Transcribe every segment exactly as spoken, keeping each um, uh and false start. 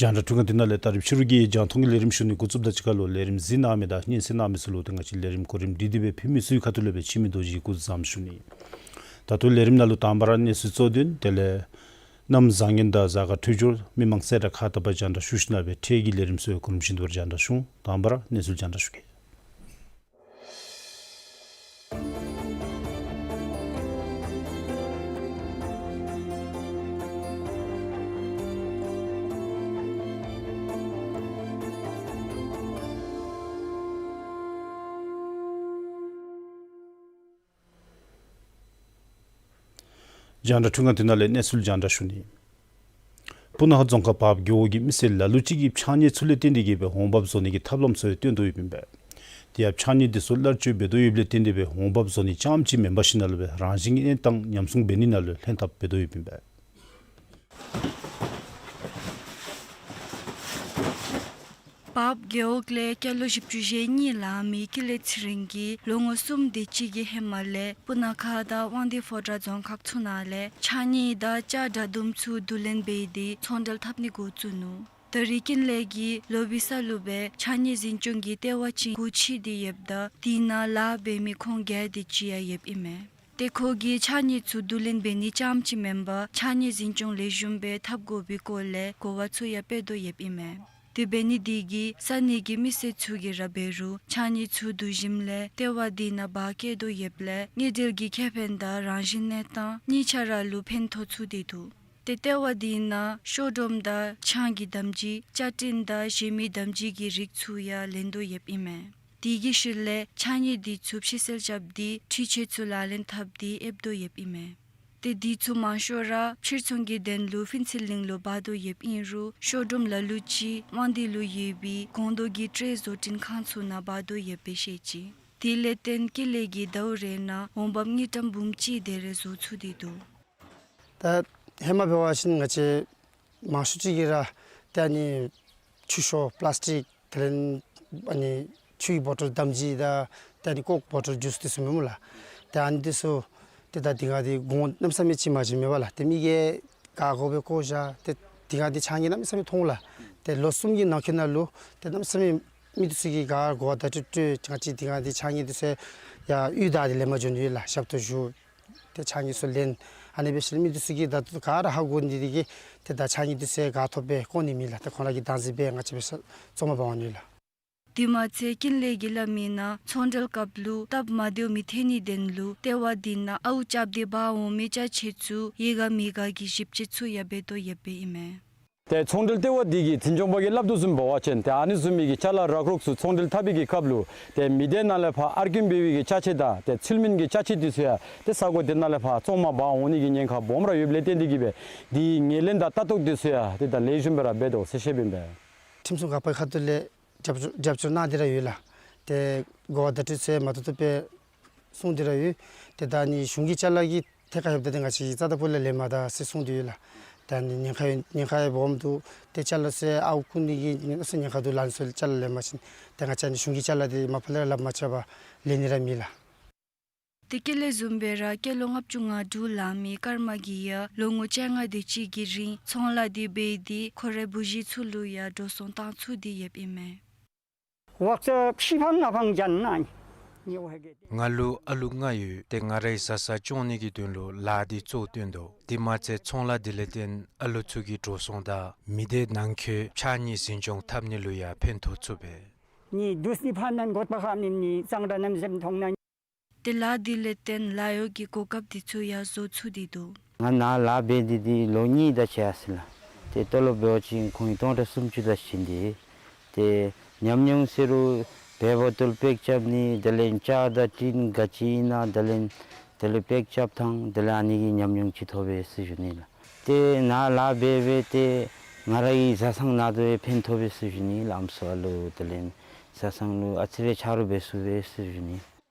རྒྱང་བསྒྲགས་འཕྲུལ་ཁང་འདི་ནང་ལས་ད་རིས་ཕྱི་རུ་གི་རྒྱང་མཐོང་གི་ལས་རིམ་ཞུ་ནི་འགོ་བཙུགསཔ་དང་གཅིག་ཁར་ལུ་ལས་རིམ་གཟིགས་གནང་མི་དང་སྙན་གསན་གནང་མི་ཚུ་ལུ་ཏེ་ང་བཅས་ལས་རིམ་གོ་རིམ་སྒྲིག་སྟེ་སྦེ་ཕུལ་མི་ཚུའི་ཁ་ཐུག་ལས་སྦེ་འཆི་མེད་རྡོ་རྗེ་གིས་སྐུ་གཟུགས་བཟང་པོ་ཞུ་ནི། ད་ལྟོ་ལས་རིམ་ནང་ལུ་དང་པ་ར་གནས་ཚུལ་གཙོ་དོན་དེ་ལས་གནམ་བཟང་ངན་དང་གཟའ་སྐར་འཕྲོད་སྦྱོར་མི་མང་སེར་ཁག་དང་པ་རྒྱང་བསྒྲགས་ཞུ་ཞིནམ་ལས་སྦེ་འཕྲལ་གྱི་ལས་རིམ་ཚུ་གོ་རིམ་བཞིན་དུ་རྒྱང་བསྒྲགས་ཞུ། དང་པ་ར་གནས་ཚུལ་རྒྱང་བསྒྲགས་ཞུ་གེ། རྒྱང་བསྒྲགས་འཕྲུལ་ཁང་འདི་ནང་ལས་གནས་ཚུལ་རྒྱང་བསྒྲགས་ཞུ་ནི། སྤུ་ན་ཁ་རྫོང་ཁག་བརཔ་རྒེད་འོག་གི་མི་སེར་ལ་ལུ་ཅིག་གིས་ཕྱགས་སྙིགས་ཚུ་ལས་བརྟེན་ཏེ་གིས་སྦེ་འོང་འབབ་བཟོ་ནི་གི་ཐབས་ལམ་ཚུ་ཡང་བཏོན་དོ་ཡོདཔ་ཨིན་པས། དེ་ཡང་ཕྱགས་སྙིགས་འདི་ཚུ་གླར་སྤྱོད་འབད་དོ་ཡོདཔ་ལས་བརྟེན་ཏེ་སྦེ་འོང་འབབ་བཟོ་ནི་རྐྱངམ་ཅིག་མེན་པར་ཞིནམ་ལས་སྦེ་རང་བཞིན་གྱི་གནས་སྟངས་ཉམས་སྲུང་འབད་ནི་ནང་ལུ་ལྷན་ཐབས་འབད་དོ་ཡོདཔ་ཨིན་པས། བརཔ་རྒེད་འོག་ལས་སྐྱེས་ལོ་བཞི་བཅུ་ཞེ་གཉིས་ལང་མི་ཀུན་ལེགས་ཚེ་རིང་གིས་ལོ་ངོ་གསུམ་དེ་ཅིག་གི་ཧེ་མ་ལས་སྤུ་ན་ཁ་དང་དབང་འདུས་ཕོ་བྲང་རྫོང་ཁག་ཚུ་ནང་ལས་ཕྱགས་སྙིགས་དང་ལྕགས་དྲ་དུམ་ཚུ་བསྡུ་ལེན་འབད་དེ་ཚོང་འབྲེལ་འཐབ་ནི་འགོ་བཙུགས་ནུག། ད་རིས་ཀུན་ལེགས་ཀྱིས་ལོ་བི་ས་ལུ་སྦེ་ཕྱགས་སྙིགས་འཛིན་སྐྱོང་གི་ལྟེ་བ་ཅིག་སྒོ་ཕྱེ་སྟེ་ཡོདཔ་ད་དེ་ནང་ལཱ་འབད་མི་ཁོང་བརྒྱད་དེ་ཅིག་ཡང་ཡོདཔ་ཨིན་མས། ཏེ་ཁོ་གིས་ཕྱགས་སྙིགས་ཚུ་བསྡུ་ལེན་འབད་ནི་རྐྱངམ་ཅིག་མེན་པར་ཕྱགས་སྙིགས་འཛིན་སྐྱོང་ལེགས་ཤོམ་སྦེ་འཐབ་དགོ་པའི་སྐོར་ལས་གོ་བ་ཚུ་ཡང་སྤེལ་དོ་ཡོདཔ་ཨིན་མས། དེ་འབད་ནི་དེ་གིས་ས་གནས་ཀྱི་མི་སེར་ཚུ་གིས་ར་འབད་རུང་ཕྱགས་སྙིགས་ཚུ་བསྡུ་ཞིནམ་ལས་ལྟེ་བ་དེ་ནང་འབག་བསྐྱལ་དོ་ཡོདཔ་ལས་དངུལ་འབྲེལ་གྱི་ཁེ་ཕན་དང་རང་བཞིན་གནས་སྟངས་གཉིས་ཆ་ར་ལུ་ཕན་ཐོགས་ཚུགས་ཏེ་འདུག། ཏེ་ལྟེ་བ་དེ་ནང་གཤོག་སྒྲོམ་དང་ཆང་གི་དམ་སྦྱིས་ལྕགས་ཀྲིན་དང་གཞན་མི་དམ་སྦྱིས་ཀྱི་རིགས་ཚུ་ཡང་ལེན་དོ་ཡོདཔ་ཨིན་མས། དེ་གི་ཤུལ་ལས་ཕྱགས་སྙིགས་དེ་ཚུ་ཕྱི་སེལ་རྐྱབ་སྟེ་འཕྲུལ་ཆས་ཚུ་ལག་ལེན་འཐབ་སྟེ་ཨེབ་དོ་ཡོདཔ་ཨིན་མས། ཏེ་དེ་ཚུ་མང་ཤོས་ར་ཕྱིར་ཚོང་གི་དོན་ལུ་ཕུན་ཚོགས་གླིང་ལུ་འབག་དོ་ཡོདཔ་ཨིན་རུང་གཤོག་སྒྲོམ་ལ་ལུ་ཅིག་དབང་འདུས་ལུ་ཡོད་པའི་སྒོང་རྡོག་གི་སྤྲོད་བཟོ་སྐྲུན་ཁང་ཚུ་ནང་འབག་དོ་ཡོདཔ་སྦེ་བཤད་ཅི། དེ་ལས་བརྟེན་ཀུན་ལེགས་ཀྱིས་ཟླཝ་རེ་ནང་འོང་འབབ་དངུལ་ཀྲམ་འབུམ་གཅིག་དེ་རེ་བཟོ་ཚུགས་ཏེ་འདུག། ད་ཧེ་མ་འབད་བ་ཅིན་ང་བཅས་མང་ཤོས་ཅིག་གིས་ར་ཏེ་ཨ་ནི་ཆུ་ཤོག་པ་ལཱསི་ཊིག་དེ་ལས་ཨ་ནི་ཆུའི་བོ་ཊལ་དམ་སྦྱིས་དང་ཏེ་ཨ་ནི་ཀོཀ་བོ་ཊལ་ཇུས་དེ་ཚུ་མེན་སྨོ་ལགས། ཏེ་ཨ་ནི་དེ་ཚུ་ཏེ་ད་དེ་སྒང་དེ་གོང་གནམ་མེད་ས་མེད་ཅིག་མ་བྱིན་མེད་པ་ལགས། ཏེ་མི་གིས་ག་དགོ་སྦེ་བཀོ་བཞག། ཏེ་དེ་སྒང་དེ་ཕྱགས་སྙིགས་གནམ་མེད་ས་མེད་མཐོང་ལགས། ཏེ་ལོ་གསུམ་གྱི་ནང་འཁོད་ནང་ལུ་ཏེ་གནམ་མེད་ས་མེད་མི་དེ་ཚུ་གིས་ག་གོ་བ་བརྡ་སྤྲོད་སྤྲོད། ང་བཅས་དེ་སྒང་དེ་ཕྱགས་སྙིགས་དེ་ཚུ་ཡར་གཡུས་བདའ་སྟེ་ལེན་པར་འགྱོ་ནི་ཡོད་ལགས། ཞབས་ཏོག་ཞུ། ཏེ་ཕྱགས་སྙིགས་ཚུ་ལེན། ཨ་ནི་འབད་ཞིནམ་ལས་མི་དེ་ཚུ་གིས་ད་ལྟོ་ག་ར་ཧ་གོ་ནི་དེ་གིས་ཏེ་ད་ཕྱགས་སྙིགས་དེ་ཚུ་ག་ཐོབ་སྦེ་བཀོ་ནི་མེད་ལགས། ཏེ་ཁོང་ར་གིས་བདག་འཛིན་འབད་ང་བཅས་འབད་ས་བཙོང་མར་འབག་འོང་ནི་ལགས། དེ་མ་ཚད་ཀུན་ལེགས་ཀྱིས་སླབ་མིའི་ནང་ཚོང་འབྲེལ་སྐབས་ལུ་སྟབས་མ་བདེཝ་མི་ཐོན་ནིའི་དོན་ལུ་ལྟེ་བ་དེ་ནང་ཨརཝ་རྐྱབ་སྟེ་འབག་འོང་མི་ཅ་ཆས་ཚུ་ཡོད་ག་མེད་ག་གི་ཞིབ་དཔྱད་ཚུ་ཡང་འབད་དོ་ཡོདཔ་ཨིན་མས། ཏེ་ཚོང་འབྲེལ་ལྟེ་བ་དེ་གིས་འཛིན་སྐྱོང་པ་གིས་སླབ་དོ་བཟུམ་འབད་བ་ཅིན་ཏེ་ཨ་ནི་བཟུམ་མའི་གི་ཅ་ལ་རག་རོག་ཚུ་ཚོང་འབྲེལ་འཐབ་པའི་གི་སྐབས་ལུ་ཏེ་མི་སྡེ་ནང་ལས་ཕར་ཨར་སྐྱོན་འབད་བའི་གི་ཅ་ཆས་དང་ཏེ་ཚུལ་མིན་གྱི་ཅ་ཆས་དེ་ཚུ་ཡང་ཏེ་ས་གོ་དེ་ནང་ལས་ཕར་བཙོང་མར་འབག་འོང་ནི་གི་ཉེན་ཁ་སྦོམ་ར་ཡོདཔ་ལས་བརྟེན་ཏེ་གིས་སྦེ་དེའི་ངོས་ལེན་དང་ལྟ་རྟོག་དེ་ཚུ་ཡང་ཏེ་ད་ལེགས་ཤོམ་སྦེ་ར་འབད་དོ་ཟེར་བཤདཔ་ཨིན་པས། ཁྲིམས་སྲུང་འགག་པའི་ཁ་ཐུག་ལས་རྒྱབ་སྐྱོར་རྒྱབ་སྐྱོར་གནང་སྟེ་ར་ཡོད་ལགས། ཏེ་གོ་བ་བརྡ་སྤྲོད་ཚུ་ཡང་མ་ཐུབ་ཐུབ་སྦེ་གསུངས་ཏེ་ར་ཡོད། ཏེ་ད་ཨ་ནི་གཞུང་གི་ཅ་ལ་གི་ ཐད་ཀར་ཡོདཔ་ད་ཏེ་ང་བཅས་རྩ་བ་ལས་ལེན་མ་ད་ཟེར་གསུངས་ཏེ་ཡོད་ལགས། ད་ཨ་ནི་ཉེན་ཁ་ཉེན་ཁ་ཡང་སྦོམ་འདུག། ཏེ་ཅ་ལ་ཚུ་ཡང་ཨརཝ་བརྐུ་ནི་གི་ཨ་ནི་ཉེན་ཁ་འདུག་ལགས། ཨ་ནི་ཚུ་ཅ་ལ་ལེན་པ་ཅིན་ཏེ་ང་བཅས་ཨ་ནི་གཞུང་གི་ཅ་ལ་འདི་མ་པ་ལས་ར་ལགཔ་མ་ཆག་པར་ལེན་ནི་ར་མེད་ལགས། དེ་གི་ལས་བཟུམ་སྦེ་ར་སྐྱེས་ལོ་ལྔ་བཅུ་ང་དྲུག་ལང་མི་ཀརྨ་གིས་ཡང་ལོ་ངོ་བཅོ་ལྔ་དེ་ཅིག་གི་རིང་ཚོང་ལཱ་འདི་འབད་དེ་ཁོ་རའི་བུ་གཞི་ཚུ་ལུ་ཡང་འགྲོ་སོང་བཏང་ཚུགས་ཏེ་ཡོདཔ་ཨིན་མས། ང་ལུ་ཨ་ལུ་ལྔ་ཡོད། ཏེ་ང་རའི་བཟའ་ཚང་སྐྱོང་ནི་གི་དོན་ལུ་ལཱ་འདི་གཙོ་བཏོན་དོ། དེ་མ་ཚད་ཚོང་ལཱ་འདི་ལས་བརྟེན་ཨ་ལུ་ཚུ་གི་འགྲོ་སོང་དང་མི་སྡེ་ནང་འཁོད་ཕྱགས་སྙིགས་འཛིན་སྐྱོང་འཐབ་ནི་ལུ་ཡང་ཕན་ཐོགས་ཚུགས་པས། ཏེ་ལཱ་འདི་ལས་བརྟེན་ལཱ་གཡོག་གི་གོ་སྐབས་འདི་ཚུ་ཡང་བཟོ་ཚུགས་ཏེ་འདུག། ང་ནཱ་ལཱ་འབད་དེ་འདི་ལོ་གཉིས་དེ་ཅིག་ཡར་སོ་ཡི་ལགས། ཏེ་ཏོ་ལོབ་འབད་བ་ཅིན་ཁོང་གིས་སྟོང་ཕྲག་སུམ་ཅུ་དེ་བྱིན་ཏེ། ཏེ་ཉམས་མྱོང་ཟེར་རུང་བེ་བོ་ཊལ་པེག་རྐྱབ་ནི་དེ་ལས་ཅ་དང་ཏིན་ག་ཅི་ཨིན་ན་དེ་ལས་དེ་ལས་པེག་རྐྱབ་ཐངས་དེ་ལས་ཨ་ནི་གི་ཉམས་མྱོང་ཅིག་ཐོབ་པས་ཟེར་ཞུ་ནི་ལགས། ཏེ་ནཱ་ལཱ་འབད་འབད་དེ་ང་རའི་བཟའ་ཚང་ནང་དུ་ཡང་ཕན་ཐོགས་པས་ཟེར་ཞུ་ནི་ལགས། ཨམ་སྲུ་ཨ་ལུ་དེ་ལས་བཟའ་ཚང་ལུ་ཨ་ཙི་རེ་ཆ་རོགས་འབད་ཚུགས་པས་ཟེར་ཞུ་ནི།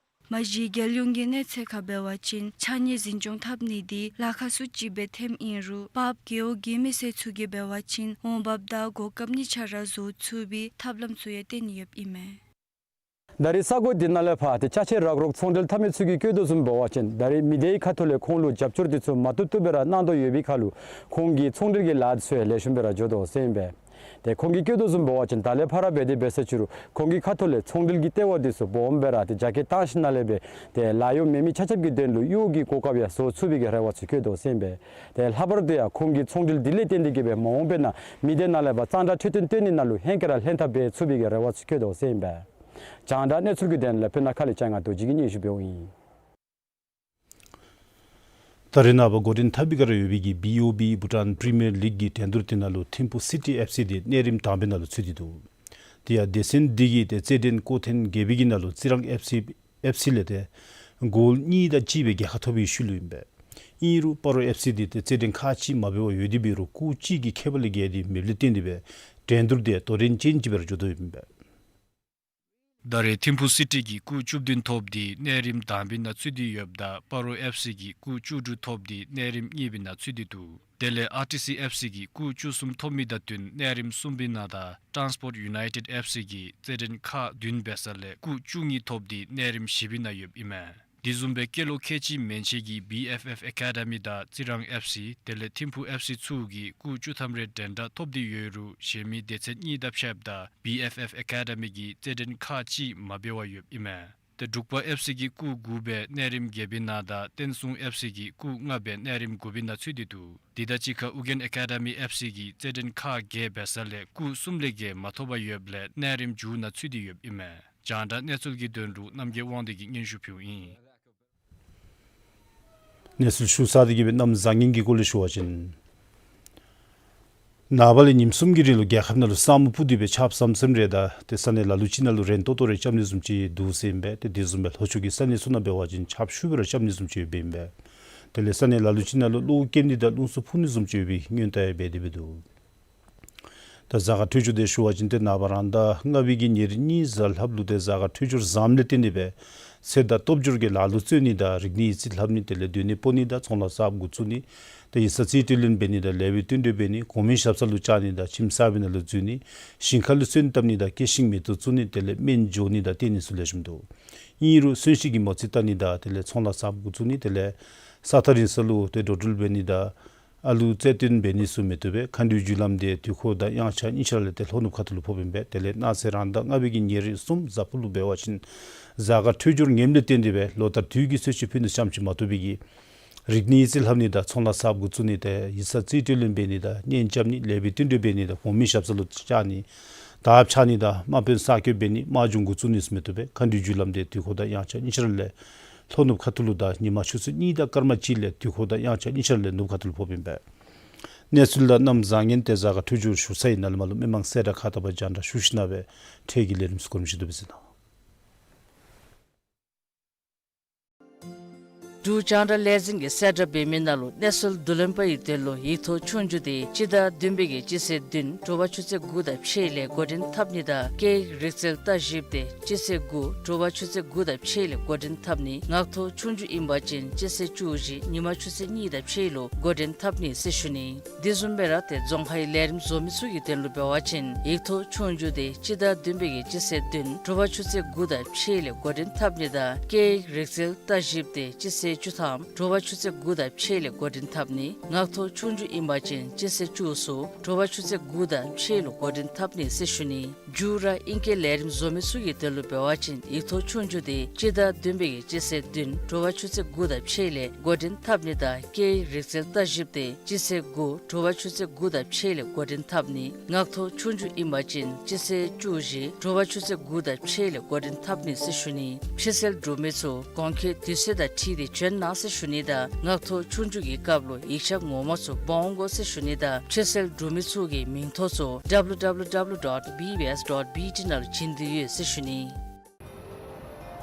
མ་གཞི་རྒྱལ་ཡོངས་ཀྱི་གནས་ཚད་ཁར་འབད་བ་ཅིན་ཕྱགས་སྙིགས་འཛིན་སྐྱོང་འཐབ་ནི་འདི་ལཱ་ཁག་སུ་ཅིག་སྦེ་ཐོནམ་ཨིན་རུང་འབབ་རྒེད་འོག་གི་མི་སེར་ཚུ་གིས་འབད་བ་ཅིན་འོང་འབབ་དང་གོ་སྐབས་གཉིས་ཆ་ར་བཟོ་ཚུགས་པའི་ཐབས་ལམ་ཚུ་ཡང་བཏོན་ཡོདཔ་ཨིན་མས། ད་རེས་ས་གོ་འདི་ནང་ལས་ཕར་ཏེ་ཅ་ཆས་རག་རོག་ཚོང་འབྲེལ་འཐབ་མི་ཚུ་གིས་བཀོད་དོ་བཟུམ་འབད་བ་ཅིན་ད་རེས་མི་སྡེའི་ཁ་ཐུག་ལས་ཁོང་ལུ་རྒྱབ་སྐྱོར་འདི་ཚུ་མ་བཏུབ་བཏུབ་སྦེ་ར་གནང་དོ་ཡོད་པའི་ཁར་ལུ་ཁོང་གི་ཚོང་འབྲེལ་གྱི་ལཱ་འདི་ཚུ་ཡང་ལེགས་ཤོམ་སྦེ་ར་འགྱོ་དོ་ཟེར་ཨིན་པས། ཏེ་ཁོང་གིས་བཀོད་དོ་བཟུམ་འབད་བ་ཅིན་ད་ལས་ཕར་ར་འབད་དེ་འབད་ས་ཅིག་རུང་ཁོང་གི་ཁ་ཐུག་ལས་ཚོང་འབྲེལ་གྱི་ལྟེ་བ་འདི་ཚུ་སྦོམ་སྦེ་ར་ཏེ་རྒྱ་སྐྱེད་བཏང་ཞིནམ་ལས་སྦེ་ཏེ་ལཱ་གཡོག་མེད་མི་ཆ་ཁྱབ་ཀྱི་དོན་ལུ་གཡོག་གི་གོ་སྐབས་ཡང་བཟོ་ཚུགས་པའི་གི་རེ་བ་ཚུ་བཀོད་དོ་ཟེར་ཨིན་པས། ཏེ་ལྷག་པར་དུ་ཡང་ཁོང་གི་ཚོང་འབྲེལ་འདི་ལས་བརྟེན་ཏེ་གིས་སྦེ་མ་འོངས་པའི་ནང་མི་སྡེ་ནང་ལས་ཕར་གཙང་སྦྲ་འཕྲོད་བསྟེན་བཏོན་ནི་ནང་ལུ་ཧེང་སྐལ་ར་ལྷན་ཐབས་འབད་ཚུགས་པའི་གི་རེ་བ་ཚུ་བཀོད་དོ་ཟེར་ཨིན་པས། རྒྱང་བསྒྲགས་གནས་ཚུལ་གྱི་དོན་ལས་སྤུ་ན་ཁ་ལས་ཅན་ང་རྡོ་རྗེ་གིས་སྙན་ཞུ་འབདཝ་ཨིན། ད་རེས་ནངས་པ་འགོ་འདྲེན་འཐབ་པའི་སྒང་ར་ཡོད་པའི་གི་བི་ཨོ་བི་བྷུ་ཊཱན་པི་རི་མི་ཡར་ལིག་གི་འགྲན་བསྡུར་འདི་ནང་ལུ་ཐིམ་ཕུ་སི་ཊི་ཨེཕ་སི་འདི་གནས་རིམ་དང་པའི་ནང་ལུ་ཚུད་དེ་འདུག། དེ་ཡང་སྡེ་ཚན་འདི་གིས་ཏེ་རྩེད་འགྲན་སྐོར་ཐེངས་བརྒྱད་པའི་གི་ནང་ལུ་རྩི་རང་ཨེཕ་སི་ཨེཕ་སི་ལས་ཏེ་གོལ་གཉིས་དང་གཅིག་སྦེ་རྒྱལ་ཁ་ཐོབ་པའི་ཤུལ་ལུ་ཨིན་པས། ཨིན་རུང་སྤ་རོ་ཨེཕ་སི་འདི་ཏེ་རྩེད་འགྲན་ཁག་ཅིག་མ་འབད་བར་ཡོད་དེ་འབད་རུང་སྐུགས་གཅིག་གི་ཁྱད་པར་ལས་བརྒལ་ཏེ་མེདཔ་ལས་བརྟེན་ཏེ་སྦེ་འགྲན་བསྡུར་འདི་དོ་འགྲན་ཅན་ཅིག་སྦེ་ར་འགྱོ་དོ་ཡོདཔ་ཨིན་པས། ད་རེས་ཐིམ་ཕུ་སི་ཊི་གིས་སྐུགས་བཅུ་བདུན་ཐོབ་སྟེ་གནས་རིམ་དང་པའི་ནང་ཚུད་དེ་ཡོདཔ་ད་སྤ་རོ་ཨེཕ་སི་གིས་སྐུགས་བཅུ་དྲུག་ཐོབ་སྟེ་གནས་རིམ་གཉིས་པའི་ནང་ཚུད་དེ་འདུག། དེ་ལས་ཨར་ཊི་སི་ཨེཕ་སི་གིས་སྐུགས་བཅུ་གསུམ་ཐོབ་མི་དང་བསྟུན་གནས་རིམ་གསུམ་པའི་ནང་དང་ཊཱན་སི་པོརཊ་ཡུ་ནའི་ཊེཌ་ཨེཕ་སི་གིས་རྩེད་འགྲན་ཁག་བདུན་འབད་ས་ལས་སྐུགས་བཅུ་གཉིས་ཐོབ་སྟེ་གནས་རིམ་བཞི་པའི་ནང་ཡོདཔ་ཨིན་མས། དེ་བཟུམ་སྦེ་སྐྱེས་ལོ་ཁལ་གཅིག་མན་ཆད་ཀྱི་བི་ཨེཕ་ཨེཕ་ཨེ་ཀ་ཌི་མི་དང་རྩི་རང་ཨེཕ་སི་དེ་ལས་ཐིམ་ཕུ་ཨེཕ་སི་ཚུ་གིས་སྐུགས་བཅུ་ཐམ་རེ་འགྲན་ཟླ་ཐོབ་སྟེ་ཡོད་རུང་གཞན་མི་སྡེ་ཚན་གཉིས་དང་ཕྱདཔ་ད་བི་ཨེཕ་ཨེཕ་ཨེ་ཀ་ཌི་མི་གིས་རྩེད་འགྲན་ཁག་ཅིག་མ་འབད་བར་ཡོདཔ་ཨིན་མས། ཏེ་འབྲུག་པ་ཨེཕ་སི་གིས་སྐུགས་དགུ་སྦེ་གནས་རིམ་བརྒྱད་པའི་ནང་དང་བསྟན་སྲུང་ཨེཕ་སི་གིས་སྐུགས་ལྔ་སྦེ་གནས་རིམ་དགུ་པའི་ནང་ཚུད་དེ་འདུག། དེ་དང་གཅིག་ཁར་ཨུ་རྒྱན་ཨེ་ཀ་ཌི་མི་ཨེཕ་སི་གིས་རྩེད་འགྲན་ཁག་བརྒྱད་འབད་ས་ལས་སྐུགས་གསུམ་ལས་བརྒལ་མ་ཐོབ་པར་ཡོདཔ་ལས་གནས་རིམ་མཇུག་ནང་ཚུད་དེ་ཡོདཔ་ཨིན་མས། རྒྱང་བསྒྲགས་གནས་ཚུལ་གྱི་དོན་ལུ་རྣམ་རྒྱལ་དབང་འདུས་ཀྱིས་སྙན་ཞུ་ཕུལཝ་ཨིན། གནས་ཚུལ་ཞུ་ཚར་ཏེ་གིས་སྦེ་གནམ་བཟང་ངན་གྱི་སྐོར་ལས་ཞུ་བ་ཅིན་ནངས་པ་ལས་ཉིནམ་གསུམ་གྱི་རིང་ལུ་རྒྱལ་ཁབ་ནང་ལུ་ས་སྨུག་སྤུབས་ཏེ་སྦེ་ཆརཔ་ཟམ་ཟིམ་རེ་དང་ཏེ་ས་གནས་ལ་ལུ་ཅིག་ནང་ལུ་རན་ཏོག་ཏོ་རེ་རྐྱབ་ནི་བཟུམ་ཅིག་འདུག་ཟེར་ཨིན་པས། ཏེ་དེ་བཟུམ་སྦེ་ལྷོ་ཕྱོགས་ཀྱི་ས་གནས་ཚུ་ནང་འབད་བ་ཅིན་ཆརཔ་ཤུགས་སྦེ་ར་རྐྱབ་ནི་བཟུམ་ཅིག་ཡོདཔ་ཨིན་པས། དེ་ལས་ས་གནས་ལ་ལུ་ཅིག་ནང་ལུ་གློག་ཀེམ་ནི་དང་རླུང་འཚུབ་འཕུ་ནི་བཟུམ་ཅིག་ཡོད་པའི་སྔོན་བརྡ་ཡང་འབད་དེ་སྦེ་འདུག། ད་གཟའ་སྐར་འཕྲོད་སྦྱོར་འདི་ཞུ་བ་ཅིན་ཏེ་ནངས་པ་རང་ཟླ་ལྔ་པའི་གི་ཉེར་གཉིས་གཟའ་ལྷགཔ་ལུ་ཏེ་གཟའ་སྐར་འཕྲོད་སྦྱོར་བཟངམ་ལས་བརྟེན་ཏེ་སྦེ་ཚེ་དང་སྟོབས་འབྱོར་གྱི་ལ་ལུ་བརྩོན་ནི་དང་རིག་གནས་ཡིག་རྩིས་ལྷབ་ནི་དེ་ལས་སྡོད་གནས་སྤོ་ནི་དང་ཚོང་ལཱ་གསརཔ་འགོ་བཙུགས་ནི་ཏེ་ཡིག་ཚང་རྩིས་སྤྲོད་ལེན་འབད་ནི་དང་ལེགས་པའི་བསྟུན་གྲོས་འབད་ནི་གོང་མའི་ཞབས་ས་ལུ་བཅར་ནི་དང་ཁྱིམ་གསར་པའི་ནང་ལུ་འཛུལ་ནི་ཞིང་ཁ་ལུ་སོན་བཏབ་ནི་དང་སྐྱེད་ཤིང་མེ་ཏོག་བཙུགས་ནི་དེ་ལས་སྨན་འཇོག་ནི་དང་བརྟེན་ནི་ཚུ་ལེགས་ཤོམ་འདུག། ཨིན་རུང་གསོན་གཤིན་གྱི་མོ་རྩིས་བལྟ་ནི་དང་དེ་ལས་ཚོང་ལཱ་གསརཔ་འགོ་བཙུགས་ནི་དེ་ལས་ས་ཐག་རིང་ས་ལུ་ཏེ་འགྲོ་འགྲུལ་འབད་ནི་དང་ཨ་ལུ་རྩེད་འགྲན་འབད་ནི་ཚུ་མི་བཏུབ་པས། མཁའ་འགྲོའི་རྒྱུ་ལམ་འདི་དུས་འཁོར་དང་དབྱངས་འཆར་གཉིས་ཆ་ར་ལས་ཏེ་ལྷོ་ནུབ་ཁ་ཐུག་ལུ་ཕོགཔ་ཨིན་པས། དེ་ལས་གནངས་ཚེ་རང་ཟླ་ལྔ་པའི་གི་ཉེར་གསུམ་གཟའ་ཕུར་ལུ་འབད་བ་ཅིན་གཟའ་སྐར་འཕྲོད་སྦྱོར་ངནམ་ལས་བརྟེན་ཏེ་སྦེ་ལོ་ལྟར་དུས་ཀྱི་གསོལ་མཆོད་ཕུལ་ནི་ཙམ་ཅིག་མ་གཏོགས་པའི་གི་རིག་གནས་ཡིག་རྩིས་ལྷབ་ནི་དང་ཚོང་ལཱ་གསརཔ་འགོ་བཙུགས་ནི་དང་ཡིག་ཚང་རྩིས་སྤྲོད་ལེན་འབད་ནི་དང་གཉེན་རྐྱབ་ནི་ལེགས་པའི་བསྟུན་གྲོས་འབད་ནི་དང་གོང་མའི་ཞབས་ས་ལུ་བཅར་ནི་དར་ཕྱར་ནི་དང་དམག་དཔོན་གསར་བསྐོ་འབད་ནི་དམག་སྦྱོང་འགོ་བཙུགས་ནི་ཚུ་མི་བཏུབ་པས། མཁའ་འགྲོའི་རྒྱུ་ལམ་འདི་དུས་འཁོར་དང་དབྱངས་འཆར་གཉིས་ཆ་ར་ལས་ལྷོ་ནུབ་ཁ་ཐུག་ལུ་དང་ཉི་མ་ཆུ་ཚོད་གཉིས་དང་སྐར་མ་གཅིག་ལས་དུས་འཁོར་དང་དབྱངས་འཆར་གཉིས་ཆ་ར་ལས་ནུབ་ཁ་ཐུག་ལུ་ཕོགཔ་ཨིན་པས། གནས་ཚུལ་དང་གནམ་བཟང་ངན་ཏེ་གཟའ་སྐར་འཕྲོད་སྦྱོར་ཞུ་ཚར་ཡི་ནང་ལས་མར་ལུ་མི་མང་གསལ་བསྒྲགས་ཁ་ཐུག་པ་རྒྱང་བསྒྲགས་ཞུ་ཞིནམ་ལས་འཕྲལ་གྱི་ལས་རིམ་ཚུ་གོ་རིམ་བཞིན་དུ་སྦེ་གཟིགས་གནང་། འབྲུག་རྒྱང་བསྒྲགས་ལས་འཛིན་གྱིས་གསལ་བསྒྲགས་འབད་མི་ནང་ལུ་གནས་ཚུལ་བསྡུ་ལེན་པ་ཡི་དོན་ལུ་ཡིག་ཐོག་ཆོས་རྒྱུགས་དེ་སྤྱི་ཟླ་བདུན་པའི་གི་སྤྱི་ཚེས་བདུན་དྲོ་པ་ཆུ་ཚོད་དགུ་དང་ཕྱེད་ལས་འགོ་འདྲེན་འཐབ་ནི་དང་སྐད་ཡིག་རིག་རྩལ་ལྟ་ཞིབ་དེ་སྤྱི་ཚེས་དགུ་དྲོ་པ་ཆུ་ཚོད་དགུ་དང་ཕྱེད་ལས་འགོ་འདྲེན་འཐབ་ནི། ངག་ཐོག་ཆོས་རྒྱུགས་ཨིན་པ་ཅིན་སྤྱི་ཚེས་བཅུ་བཞི་ཉིན་མ་ཆུ་ཚོད་གཉིས་དང་ཕྱེད་ལུ་འགོ་འདྲེན་འཐབ་ནི་ཟེར་ཞུ་ནི། དེ་བཟུམ་སྦེ་ར་ཏེ་རྫོང་ཁའི་ལས་རིམ་བཟོ་མི་ཚུ་གི་དོན་ལུ་འབད་བ་ཅིན་ཡིག་ཐོག་ཆོས་རྒྱུགས་དེ་སྤྱི་ཟླ་བདུན་པའི་གི་སྤྱི་ཚེས་བདུན་དྲོ་པ་ཆུ་ཚོད་དགུ་དང་ཕྱེད་ལས་འགོ་འདྲེན་འཐབ་ནི་དང་སྐད་ཡིག་རིག་རྩལ་ལྟ་ཞིབ་དེ་སྤྱི་ཚེས་བཅུ་ཐམ་དྲོ་པ་ཆུ་ཚོད་དགུ་དང་ཕྱེད་ལས་འགོ་འདྲེན་འཐབ་ནི། ངག་ཐོག་ཆོས་རྒྱུགས་ཨིན་པ་ཅིན་སྤྱི་ཚེས་བཅུ་གསུམ་དྲོ་པ་ཆུ་ཚོད་དགུ་དང་ཕྱེད་ལུ་འགོ་འདྲེན་འཐབ་ནི་ཟེར་ཞུ་ནི། མཇུག་ར་ཨིང་སྐད་ལས་རིམ་བཟོ་མི་ཚུ་གི་དོན་ལུ་འབད་བ་ཅིན་ཡིག་ཐོག་ཆོས་རྒྱུགས་དེ་སྤྱི་ཟླ་བདུན་པའི་གི་སྤྱི་ཚེས་བདུན་དྲོ་པ་ཆུ་ཚོད་དགུ་དང་ཕྱེད་ལས་འགོ་འདྲེན་འཐབ་ནི་དང་སྐད་ཡིག་རིག་རྩལ་ལྟ་ཞིབ་དེ་སྤྱི་ཚེས་དགུ་དྲོ་པ་ཆུ་ཚོད་དགུ་དང་ཕྱེད་ལས་འགོ་འདྲེན་འཐབ་ནི། ངག་ཐོག་ཆོས་རྒྱུགས་ཨིན་པ་ཅིན་སྤྱི་ཚེས་བཅུ་བཞི་དྲོ་པ་ཆུ་ཚོད་དགུ་དང་ཕྱེད་ལས་འགོ་འདྲེན་འཐབ་ནི་ཟེར་ཞུ་ནི། ཕྱིར་སེལ་གྲུབ་མི་ཚུ་གོང་འཁོད་དུས་ཚོད་དང་འཁྲིལ་ཏེ་བྱོན་གནང་ཟེར་ཞུ་ནི་དང་ངག་ཐོག་ཆོས་རྒྱུགས་ཀྱི་སྐབས་ལུ་ཡིག་ཆ་ངོ་མ་ཚུ་འབག་འོང་དགོ་ཟེར་ཞུ་ནི་དང་ཕྱིར་སེལ་གྲུབ་མི་ཚུ་གི་མིང་ཐོ་ཚུ་W W W dot B B S dot B T ནང་ལུ་བྱིན་དོ་ཡོད་ཟེར་ཞུ་ནི།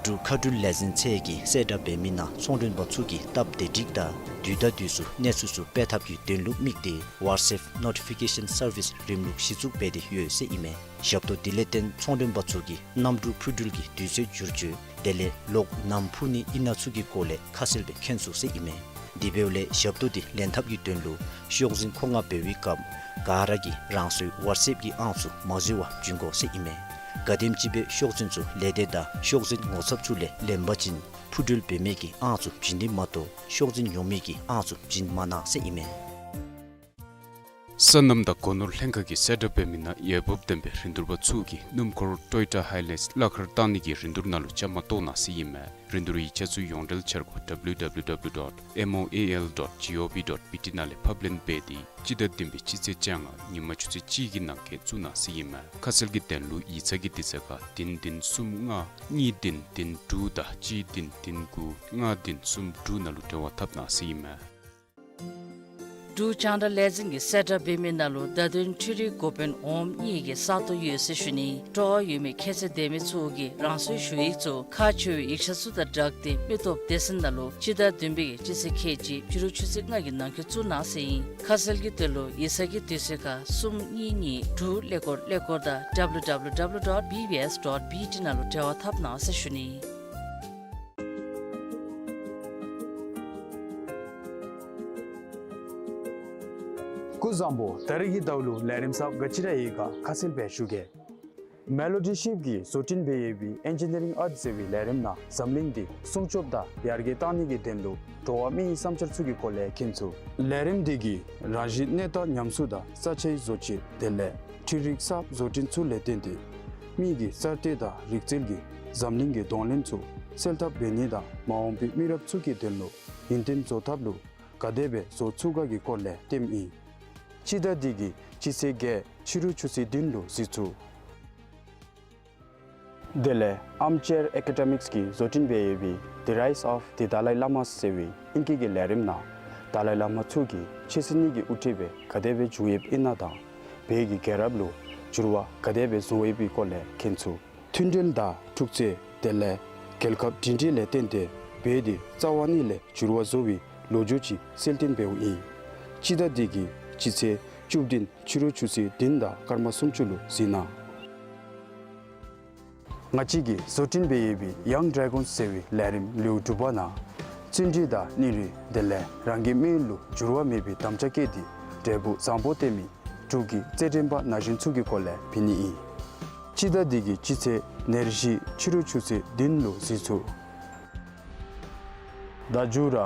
འབྲུག་མཁའ་འགྲུལ་ལས་འཛིན་ཚད་ཀྱིས་གསལ་བསྒྲགས་འབད་མི་ནང་ཚོང་མགྲོན་པ་ཚུ་གིས་སྟབས་བདེ་སྒྲིག་དང་དུས་དང་དུས་སུ་གནས་ཚུལ་ཚུ་སྤེལ་ཐབས་ཀྱི་དོན་ལུ་དམིགས་ཏེ་WhatsApp Notification Service རིམ་ལུགས་གཞི་བཙུགས་འབད་དེ་ཡོད་ཟེར་ཨིན་མས། ཞབས་ཏོག་དེ་ལས་བརྟེན་ཚོང་མགྲོན་པ་ཚུ་གིས་གནམ་གྲུ་འཕུར་འགྲུལ་གྱི་དུས་ཚོད་བསྒྱུར་བཅོས་དེ་ལས་གློག་ནམ་འཕུ་ནི་ཨིན་ན་ཚུ་གི་སྐོར་ལས་ཁ་གསལ་སྦེ་མཁྱེན་ཚུགས་ཟེར་ཨིན་མས། དེ་འབདཝ་ལས་ཞབས་ཏོག་དེ་ལེན་ཐབས་ཀྱི་དོན་ལུ་ཤོག་འཛིན་མཁོ་མངགས་འབད་བའི་སྐབས་ག་ར་གིས་རང་སོའི་WhatsApp གི་ཨང་ཚུ་མ་འཛོལ་བར་བྱིན་དགོ་ཟེར་ཨིན་མས། ག་དེམ་ཅིག་སྦེ་ཤོག་འཛིན་ཚུ་ལས་སྡེ་དང་ཤོག་འཛིན་ངོ་ཚབ་ཚུ་ལས་ལེན་པ་ཅིན་འཕུར་འགྲུལ་འབད་མི་གི་ཨང་ཚུ་བྱིན་ནི་མ་གཏོགས་ཤོག་འཛིན་ཡོད་མི་གི་ཨང་ཚུ་བྱིན་མ་གནང་ཟེར་ཨིན་མས། སོ་ནམ་དང་སྒོ་ནོར་ལྷན་ཁག་གིས་གསལ་བསྒྲགས་འབད་མི་ནང་འོས་འབབ་ལྡན་པའི་རིན་བསྡུར་པ་ཚུ་གིས་སྣུམ་འཁོར་Toyota Hilux གླ་ཁར་བཏང་ནི་གི་རིན་བསྡུར་ནང་ལུ་བཅའ་མར་གཏོགས་གནང་ཟེར་ཨིན་མས། རིན་བསྡུར་ཡིག་ཆ་ཚུ་ཡོངས་འབྲེལ་འཆར་སྒོ་W W W dot M O A L dot G O V dot B T ནང་ལས་ཕབ་ལེན་འབད་དེ་སྤྱི་ཟླ་བདུན་པའི་སྤྱི་ཚེས་བཅོ་ལྔ་ཉིན་མ་ཆུ་ཚོད་གཅིག་གི་ནང་འཁོད་བཙུགས་གནང་ཟེར་ཨིན་མས། ཁ་གསལ་གྱི་དོན་ལུ་ཡིག་ཚང་གི་དུས་ཚོད་ཁར་བདུན་བདུན་གསུམ་ལྔ་གཉིས་བདུན་བདུན་དྲུག་དང་གཅིག་བདུན་བདུན་དགུ་ལྔ་བདུན་གསུམ་དྲུག་ནང་ལུ་འབྲེལ་བ་འཐབ་གནང་ཟེར་ཨིན་མས། འབྲུག་རྒྱང་བསྒྲགས་ལས་འཛིན་གྱིས་གསལ་བསྒྲགས་འབད་མི་ནང་ལུ་བརྡ་དོན་འཕྲུལ་རིག་འགོ་དཔོན་འོགམ་གཉིས་ཀྱི་ས་སྟོང་ཡོད་ཟེར་ཞུ་ནི། སྤྲོ་བ་ཡོད་མི་ཁྱད་ཚད་ལྡན་མི་ཚུ་གིས་རང་སོའི་ཞུ་ཡིག་ཚུ་ཁག་ཆེ་བའི་ཡིག་ཆ་ཚུ་དང་སྦྲགས་ཏེ་མི་སྟོབས་སྡེ་ཚན་ནང་ལུ་སྤྱི་ཟླ་བདུན་པའི་གི་སྤྱི་ཚེས་ཁལ་གཅིག་ཕྱི་རུ་ཆུ་ཚོད་ལྔ་གི་ནང་འཁོད་བཙུགས་གནང་ཟེར་ཨིན། ཁ་གསལ་གྱི་དོན་ལུ་ཡིག་ཚང་གི་དུས་ཚོད་ཁར་གསུམ་གཉིས་གཉིས་དྲུག་ཀླད་ཀོར་ཀླད་ཀོར་དང་W W W dot B B S dot B T ནང་ལུ་འབྲེལ་བ་འཐབ་གནང་ཟེར་ཞུ་ནི། སྐུ་གཟུགས་བཟང་པོ། ད་རིས་ཀྱི་ཟླཝ་ལུ་ལས་རིམ་གསརཔ་ག་ཅི་ར་ཡོད་ག་ཁ་གསལ་སྦེ་ཞུ་གེ། མེ་ལོ་ཌི་ཤིབ་ཀྱིས་བཟོ་སྐྲུན་འབད་ཡོད་པའི་ཨེན་ཇི་ནི་རིང་ཨརཊ་ཟེར་བའི་ལས་རིམ་ནང་འཛམ་གླིང་འདི་སྲུང་སྐྱོབ་དང་ཡར་རྒྱས་གཏང་ནི་གི་དོན་ལུ་འགྲོ་བ་མིའི་བསམ་འཆར་ཚུ་གི་སྐོར་ལས་མཁྱེན་ཚུགས། ལས་རིམ་འདི་གིས་རང་བཞིན་གནས་སྟངས་ཉམས་གསོ་དང་ས་ཆའི་བཟོ་བཅོས་དེ་ལས་འཕྲུལ་རིག་གསརཔ་བཟོ་སྐྲུན་ཚུ་ལས་བརྟེན་ཏེ་མི་གི་གསར་གཏོད་དང་རིག་རྩལ་གྱིས་འཛམ་གླིང་གི་གདོང་ལེན་ཚུ་སེལ་ཐབས་འབད་ནི་དང་མ་འོངས་པའི་མི་རབས་ཚུ་གི་དོན་ལུ་ཡུན་བརྟན་བཟོ་ཐབས་ལུ་ག་དེ་སྦེ་བཟོ་ཚུགས་ག་གི་སྐོར་ལས་སྟོནམ་ཨིན། སྤྱི་ཟླ་འདི་གི་སྤྱི་ཚེས་བརྒྱད་ཕྱི་རུ་ཆུ་ཚོད་བདུན་ལུ་གཟིགས་ཚུགས། དེ་ལས་Armchair Academics ཀྱིས་བཟོ་སྐྲུན་འབད་ཡོད་པའི་The Rise of the Dalai Lama ཟེར་བའི་ཨིང་སྐད་ཀྱི་ལས་རིམ་ནང་དཱ་ལའི་བླ་མ་ཚུ་གིས་ཆོས་སྲིད་གཉིས་ཀྱི་དབུ་ཁྲིད་སྦེ་ག་དེ་སྦེ་བཞུགས་ཡོདཔ་ཨིན་ན་དང་བོད་ཀྱི་རྒྱལ་རབས་ལུ་འགྱུར་བ་ག་དེ་སྦེ་བཟོ་ཡོདཔ་གི་སྐོར་ལས་མཁྱེན་ཚུགས། མཐུན་སྒྲིལ་དང་འཁྲུག་རྩོད་དེ་ལས་རྒྱལ་ཁབ་སྒྲིང་སྒྲིང་ལས་བརྟེན་ཏེ་བོད་འདི་རྩ་བ་ཉིད་ལས་འགྱུར་བ་བཟོ་བའི་ལོ་རྒྱུས་ཅིག་གསལ་སྟོན་འབདཝ་ཨིན། སྤྱི་ཟླ་འདི་གི་སྤྱི་ཚེས་བཅུ་བདུན་ཕྱི་རུ་ཆུ་ཚོད་བདུན་དང་སྐར་མ་སུམ་ཅུ་ལུ་གཟིགས་གནང་། ང་བཅས་ཀྱིས་བཟོ་སྐྲུན་འབད་ཡོད་པའི་Young Dragons ཟེར་བའི་ལས་རིམ་ལེའུ་དྲུག་པ་ནང་བརྩོན་འགྲུས་དང་སྙིང་རུས་དེ་ལས་རང་གི་དམིགས་ཡུལ་ལུ་འགྱུར་བ་མེད་པའི་དམ་བཅའ་བསྐྱེད་དེ་འབྲས་བུ་བཟང་པོ་སྟོན་མི་འབྲུག་གི་རྩེད་འགྲན་པ་ན་གཞོན་ཚུ་གི་སྐོར་ལས་ཕུལ་ནི་ཨིན། སྤྱི་ཟླ་འདི་གི་སྤྱི་ཚེས་ཉེར་བཞི་ཕྱི་རུ་ཆུ་ཚོད་བདུན་ལུ་གཟིགས་ཚུགས། ད་མཇུག་ར་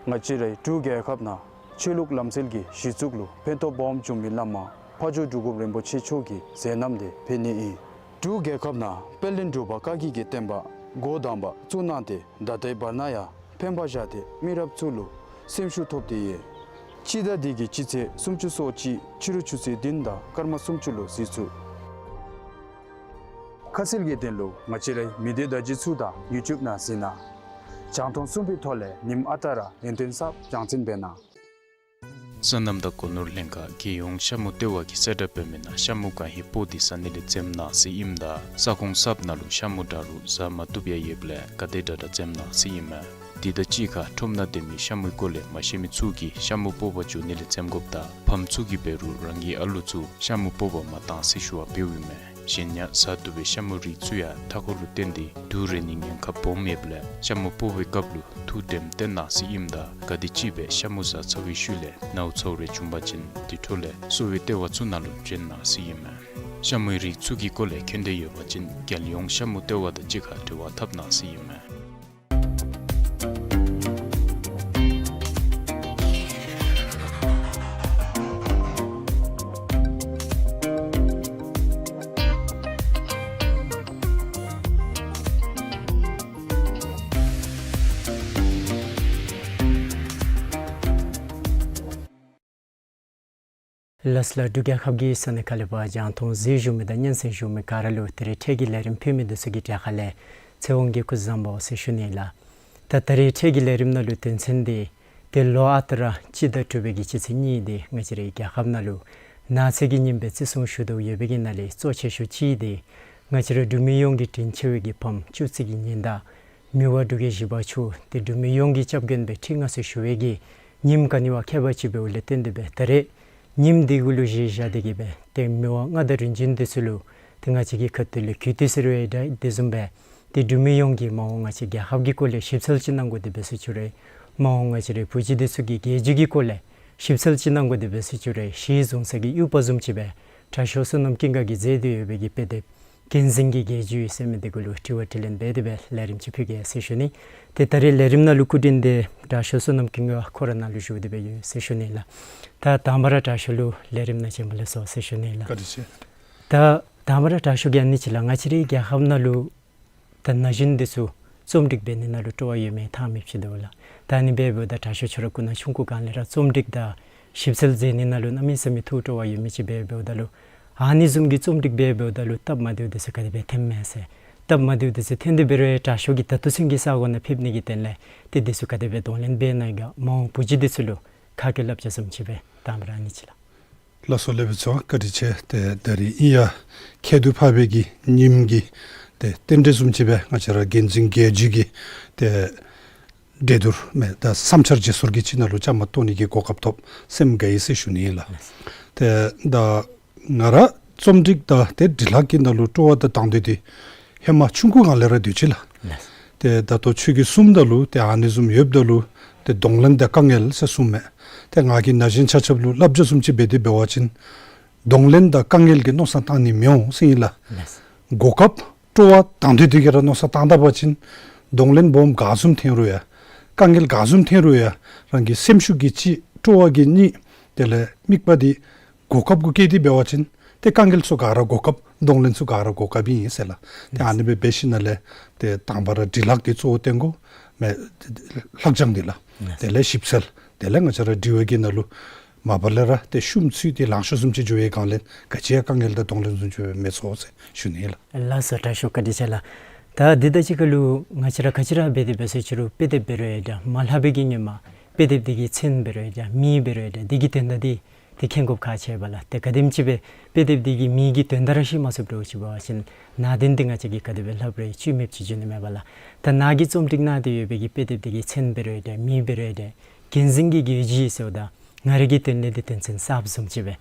ང་བཅས་རའི་འབྲུག་རྒྱལ་ཁབ་ནང་ཆོས་ལུགས་ལམ་སྲོལ་གྱི་གཞི་བཙུགས་ལུ་ཕན་ཐོགས་སྦོམ་བྱུང་མི་བླ་མ་ཕ་ཇོ་འབྲུག་སྒོམ་རིན་པོ་ཆེ་མཆོག་གི་མཛད་རྣམ་དེ་ཕུལ་ནི་ཨིན། འབྲུག་རྒྱལ་ཁབ་ནང་དཔལ་ལྡན་འབྲུག་པ་བཀའ་བརྒྱུད་ཀྱི་བསྟན་པ་འགོ་དང་པ་བཙུགས་གནང་སྟེ་ད་ལྟའི་བར་ན་ཡང་ཕན་པ་བཞག་སྟེ་མི་རབས་ཚུ་ལུ་སེམས་ཤུགས་ཐོབ་སྟེ་ཡོད། སྤྱི་ཟླ་འདི་གི་སྤྱི་ཚེས་སུམ་ཅུ་སོ་གཅིག་ཕྱི་རུ་ཆུ་ཚོད་བདུན་དང་སྐར་མ་སུམ་ཅུ་ལུ་གཟིགས་ཚུགས། ཁ་གསལ་གྱི་དོན་ལུ་ང་བཅས་རའི་མི་སྡེ་བརྡ་བརྒྱུད་ཚུ་དང་ཡུ་ཊུབ་ནང་གཟིགས་གནང་། རྒྱང་མཐོང་གསུམ་པའི་ཐོག་ལས་ཉིནམ་ཨ་རྟག་ར་ཡུན་བརྟན་གསརཔ་རྒྱང་སྲིང་འབད་གནང་། སོ་ནམ་དང་སྒོ་ནོར་ལྷན་ཁག་རྒྱལ་ཡོངས་ཤ་མུ་ལྟེ་བ་གིས་གསལ་བསྒྲགས་འབད་མི་ནང་ཤ་མུ་གང་ཧེ་སྤོ་སྟེ་ཟ་ནི་ལས་འཛེམ་གནང་ཟེར་ཨིནམ་ད་ས་ཁོངས་གསརཔ་ནང་ལུ་ཤ་མུ་འདྲ་རུང་ཟ་མ་བཏུབ་ཡང་ཡོདཔ་ལས་ག་དེ་དྲག་དྲག་འཛེམ་གནང་ཟེར་ཨིན་མས། འདི་དང་གཅིག་ཁར་ཁྲོམ་ནང་སྡོད་མི་ཤ་མུའི་སྐོར་ལས་མ་ཤེས་མི་ཚུ་གིས་ཤ་མུ་སྤོག་པར་འགྱོ་ནི་ལས་འཛེམ་དགོཔ་དང་ཕམ་ཚུ་གིས་འབད་རུང་རང་གི་ཨ་ལུ་ཚུ་ཤ་མུ་སྤོག་པར་མ་གཏང་ཟེར་ཞུ་བ་འབདཝ་ཨིན་མས། གཞན་ཡང་བཟའ་བཏུབ་པའི་ཤ་མུ་རིགས་ཚུ་ཡང་མཐའ་འཁོར་ལུ་བརྟེན་ཏེ་དུག་རེག་ནིའི་ཉེན་ཁ་སྦོམ་ཡོདཔ་ལས་ཤ་མུ་སྤོག་པའི་སྐབས་ལུ་ཐུགས་དྲནམ་བཏོན་གནང་ཟེར་ཨིནམ་ད་ག་དེམ་ཅིག་སྦེ་ཤ་མུ་བཟའ་ཚར་བའི་ཤུལ་ལས་ནཝ་ཚཝ་རེ་བྱུང་པ་ཅིན་དེ་འཕྲོ་ལས་གསོ་བའི་ལྟེ་བ་ཚུ་ནང་ལུ་བྱོན་གནང་ཟེར་ཨིན་མས། ཤ་མུའི་རིགས་ཚུ་གི་སྐོར་ལས་མཁྱེན་འདོད་ཡོད་པ་ཅིན་རྒྱལ་ཡོངས་ཤ་མུ་ལྟེ་བ་དང་གཅིག་ཁར་འབྲེལ་བ་འཐབ་གནང་ཟེར་ཨིན་མས། ལགས་སོ་ལགས། འབྲུག་རྒྱལ་ཁབ་ཀྱི་ས་གནས་ཁག་ལས་ཕར་རྒྱང་མཐོང་གཟིགས་བཞུགས་མི་དང་སྙན་གསན་བཞུགས་མི་ག་ར་ལུ་ད་རིས་འཕྲལ་གྱི་ལས་རིམ་ཕུལ་མི་འདི་ཚུ་གི་གྲས་ཁ་ལས་ཚེ་དབང་གིས་སྐུ་གཟུགས་བཟང་པོ་ཟེར་ཞུ་ནི་ལགས། ད་ད་རིས་འཕྲལ་གྱི་ལས་རིམ་ནང་ལུ་དོན་ཚན་འདི་ཏེ་ལོ་ཨ་རྟག་ར་སྤྱི་ཟླ་དྲུག་པའི་གི་སྤྱི་ཚེས་གཉིས་འདི་ང་བཅས་རའི་རྒྱལ་ཁབ་ནང་ལུ་ནགས་ཚལ་གྱི་ཉིནམ་སྦེ་བརྩི་སྲུང་ཞུ་དོ་ཡོད་པའི་གི་ནང་ལས་གཙོ་ཆེ་ཤོས་ཅིག་འདི་ང་བཅས་རའི་འབྲུག་མི་ཡོངས་ཀྱི་དྲིན་ཆེ་བའི་གི་ཕམ་སྤྱོད་ཚུལ་གྱི་ཉེན་བརྡ་མི་དབང་འབྲུག་རྒྱལ་བཞི་པ་མཆོག་ཏེ་འབྲུག་མི་ཡོངས་ཀྱི་སྐྱབས་མགོན་སྦེ་ཁྲི་མངའ་གསོལ་ཞུ་བའི་གི་ཉིནམ་ག་ནི་བ་ཁྱད་པར་ཅིག་འབདཝ་ལས་བརྟེན་ཏེ་སྦེ་ད་རིས་ཉིནམ་འདི་གུ་ལུ་གཞི་བཞག་སྟེ་གི་སྦེ་ཏེ་མི་དབང་མངའ་བདག་རིམ་བྱོན་འདི་ཚུ་ལུ་ཏེ་ང་བཅས་ཀྱི་ཁ་ཐུག་ལས་གུས་བཏུད་ཟེར་རུང་ཡང་འདྲ་དེ་བཟུམ་སྦེ་ཏེ་འབྲུག་མི་ཡོངས་ཀྱིས་མ་འོངས་ང་བཅས་རྒྱལ་ཁབ་ཀྱི་སྐོར་ལས་ཞིབ་འཚོལ་ཅིག་གནང་དགོ་དེ་འབད་ཟེར་ཞུ་རུང་མ་འོངས་ང་བཅས་རའི་བུ་བརྒྱུད་འདི་ཚུ་གི་རྒྱལ་རྒྱུད་ཀྱི་སྐོར་ལས་ཞིབ་འཚོལ་ཅིག་གནང་དགོ་དེ་འབད་ཟེར་ཞུ་རུང་གཞི་བཟུང་ས་གི་དབྱུག་པ་བཟུམ་ཅིག་སྦེ་དྲག་ཤོས་བསོད་ནམས་ཀུན་དགའ་གིས་མཛད་དེ་ཡོད་པའི་གི་དཔེ་དེབ་རྒྱན་འཛིན་གྱི་རྒྱལ་རྒྱུད་ཟེར་མི་འདི་གུ་ལུ་དྲི་བ་དྲིས་ལན་འབད་དེ་སྦེ་ལས་རིམ་ཅིག་ཕུལ་གེ་ཟེར་ཞུ་ནི། ཏེ་ད་རིས་ལས་རིམ་ནང་ལུ་སྐུ་མགྲོན་འདི་དྲག་ཤོས་བསོད་ནམས་ཀུན་དགའ་ཁོ་ར་ནཱ་ལུ་བཞུགས་ཏེ་སྦེ་ཡོད་ཟེར་ཞུ་ནི་ལགས། ད་དང་པ་ར་དྲག་ཤོས་ལུ་ལས་རིམ་ནང་བྱོན་པ་ལེགས་སོ་ཟེར་ཞུ་ནི་ལགས། བཀའ་དྲིན་ཆེ། ད་དང་པ་ར་དྲག་ཤོས་ཀྱིས་ཨ་ནི་ཅིག་ལགས། ང་བཅས་རའི་རྒྱལ་ཁབ་ནང་ལུ་ད་ན་གཞོན་འདི་ཚུ་རྩོམ་སྒྲིག་འབད་ནི་ནང་ལུ་སྤྲོ་བ་ཡོད་མེད་ཐག་མི་ཆོད་དོ་ལགས། ད་ཨ་ནི་འབད་འབདཝ་ད་དྲག་ཤོས་ཁྱོད་ར་སྐུ་ན་ཆུང་ཀུ་སྒང་ལས་ར་རྩོམ་སྒྲིག་དང་ཞིབ་འཚོལ་མཛད་ནི་ནང་ལུ་གནམ་མེད་ས་མེད་ཐུགས་སྤྲོ་བ་ཡོད་མི་ཅིག་འབད་འབདཝ་ད་ལུ་ཨ་ནི་བཟུམ་གྱི་རྩོམ་སྒྲིག་འབད་འབདཝ་ད་ལུ་སྟབས་མ་བདེཝ་འདི་ཚུ་ག་དེ་སྦེ་ཐོནམ་མས་ཟེར། སྟབས་མ་བདེཝ་འདི་ཚུ་ཐོན་ཏེ་འབད་རུང་ཡང་དྲག་ཤོས་ཀྱིས་ད་ལྟོ་ཚུན་གྱི་ས་གོ་ནང་ཕེབས་ནི་གི་དོན་ལས་ཏེ་འདི་ཚུ་ག་དེ་སྦེ་གདོང་ལེན་འབད་ནི་ག་མ་འོངས་བུ་བརྒྱུད་འདི་ཚུ་ལུ་ཁ་སྐད་སླབ་བྱ་བཟུམ་ཅིག་སྦེ་དང་པ་ར་ཨ་ནི་ཅིག་ལགས། ལགས་སོ་ལེགས་པའི་ཚོགས་བཀའ་དྲིན་ཆེ། ཏེ་ད་རིས་ཨིན་ཡང་ཁྱད་དུ་འཕགས་པའི་གི་ཉིནམ་གྱི་ཏེ་རྟེན་འབྲེལ་བཟུམ་ཅིག་སྦེ་ང་བཅས་ར་རྒྱན་འཛིན་རྒྱལ་རྒྱུད་ཀྱི་ཏེ་འགྲན་བསྡུར་མེན་ད་བསམ་འཆར་བརྗེ་སོར་གྱི་ཅིག་ནང་ལུ་བཅའ་མར་གཏོགས་ནི་གི་གོ་སྐབས་ཐོབ་སེམས་དགའ་ཡི་ཟེར་ཞུ་ནི་ཨིན་ལགས། ཏེ་ད་ང་ར་རྩོམ་སྒྲིག་དང་ཏེ་འབྲི་ལྷག་གི་ནང་ལུ་སྤྲོ་བ་དང་དང་འདོད་འདི་ཧེ་མ་ཆུང་ཀུ་སྒང་ལས་ར་སྡོད་ཅི་ལགས། ལགས། ཏེ་ད་ལྟོ་ཁྱོད་ཀྱིས་གསུངམ་ད་ལུ་ཏེ་ཨ་ནི་བཟུམ་ཡོདཔ་ད་ལུ་ཏེ་གདོང་ལེན་དང་དཀའ་ངལ་ཟེར་གསུངམ་མས། ཏེ་ང་གིས་ན་གཞོན་ཆ་ཁྱབ་ལུ་སླབ་བྱ་བཟུམ་ཅིག་འབད་དེ་འབད་བ་ཅིན་གདོང་ལེན་དང་དཀའ་ངལ་གྱིས་མནོ་བསམ་བཏང་ནི་མི་འོང་ཟེར་ཨིན་ལགས། ལགས། གོ་སྐབས་སྤྲོ་བ་དང་འདོད་འདི་གིས་ར་མནོ་བསམ་བཏང་ད་པ་ཅིན་གདོང་ལེན་སྦོམ་ག་བཟུམ་ཐོན་རུང་ཡང་དཀའ་ངལ་ག་བཟུམ་ཐོན་རུང་ཡང་རང་གི་སེམས་ཤུགས་ཀྱིས་གཅིག་སྤྲོ་བ་གིས་གཉིས་དེ་ལས་དམིགས་པ་འདི་གོ་སྐབས་གུ་བསྐྱེད་དེ་འབད་བ་ཅིན་ཏེ་དཀའ་ངལ་ཚུ་ག་ར་གོ་སྐབས་གདོང་ལེན་ཚུ་ག་ར་གོ་སྐབས་ཨིན་ཟེར་ལགས། ཏེ་ཨ་ནི་སྦེ་འབད་ཞིནམ་ལས་ཏེ་དང་པ་ར་འབྲི་ལྷག་འདི་གཙོ་བོ་བཏོན་དགོ་མེན་ལྷག་བྱང་འདི་ལགས། ལགས། དེ་ལས་ཞིབ་འཚོལ་དེ་ལས་ང་བཅས་ར་དྲི་བ་གི་ནང་ལུ་མ་པ་ལས་ར་ཏེ་ཤུམ་ཚུད་དེ་ལང་ཤོར་བཟུམ་ཅིག་འགྱོ་བའི་སྒང་ལས་ག་ཅི་ཡང་དཀའ་ངལ་དང་གདོང་ལེན་བཟུམ་ཅིག་མི་ཚོར་ཟེར་ཞུ་ནི་ལགས། ལགས་སོ་དྲག་ཤོས་བཀའ་དྲིན་ཆེ་ལགས། ད་འདི་དང་གཅིག་ཁར་ལུ་ང་བཅས་ར་ག་ཅི་ར་འབད་དེ་འབད་ཟེར་ཞུ་རུང་དཔེ་དེབ་འབད་རུང་ཡང་འདྲ་མ་ལྷག་པའི་གི་ཉིནམ་དཔེ་དེབ་འདི་གི་མཚན་འབད་རུང་ཡང་འདྲ་མིང་འབད་རུང་ཡང་འདྲ་འདི་གི་དོན་དག་འདི་ཏེ་མཁྱེན་དགོཔ་ཁག་ཆེ་བས་ལགས། ཏེ་ག་དེམ་ཅིག་སྦེ་དཔེ་དེབ་འདི་གི་མིང་གི་དོན་དག་ར་ཤེས་མ་ཚུགསཔ་འདྲཝ་ཅིག་འབད་བ་ཅིན་ནང་དོན་འདི་ང་བཅས་ཀྱིས་ག་དེ་སྦེ་ལྷབ་རུང་ཡང་བཅུད་མེདཔ་ཅིག་འགྱོ་ནི་མས་པ་ལགས། ད་ནཱ་གིས་རྩོམ་སྒྲིག་གནང་སྟེ་ཡོད་པའི་གི་དཔེ་དེབ་འདི་གི་མཚན་འབད་རུང་ཡང་འདྲ་མིང་འབད་རུང་ཡང་འདྲ་རྒྱན་འཛིན་གྱི་རྒྱལ་རྒྱུད་ཟེརཝ་ད་ང་རའི་གི་དོན་ལས་འདི་དོན་ཚན་གསརཔ་བཟུམ་ཅིག་སྦེ་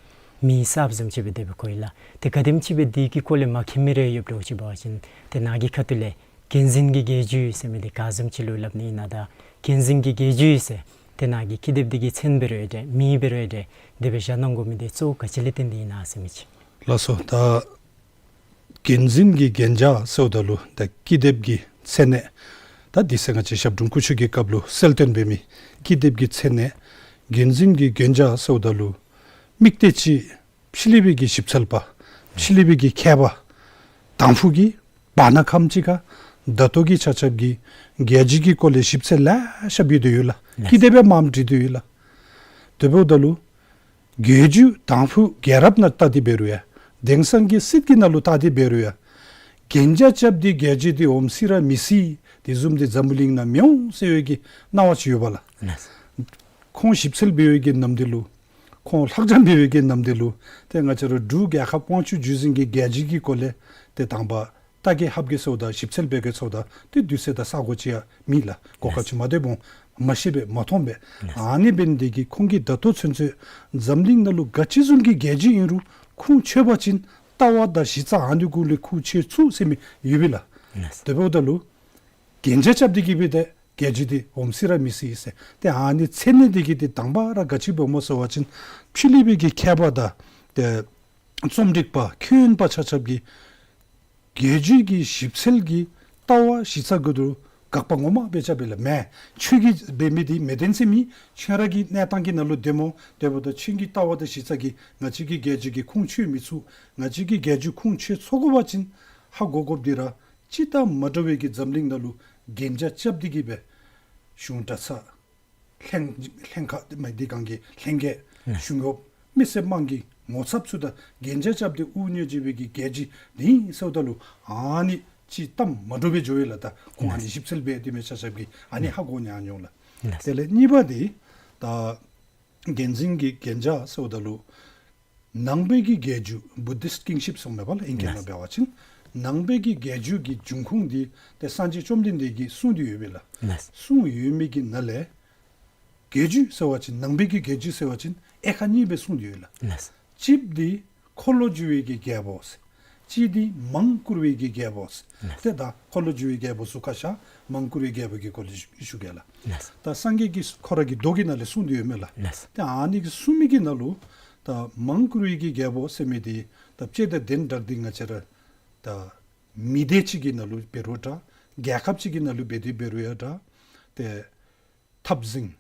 མིང་གསརཔ་བཟུམ་ཅིག་སྦེ་དེ་སྦེ་གོ་ཡི་ལགས། ཏེ་ག་དེམ་ཅིག་སྦེ་འདི་གི་སྐོར་ལས་མ་མཁྱེན་མི་རེ་ཡོདཔ་འདྲཝ་ཅིག་འབད་བ་ཅིན་ཏེ་ནཱ་གི་ཁ་ཐུག་ལས་རྒྱན་འཛིན་གྱི་རྒྱལ་རྒྱུད་ཟེར་མི་འདི་ག་བཟུམ་ཅིག་ལུ་སླབ་ནི་ཨིན་ན་དང་རྒྱན་འཛིན་གྱི་རྒྱལ་རྒྱུད་ཟེར་ཏེ་ནཱ་གི་ཀི་དེབ་འདི་གི་མཚན་འབད་རུང་ཡང་འདྲ་མིང་འབད་རུང་ཡང་འདྲ་དེ་སྦེ་བཞག་གནང་དགོ་མི་འདི་གཙོ་བོ་ག་ཅི་ལས་བརྟེན་ཏེ་ཨིན་ན་ཟེར་མི་ཅིག། ལགས་སོ། ད་རྒྱན་འཛིན་གྱི་རྒྱན་ཆ་ཟེརཝ་ད་ལུ་ད་ཀི་དེབ་ཀྱི་མཚན་གནས་ད་དེ་ཚེ་ང་བཅས་ཞབས་དྲུང་སྐུ་མཆོད་ཀྱི་སྐབས་ལུ་གསལ་སྟོན་འབད་མི་ཀི་དེབ་ཀྱི་མཚན་གནས་རྒྱན་འཛིན་གྱི་རྒྱན་ཆ་ཟེརཝ་ད་ལུ་དམིགས་གཏད་ཅིག་ཕྱི་གླིང་པའི་གི་ཞིབ་འཚོལ་པ་ཕྱི་གླིང་པའི་གི་མཁས་པ་དང་ཕུ་གིས་བར་ན་ཁམས་ཅིག་ཁར་ད་ལྟོ་གི་ཆ་ཁྱབ་ཀྱི་རྒྱལ་རྒྱུད་ཀྱི་སྐོར་ལས་ཞིབ་འཚོལ་ལེ་ཤ་འབད་དེ་ཡོད་ལགས། ཀི་དེབ་ཡང་མངམ་བྲི་དེ་ཡོད་ལགས། དེ་འབདཝ་ད་ལུ་རྒྱལ་རྒྱུད་དང་ཕུ་རྒྱལ་རབས་ནང་བལྟ་སྟེ་འབད་རུང་ཡང་དེང་སང་གི་སྲིད་ཀྱི་ནང་ལུ་བལྟ་སྟེ་འབད་རུང་ཡང་རྒྱན་ཆ་རྐྱབ་སྟེ་རྒྱལ་རྒྱུད་འདི་འོང་སྲིད་ར་མི་སྲིད་དེ་བཟུམ་འདི་འཛམ་བུ་གླིང་ནང་མི་འོང་ཟེར་བའི་གི་སྣང་བ་ཅིག་ཡོད་པ་ལགས། ཁོང་ཞིབ་འཚོལ་འབད་བའི་གི་ནམ་དུས་ལུ་ཁོང་ལྷག་བྱང་འབད་བའི་གི་ནམ་དུས་ལུ་ཏེ་ང་བཅས་ར་འབྲུག་རྒྱལ་ཁབ་དབང་ཕྱུག་བརྒྱུད་འཛིན་གྱི་རྒྱལ་རྒྱུད་ཀྱི་སྐོར་ལས་ཏེ་དང་པ་ ལྟ་གི་ཧབ་གི་ཟེརཝ་ད་ཞིབ་འཚོལ་འབད་གི་ཟེརཝ་ད་ཏེ་དུས་ཚོད་དང་ས་གོ་ཅིག་ཡང་མེད་ལགས། གོ་སྐབས་ཅིག་མ་ཐོབ་འོང་མ་ཤེས་པས་མ་མཐོང་པས། ཨ་ནི་འབད་ནི་དེ་གིས་ཁོང་གིས་ད་ལྟོ་ཚུན་ཚོད་འཛམ་གླིང་ནང་ལུ་ག་ཅི་བཟུམ་གྱི་རྒྱལ་བརྒྱུད་ཨིན་རུང་ཁུངས་འཁྱོལ་བ་ཅིན་ལྟ་བ་དང་གཞི་རྩ་ཨ་ནི་གུ་ལས་ཁུངས་འཁྱོལ་ཚུགས་ཟེར་མི་ཡོད་པས་ལགས། དེ་འབདཝ་ད་ལུ་གན་རྒྱ་རྐྱབ་སྟེ་གི་སྦེ་ཏེ་རྒྱལ་བརྒྱུད་འདི་འོང་སྲིད་ར་མི་སྲིད་ཟེར། ཏེ་ཨ་ནི་འཚོལ་ནི་འདི་གིས་ཏེ་དང་པ་ར་ག་ཅི་འབདཝ་སྨོ་ཟེར་བ་ཅིན་ཕྱི་གླིང་པའི་གི་མཁས་པ་དང་ཏེ་རྩོམ་སྒྲིག་པ་མཁས་པ་ཆ་ཁྱབ་ཀྱིས་རྒྱལ་བརྒྱུད་ཀྱི་ཞིབ་འཚོལ་གྱི་ལྟ་བ་གཞི་རྩ་གུ་ལུ་དགག་པ་ངོ་མ་སྦེ་རྐྱབ་པས་ལགས། མེན་ཁྱོད་ཀྱིས་འབད་མི་འདི་མི་བདེན་ཟེར་མེད། ཁྱོད་ར་གི་གནས་སྟངས་ཀྱི་ནང་ལུ་བདེན་སྨོ། དེ་འབདཝ་ད་ཁྱོད་ཀྱི་ལྟ་བ་དང་གཞི་རྩ་གིས་ང་བཅས་ཀྱི་རྒྱལ་བརྒྱུད་ཀྱི་ཁུངས་འཁྱོལ་མི་ཚུགས། ང་བཅས་ཀྱི་རྒྱལ་བརྒྱུད་ཁུངས་འཁྱོལ་ཚུགས་དགོ་པ་ཅིན་ཧ་གོ་དགོཔ་འདི་ར་སྤྱིར་བཏང་མ་འདྲཝ་གི་འཛམ་གླིང་ནང་ལུ་གན་རྒྱ་རྐྱབ་སྟེ་གི་སྦེ་གཞུང་གྲྭ་ཚང་ལྷན་ལྷན་ཁག་མ་འདི་གང་གི་ལྷན་རྒྱས་གཞུང་གཡོགཔ་མི་སེར་དམངས་ཀྱི་ངོ་ཚབ་ཚུ་དང་གན་རྒྱ་རྐྱབ་སྟེ་དབུ་བརྙེས་བྱོན་པའི་གི་རྒྱལ་བརྒྱུད་འདི་ཨིན་ཟེརཝ་ད་ལུ་ཨ་ནི་ཅིག་གཏམ་མ་འདྲཝ་སྦེ་འགྱོ་ཡི་ལགས། ད་ཁོང་ཨ་ནི་ཞིབ་འཚོལ་འབད་དེ་མི་ཆ་ཁྱབ་ཀྱིས་ཨ་ནི་ཧ་གོ་ཉན་འོང་ལགས། དེ་ལས་གཉིས་པ་འདི་ད་བསྟན་འཛིན་གྱི་གན་རྒྱ་ཟེརཝ་ད་ལུ་ནང་པའི་གི་རྒྱལ་བརྒྱུད་བུ་དིསཊ་ཀིང་ཤིཔ་གསུངམ་མས་པ་ལགས། ཨིང་སྐད་ནང་འབད་བ་ཅིན་ནང་པའི་གི་རྒྱལ་བརྒྱུད་ཀྱི་འབྱུང་ཁུངས་འདི་ཏེ་སངས་རྒྱས་བཅོམ་ལྡན་འདས་ཀྱིས་གསུངས་ཏེ་ཡོད་པས་ལགས། གསུངས་ཡོད་མི་གི་ནང་ལས་རྒྱལ་བརྒྱུད་ཟེར་བ་ཅིན་ནང་པའི་གི་རྒྱལ་བརྒྱུད་ཟེར་བ་ཅིན་དབྱེ་ཁག་གཉིས་སྦེ་གསུངས་ཏེ་ཡོད་ལགས། གཅིག་འདི་འཁོར་ལོས་སྒྱུར་བའི་གི་རྒྱལ་པོ་ཟེར། གཅིག་འདི་མང་བཀུར་བའི་གི་རྒྱལ་པོ་ཟེར། ཏེ་ད་འཁོར་ལོས་སྒྱུར་བའི་རྒྱལ་པོ་ཚུ་ཁ་བཤད། མང་བཀུར་བའི་རྒྱལ་པོ་གི་སྐོར་ལས་ཞུ་གེ་ལགས། ད་སངས་རྒྱས་ཀྱིས་ཁོ་ར་གི་མདོ་གི་ནང་ལས་གསུངས་ཏེ་ཡོད་མས་ལགས། ཏེ་ཨ་ནི་གི་གསུངས་མི་གི་ནང་ལུ་ད་མང་བཀུར་བའི་གི་རྒྱལ་པོ་ཟེར་མི་འདི་ད་དཔྱེ་དང་དེ་འདྲ་འདི་ང་བཅས་ར་ད་མི་སྡེ་ཅིག་གི་ནང་ལུ་འབད་རུང་འདྲ་རྒྱལ་ཁབ་ཅིག་གི་ནང་ལུ་འབད་དེ་འབད་རུང་ཡང་འདྲ་ཏེ་འཐབ་འཛིང་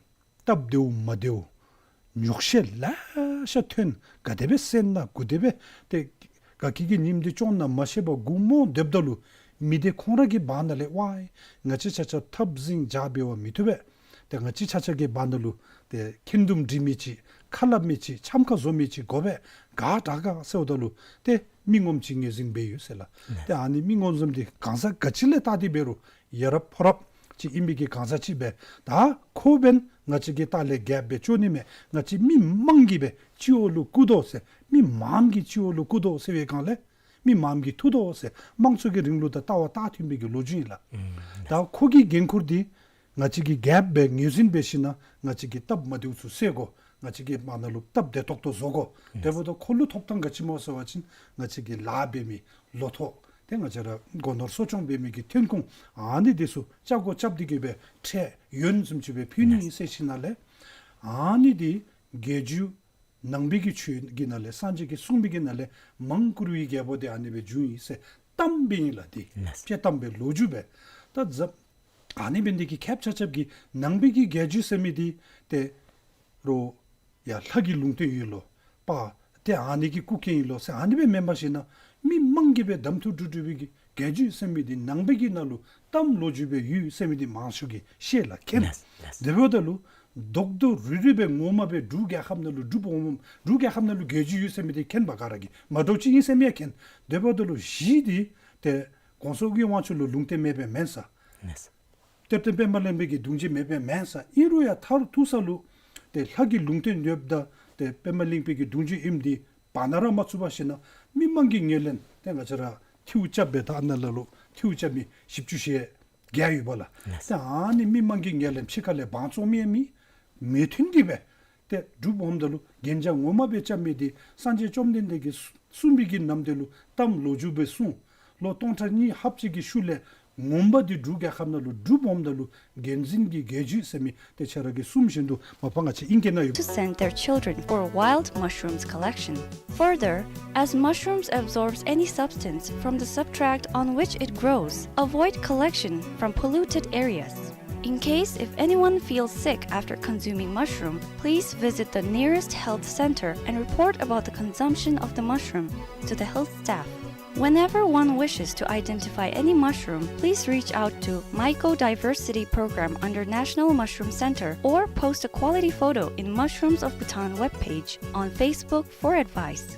སྟབས་བདེཝ་མ་བདེཝ་ཉོགས་བཤད་ལེ་ཤ་ཐོན། ག་དེ་སྦེ་བསད་ན་གུ་དེ་སྦེ་ཏེ་ག་གི་གི་ཉིནམ་འདི་སྐྱོང་ན་མ་ཤེས་པར་སྒུག་སྨོ་སྡོདཔ་ད་ལུ་མི་སྡེ་ཁོང་ར་གི་བར་ན་ལས་ཝའི་ང་བཅས་ཆ་ཁྱབ་འཐབ་འཛིང་རྒྱག་འབད་བ་མི་བཏུབ་པས། ཏེ་ང་བཅས་ཆ་ཁྱབ་ཀྱི་བར་ན་ལུ་ཏེ་འཁོན་འདུམ་སྒྲིག་མི་ཅིག་ཁ་སླབ་མི་ཅིག་འཆམ་ཁ་བཟོ་མི་ཅིག་དགོ་པས། ག་དྲག་ག་ཟེརཝ་ད་ལུ་ཏེ་མི་ངོམ་ཅིག་ངོས་འཛིན་འབད་ཡོད་ཟེར་ལགས། ཏེ་ཨ་ནི་མི་ངོམ་བཟུམ་འདི་གང་ཟག་ག་ཅི་ལས་བལྟ་སྟེ་འབད་རུང་ཡ་རབས་ཕོ་རབ་ཅིག་ཨིན་པའི་གི་གང་ཟག་ཅིག་སྦེ་ད་ཁོ་འབདན་ང་བཅས་ཀྱི་ལྟག་ལས་རྒྱལཔོ་སྦེ་བཅོ་ནི་མས། ང་བཅས་མི་དམངས་ཀྱིས་སྦེ་སྤྱི་འོག་ལུ་བཀུར་དོ་ཟེར། མི་མངམ་གིས་སྤྱི་འོག་ལུ་བཀུར་དོ་ཟེར་བའི་སྒང་ལས་མི་མངམ་གིས་ཐུག་དོ་ཟེར། དམངས་གཙོ་གི་རིང་ལུགས་དང་ལྟ་བ་མཐུན་པའི་གི་ལོ་རྒྱུས་ཨིན་ལགས། ད་ཁོ་གི་འགན་ཁུར་འདི་ང་བཅས་ཀྱིས་རྒྱལཔོ་སྦེ་ངོས་འཛིན་འབད་ཞིནམ་ལས་ང་བཅས་ཀྱི་སྟབས་མ་བདེཝ་ཚུ་སེལ་དགོ། ང་བཅས་ཀྱི་བར་ན་ལུ་སྟབས་བདེ་ཏོག་ཏོ་བཟོ་དགོ། དེ་འབདཝ་ད་ཁོ་ལུ་ཐོབ་ཐང་ག་ཅི་སྨོ་ཟེར་བ་ཅིན་ང་བཅས་ཀྱི་ལཱ་འབད་མི་ལོ་ཐོག་ཏེ་ང་བཅས་ར་སྒོ་ནོར་གསོ་སྐྱོང་འབད་མི་གི་ཐོན་ཁུངས་ཨ་ནི་འདི་ཚུ་ཆ་བགོ་རྐྱབ་སྟེ་གི་སྦེ་ཁྲལ་ཡོན་བཟུམ་ཅིག་སྦེ་ཕུལ་ནི་ཨིན་ཟེར་ཞིནམ་ལས་ཨ་ནི་འདི་རྒྱལ་བརྒྱུད་ནང་པའི་གི་ཆོས་ཀྱི་ནང་ལས་སངས་རྒྱས་ཀྱིས་གསུངས་མི་གི་ནང་ལས་མང་བཀུར་བའི་རྒྱལ་པོ་འདི་ཨ་ནི་སྦེ་བྱུང་ཡི་ཟེར་གཏམ་སྦེ་ཨིན་ལགས། འདི་དཔྱེ་གཏམ་སྦེ་ལོ་རྒྱུས་སྦེ་ད་ཟབ་ཨ་ནི་འབད་ནི་དེ་གིས་མཁསཔ་ཆ་ཁྱབ་ཀྱིས་ནང་པའི་གི་རྒྱལ་བརྒྱུད་ཟེར་མི་འདི་ཏེ་རོགས་ཡ་ལྷ་གི་ལུང་བསྟན་ཡོད་ལོ། པ་ཏེ་ཨ་ནི་གི་སྐུ་རྐྱེན་ཨིན་ལོ་ཟེར་ཨ་ནི་སྦེ་མེན་པར་ཞིནམ་ལས་མི་དམངས་ཀྱིས་སྦེ་གདམ་འཐུ་གྲུབ་གྲུབ་པའི་གི་རྒྱལ་བརྒྱུད་ཟེར་མི་འདི་ནང་པའི་གི་ནང་ལུ་གཏམ་ལོ་རྒྱུས་སྦེ་ཡོད་ཟེར་མི་འདི་མང་ཤོས་ཀྱིས་ཤེས་ལགས་མཁྱེན། དེ་འབདཝ་ད་ལུ་རྡོག་རྡོག་རུལ་རུལ་སྦེ་ངོ་མ་སྦེ་འབྲུག་རྒྱལ་ཁབ་ནང་ལུ་འབྲུག་སྦོམ་འབྲུག་རྒྱལ་ཁབ་ནང་ལུ་རྒྱལ་བརྒྱུད་ཡོད་ཟེར་མི་འདི་མཁྱེན་པ་ག་ར་གིས་མ་འདྲཝ་ཅིག་ཨིན་ཟེར་མི་ཡང་མཁྱེན། དེ་འབདཝ་ད་ལུ་གཞི་འདི་ཏེ་གོང་ས་ཨོ་རྒྱན་དབང་ཕྱུག་ལུ་ལུང་བསྟན་མེདཔ་མེན་ས། གཏེར་སྟོན་པདྨ་གླིང་པའི་གི་གདུང་རྒྱུད་མེདཔ་མེན་ས། ཨིན་རུང་ཡང་མཐར་ཐུག་ས་ལུ་ཏེ་ལྷ་གི་ལུང་བསྟན་ཡོདཔ་ད་ཏེ་པདྨ་གླིང་པའི་གི་གདུང་རྒྱུད་ཨིནམ་འདི་བར་ན་ར་མ་ཚུད་པར་ཞིནམ་ལས་མི་དམངས་ཀྱིས་ངོས་ལེན་ཏེ་ང་བཅས་ར་ཐིའུ་རྐྱབ་སྦེ་ད་ཨ་ནཱ་ལ་ལུ་ཐིའུ་རྐྱབ་མི་བཞི་བཅུ་ཞེ་བརྒྱད་ཡོད་པ་ལགས། ཏེ་ཨ་ནི་མི་དམངས་ཀྱིས་ངོས་ལེན་ཕྱི་ཁ་ལས་བང་བཙོང་མི་ཡང་མེད། མོས་མཐུན་གྱིས་སྦེ་ཏེ་སྒྲུབ་འོངམ་ད་ལུ་གན་རྒྱ་ངོ་མ་སྦེ་རྐྱབ་མི་འདི་སངས་རྒྱས་བཅོམ་ལྡན་འདས་ཀྱིས་གསུངས་པའི་གི་ནམ་དུས་ལུ་གཏམ་ལོ་རྒྱུས་སྦེ་གསུངས། ལོ་སྟོང་ཕྲག་གཉིས་ལྷགཔ་ཅིག་གི་ཤུལ་ལས་ངོམ་པ་འདི་འབྲུག་རྒྱལ་ཁབ་ནང་ལུ་སྒྲུབ་འོངམ་ད་ལུ་རྒྱལ་བརྒྱུད་ཀྱི་རྒྱལ་བརྒྱུད་ཟེར་མི་ཏེ་ཁྱེད་ར་གིས་གསུངམ་བཞིན་དུ་མ་པ་ང་བཅས་ཨིང་སྐད་ནང་ཡོད། To send their children for wild mushrooms collection. Further, as mushrooms absorbs any substance from the substrate on which it grows, avoid collection from polluted areas. In case if anyone feels sick after consuming mushroom, please visit the nearest health center and report about the consumption of the mushroom to the health staff. Whenever one wishes to identify any mushroom, please reach out to Mycodiversity Program under National Mushroom Center or post a quality photo in Mushrooms of Bhutan webpage on Facebook for advice.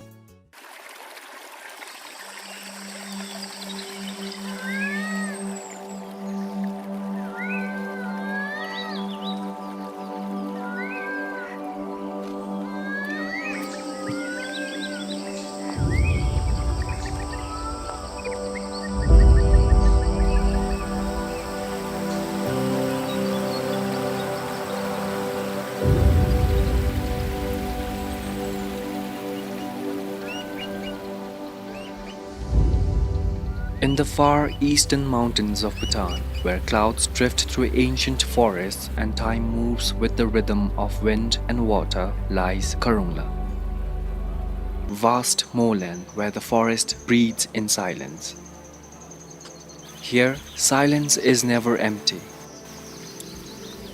In the far eastern mountains of Bhutan, where clouds drift through ancient forests and time moves with the rhythm of wind and water, lies Khorungla. Vast moorland where the forest breathes in silence. Here, silence is never empty.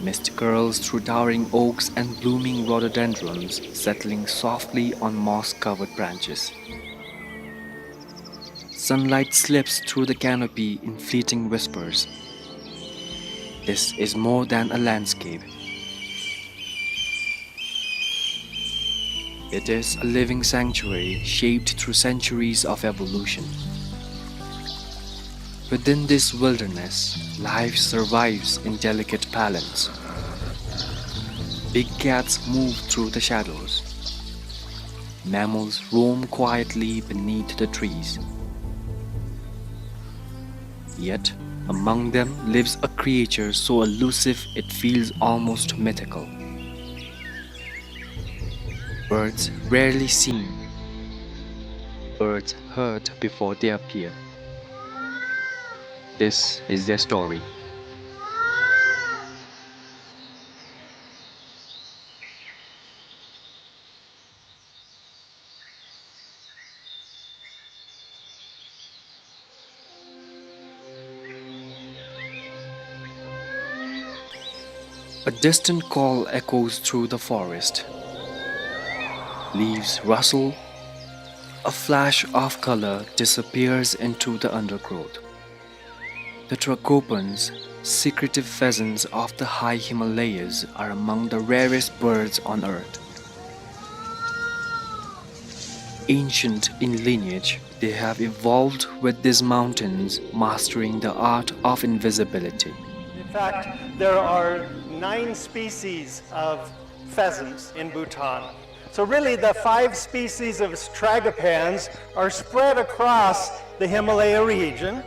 Mist curls through towering oaks and blooming rhododendrons, settling softly on moss-covered branches. Sunlight slips through the canopy in fleeting whispers. This is more than a landscape. It is a living sanctuary shaped through centuries of evolution. Within this wilderness, life survives in delicate balance. Big cats move through the shadows. Mammals roam quietly beneath the trees. Yet, among them lives a creature so elusive it feels almost mythical. Birds rarely sing. Birds heard before they appear. This is their story. A distant call echoes through the forest. Leaves rustle. A flash of color disappears into the undergrowth. The tragopans, secretive pheasants of the high Himalayas, are among the rarest birds on earth. Ancient in lineage, they have evolved with these mountains, mastering the art of invisibility. In fact, there are nine species of pheasants in Bhutan. So really, the five species of tragopans are spread across the Himalaya region,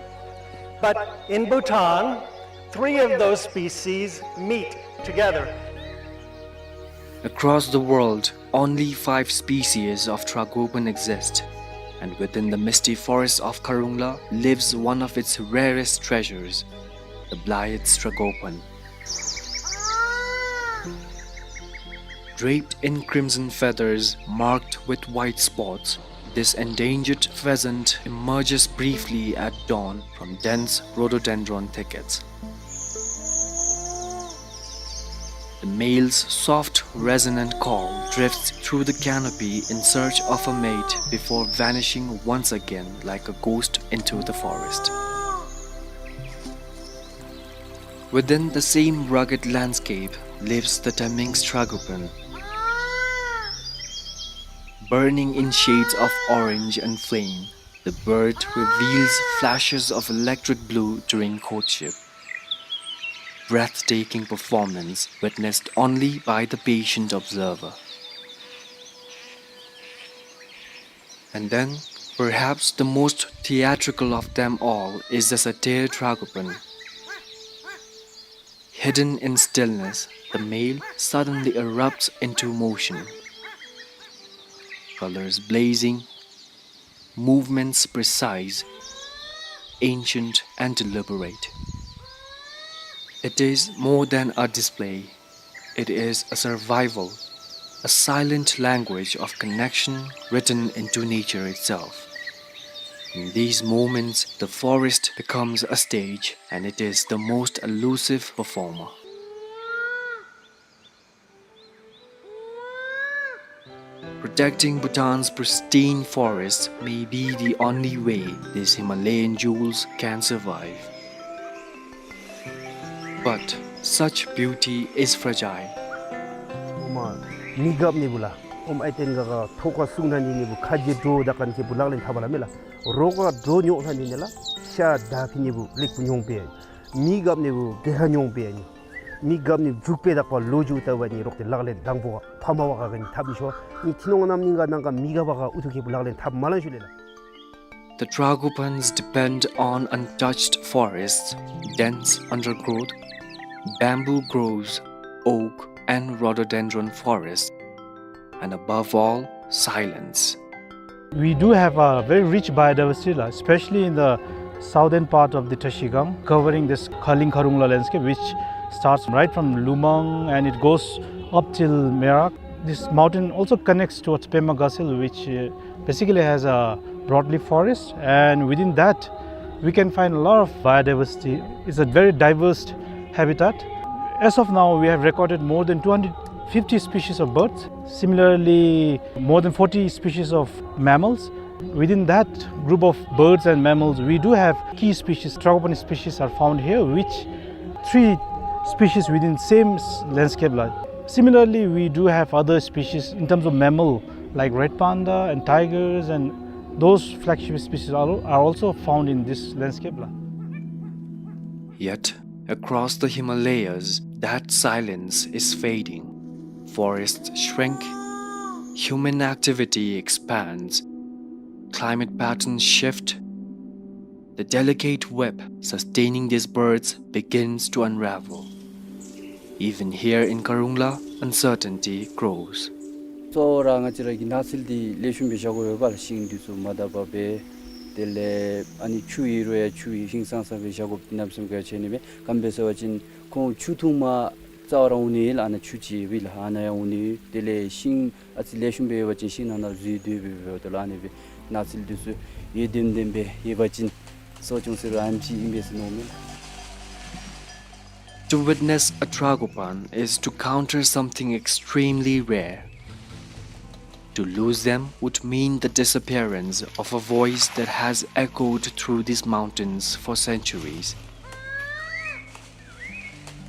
but in Bhutan, three of those species meet together. Across the world, only five species of tragopan exist, and within the misty forest of Khorungla lives one of its rarest treasures, the Blyth's tragopan. Draped in crimson feathers marked with white spots, this endangered pheasant emerges briefly at dawn from dense rhododendron thickets. The male's soft, resonant call drifts through the canopy in search of a mate before vanishing once again like a ghost into the forest. Within the same rugged landscape lives the Deming's tragopan. Burning in shades of orange and flame, the bird reveals flashes of electric blue during courtship. Breathtaking performance witnessed only by the patient observer. And then, perhaps the most theatrical of them all is the satyr tragopan. Hidden in stillness, the male suddenly erupts into motion. Colors blazing, movements precise, ancient and deliberate. It is more than a display. It is a survival, a silent language of connection written into nature itself. In these moments, the forest becomes a stage, and it is the most elusive performer. Protecting Bhutan's pristine forests may be the only way these Himalayan jewels can survive. But such beauty is fragile. ཨོ་མ་མི་གབ་ནི་བུ་ལ་ཨོ་མ་ཨའི་ཏེན་ག་ག་ཐོག་ཁར་སྲུང་ནི་ནི་བུ་ཁ་རྗེ་འདྲོག་ད་གན་ཁེ་བུ་ལག་ལེན་འཐབ་པ་ལ་མེ་ལ། རོག་ག་འདྲོག་ཉོག་ནི་ནི་ལ་ཤ་ད་ཕི་ནི་བུ་ལེགས་བུ་ཉོང་པེ། མི་གབ་ནི་བུ་གེ་ཁ་ཉོང་པེ་ནི། མི་གབ་ནི་འཇུག་པེ་དག་པ་ལོ་རྒྱུས་ལྟ་བ་ནི་རོག་ཏེ་ལག་ལེན་དང་པོ་ཕ་མ་བ་ག་ག་ནི་འཐབ་ནི་ཤོ་ནི་ཐི་ནོང་ནམ་ནིང་ག་ནང་ག་མི་གབ་བ་ག་ཨུ་ཐུ་ཁེ་བུ་ལག་ལེན་འཐབ་མ་ལང་ཤུ་ལེ་ལ། The tragopans depend on untouched forests, dense undergrowth, bamboo groves, oak and rhododendron forests, and above all, silence. We do have a very rich biodiversity, la, especially in the southern part of the Trashigang, covering this Khaling Kharungla landscape, which starts right from Lumang and it goes up till Merak. This mountain also connects towards Pema Gas Hill, which, uh, basically has a broadleaf forest, and within that, we can find a lot of biodiversity. It's a very diverse habitat. As of now, we have recorded more than two hundred fifty species of birds. Similarly, more than forty species of mammals. Within that group of birds and mammals, we do have key species, Tragopani species are found here, which three species within same s-, landscape la. Similarly, we do have other species in terms of mammal, like red panda and tigers, and those flagship species are, are also found in this landscape la. Yet, across the Himalayas, that silence is fading. Forests shrink, human activity expands, climate patterns shift. The delicate web sustaining these birds begins to unravel. Even here in Kharungla, uncertainty grows. གཙོ་བོ་ར་ང་བཅས་ར་གི་ནགས་ཚལ་འདི་ལེགས་ཤོམ་སྦེ་བཞག་དགོ་པས་ལགས། ཤིང་འདི་ཚུ་མ་བཏབ་པར་སྦེ། དེ་ལས་ཨ་ནི་ཆུ་ཡོད་རུང་ཡང་ཆུ་ཡང་ཧིང་སངས་ས་སྦེ་བཞག་དགོཔ་འདི་གནམ་མེད་ས་མེད་གལ་ཆེ་ནི་མས། ག་དེ་སྦེ་ཟེར་བ་ཅིན་ཁོང་ཆུ་འཐུང་མ་རྩ་བ་ར་འོང་ནི་ལགས། ཨ་ནཱ་ཆུ་ཅིག་ཡོད་པས་ལགས། ཨ་ནཱ་ཡང་འོང་ནི། དེ་ལས་ཤིང་ཨ་ཙི་ལེགས་ཤོམ་སྦེ་ཡོད་པ་ཅིན་ཤིང་ནང་ན་འཛུལ་སྡོད་པས། འབདཝ་ད་ལུ་ཨ་ནི་སྦེ་ནགས་ཚལ་འདི་ཚུ་ཡོད་བདེན་བདེན་སྦེ་ཡོད་པ་ཅིན་གསོ་སྐྱོང་ཟེར་རུང་ཨ་ནེམ་ཅིག་ཨིན་པས་ཟེར་མནོཝ་མས། To witness a Tragopan is to counter something extremely rare. To lose them would mean the disappearance of a voice that has echoed through these mountains for centuries.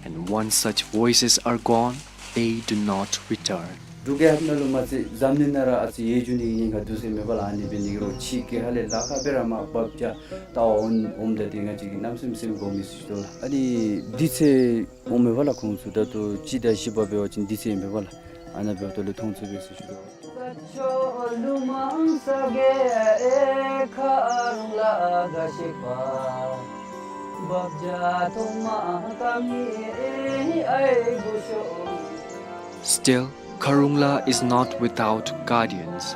And once such voices are gone, they do not return. འབྲུག་རྒྱལ་ཁབ་ནང་ལུ་མ་ཚད་འཛམ་གླིང་ནང་ར་ཨ་ཙི་ཡོད་རྒྱུ་ནི་ཉེན་ཁ་འདུག་ཟེར་མས་པ་ལགས། ཨ་ནི་འབད་ནི་འགྱོ་རུང་ཕྱི་རྒྱལ་ཁབ་ལས་ལཱ་ཁག་སྦེ་ར་མར་འབབ་རྒྱག་ལྟ་བར་འོང་འོངམ་ད་འདི་ང་བཅས་ཀྱིས་གནམ་མེད་ས་མེད་སེམས་དགོ་མི་ཟེར་ཞུ་དོ་ལགས། ཨ་ནི་དུས་ཚོད་འོང་མས་པ་ལགས། ཁོང་ཚུ་ད་ལྟོ་སྤྱི་ཟླ་བཞི་པ་འབད་བ་ཅིན་དུས་ཚོད་ཨིན་པས་པ་ལགས། ཨ་ནཱ་འབདཝ་ད་ལུ་མཐོང་ཚུགས་པས་ཟེར་ཞུ་དོ། Still, Kharungla is not without guardians.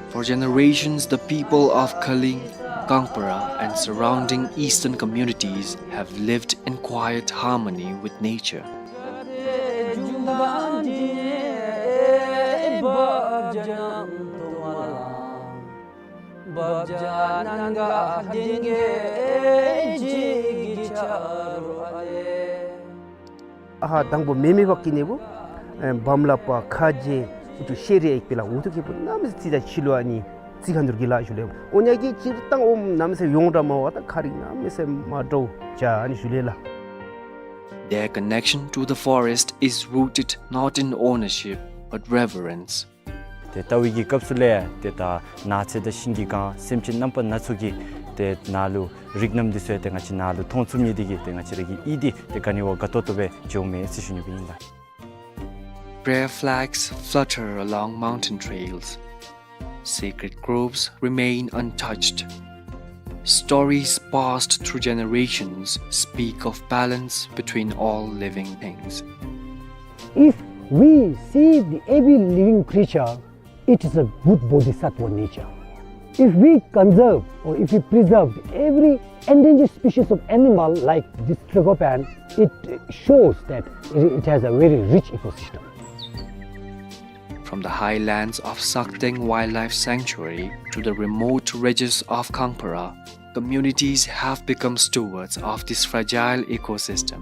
For generations, the people of Khaling, Kangpara, and surrounding eastern communities have lived in quiet harmony with nature. ཨ་ཧ་དང་པོ་མེ་མེ་བག་གི་ནི་བུ་ཨེ་བམ་ལ་པ་ཁ་རྗེ་ཨུ་ཚུགས་ཤེས་རིག་ཨིག་པི་ལ་ཨུ་ཚུགས་ཀྱི་བུ་གནམ་མེད་ས་མེད་ཙི་ད་ཕྱི་ལུ་ཨ་ནི་ཙི་ཁ་འདུར་གི་ལ་ཞུ་ལེ། ཨོ་ཉ་གི་སྤྱིར་བཏང་ཨོམ་གནམ་མེད་ས་མེད་ཡོངས་གྲགས་མ་བ་ད་ཁ་རིག་གནམ་མེད་ས་མེད་མ་འདྲཝ་ཅ་ཨ་ནི་ཞུ་ལེ་ལགས། Their connection to the forest is rooted not in ownership but reverence. ཏེ་ལྟ་བའི་གི་སྐབས་སུ་ལས་ཏེ་ད་ནགས་ཚལ་དང་ཤིང་གིས་གང་སེམས་ཅན་རྣམ་པ་སྣ་ཚོགས་ཀྱི་ཏེ་ནཱ་ལུ་རིགས་རྣམས་འདི་ཚུ་ཡང་ཏེ་ང་བཅས་ནཱ་ལུ་མཐོང་ཚུགས་མི་འདི་གིས་ཏེ་ང་བཅས་ར་གི་ཡིད་འདི་ཏེ་ག་ནི་བ་དགའ་ཏོག་ཏོ་སྦེ་འགྱོཝ་མས་ཟེར་ཞུ་ནི་སྦེ་ཨིན་ལགས། Prayer flags flutter along mountain trails. Sacred groves remain untouched. Stories passed through generations speak of balance between all living things. If we see the every living creature, it is a good bodhisattva nature. If we conserve or if we preserve every endangered species of animal like this tragopan, it shows that it has a very rich ecosystem. From the highlands of Sakteng Wildlife Sanctuary to the remote ridges of Kangpara, communities have become stewards of this fragile ecosystem.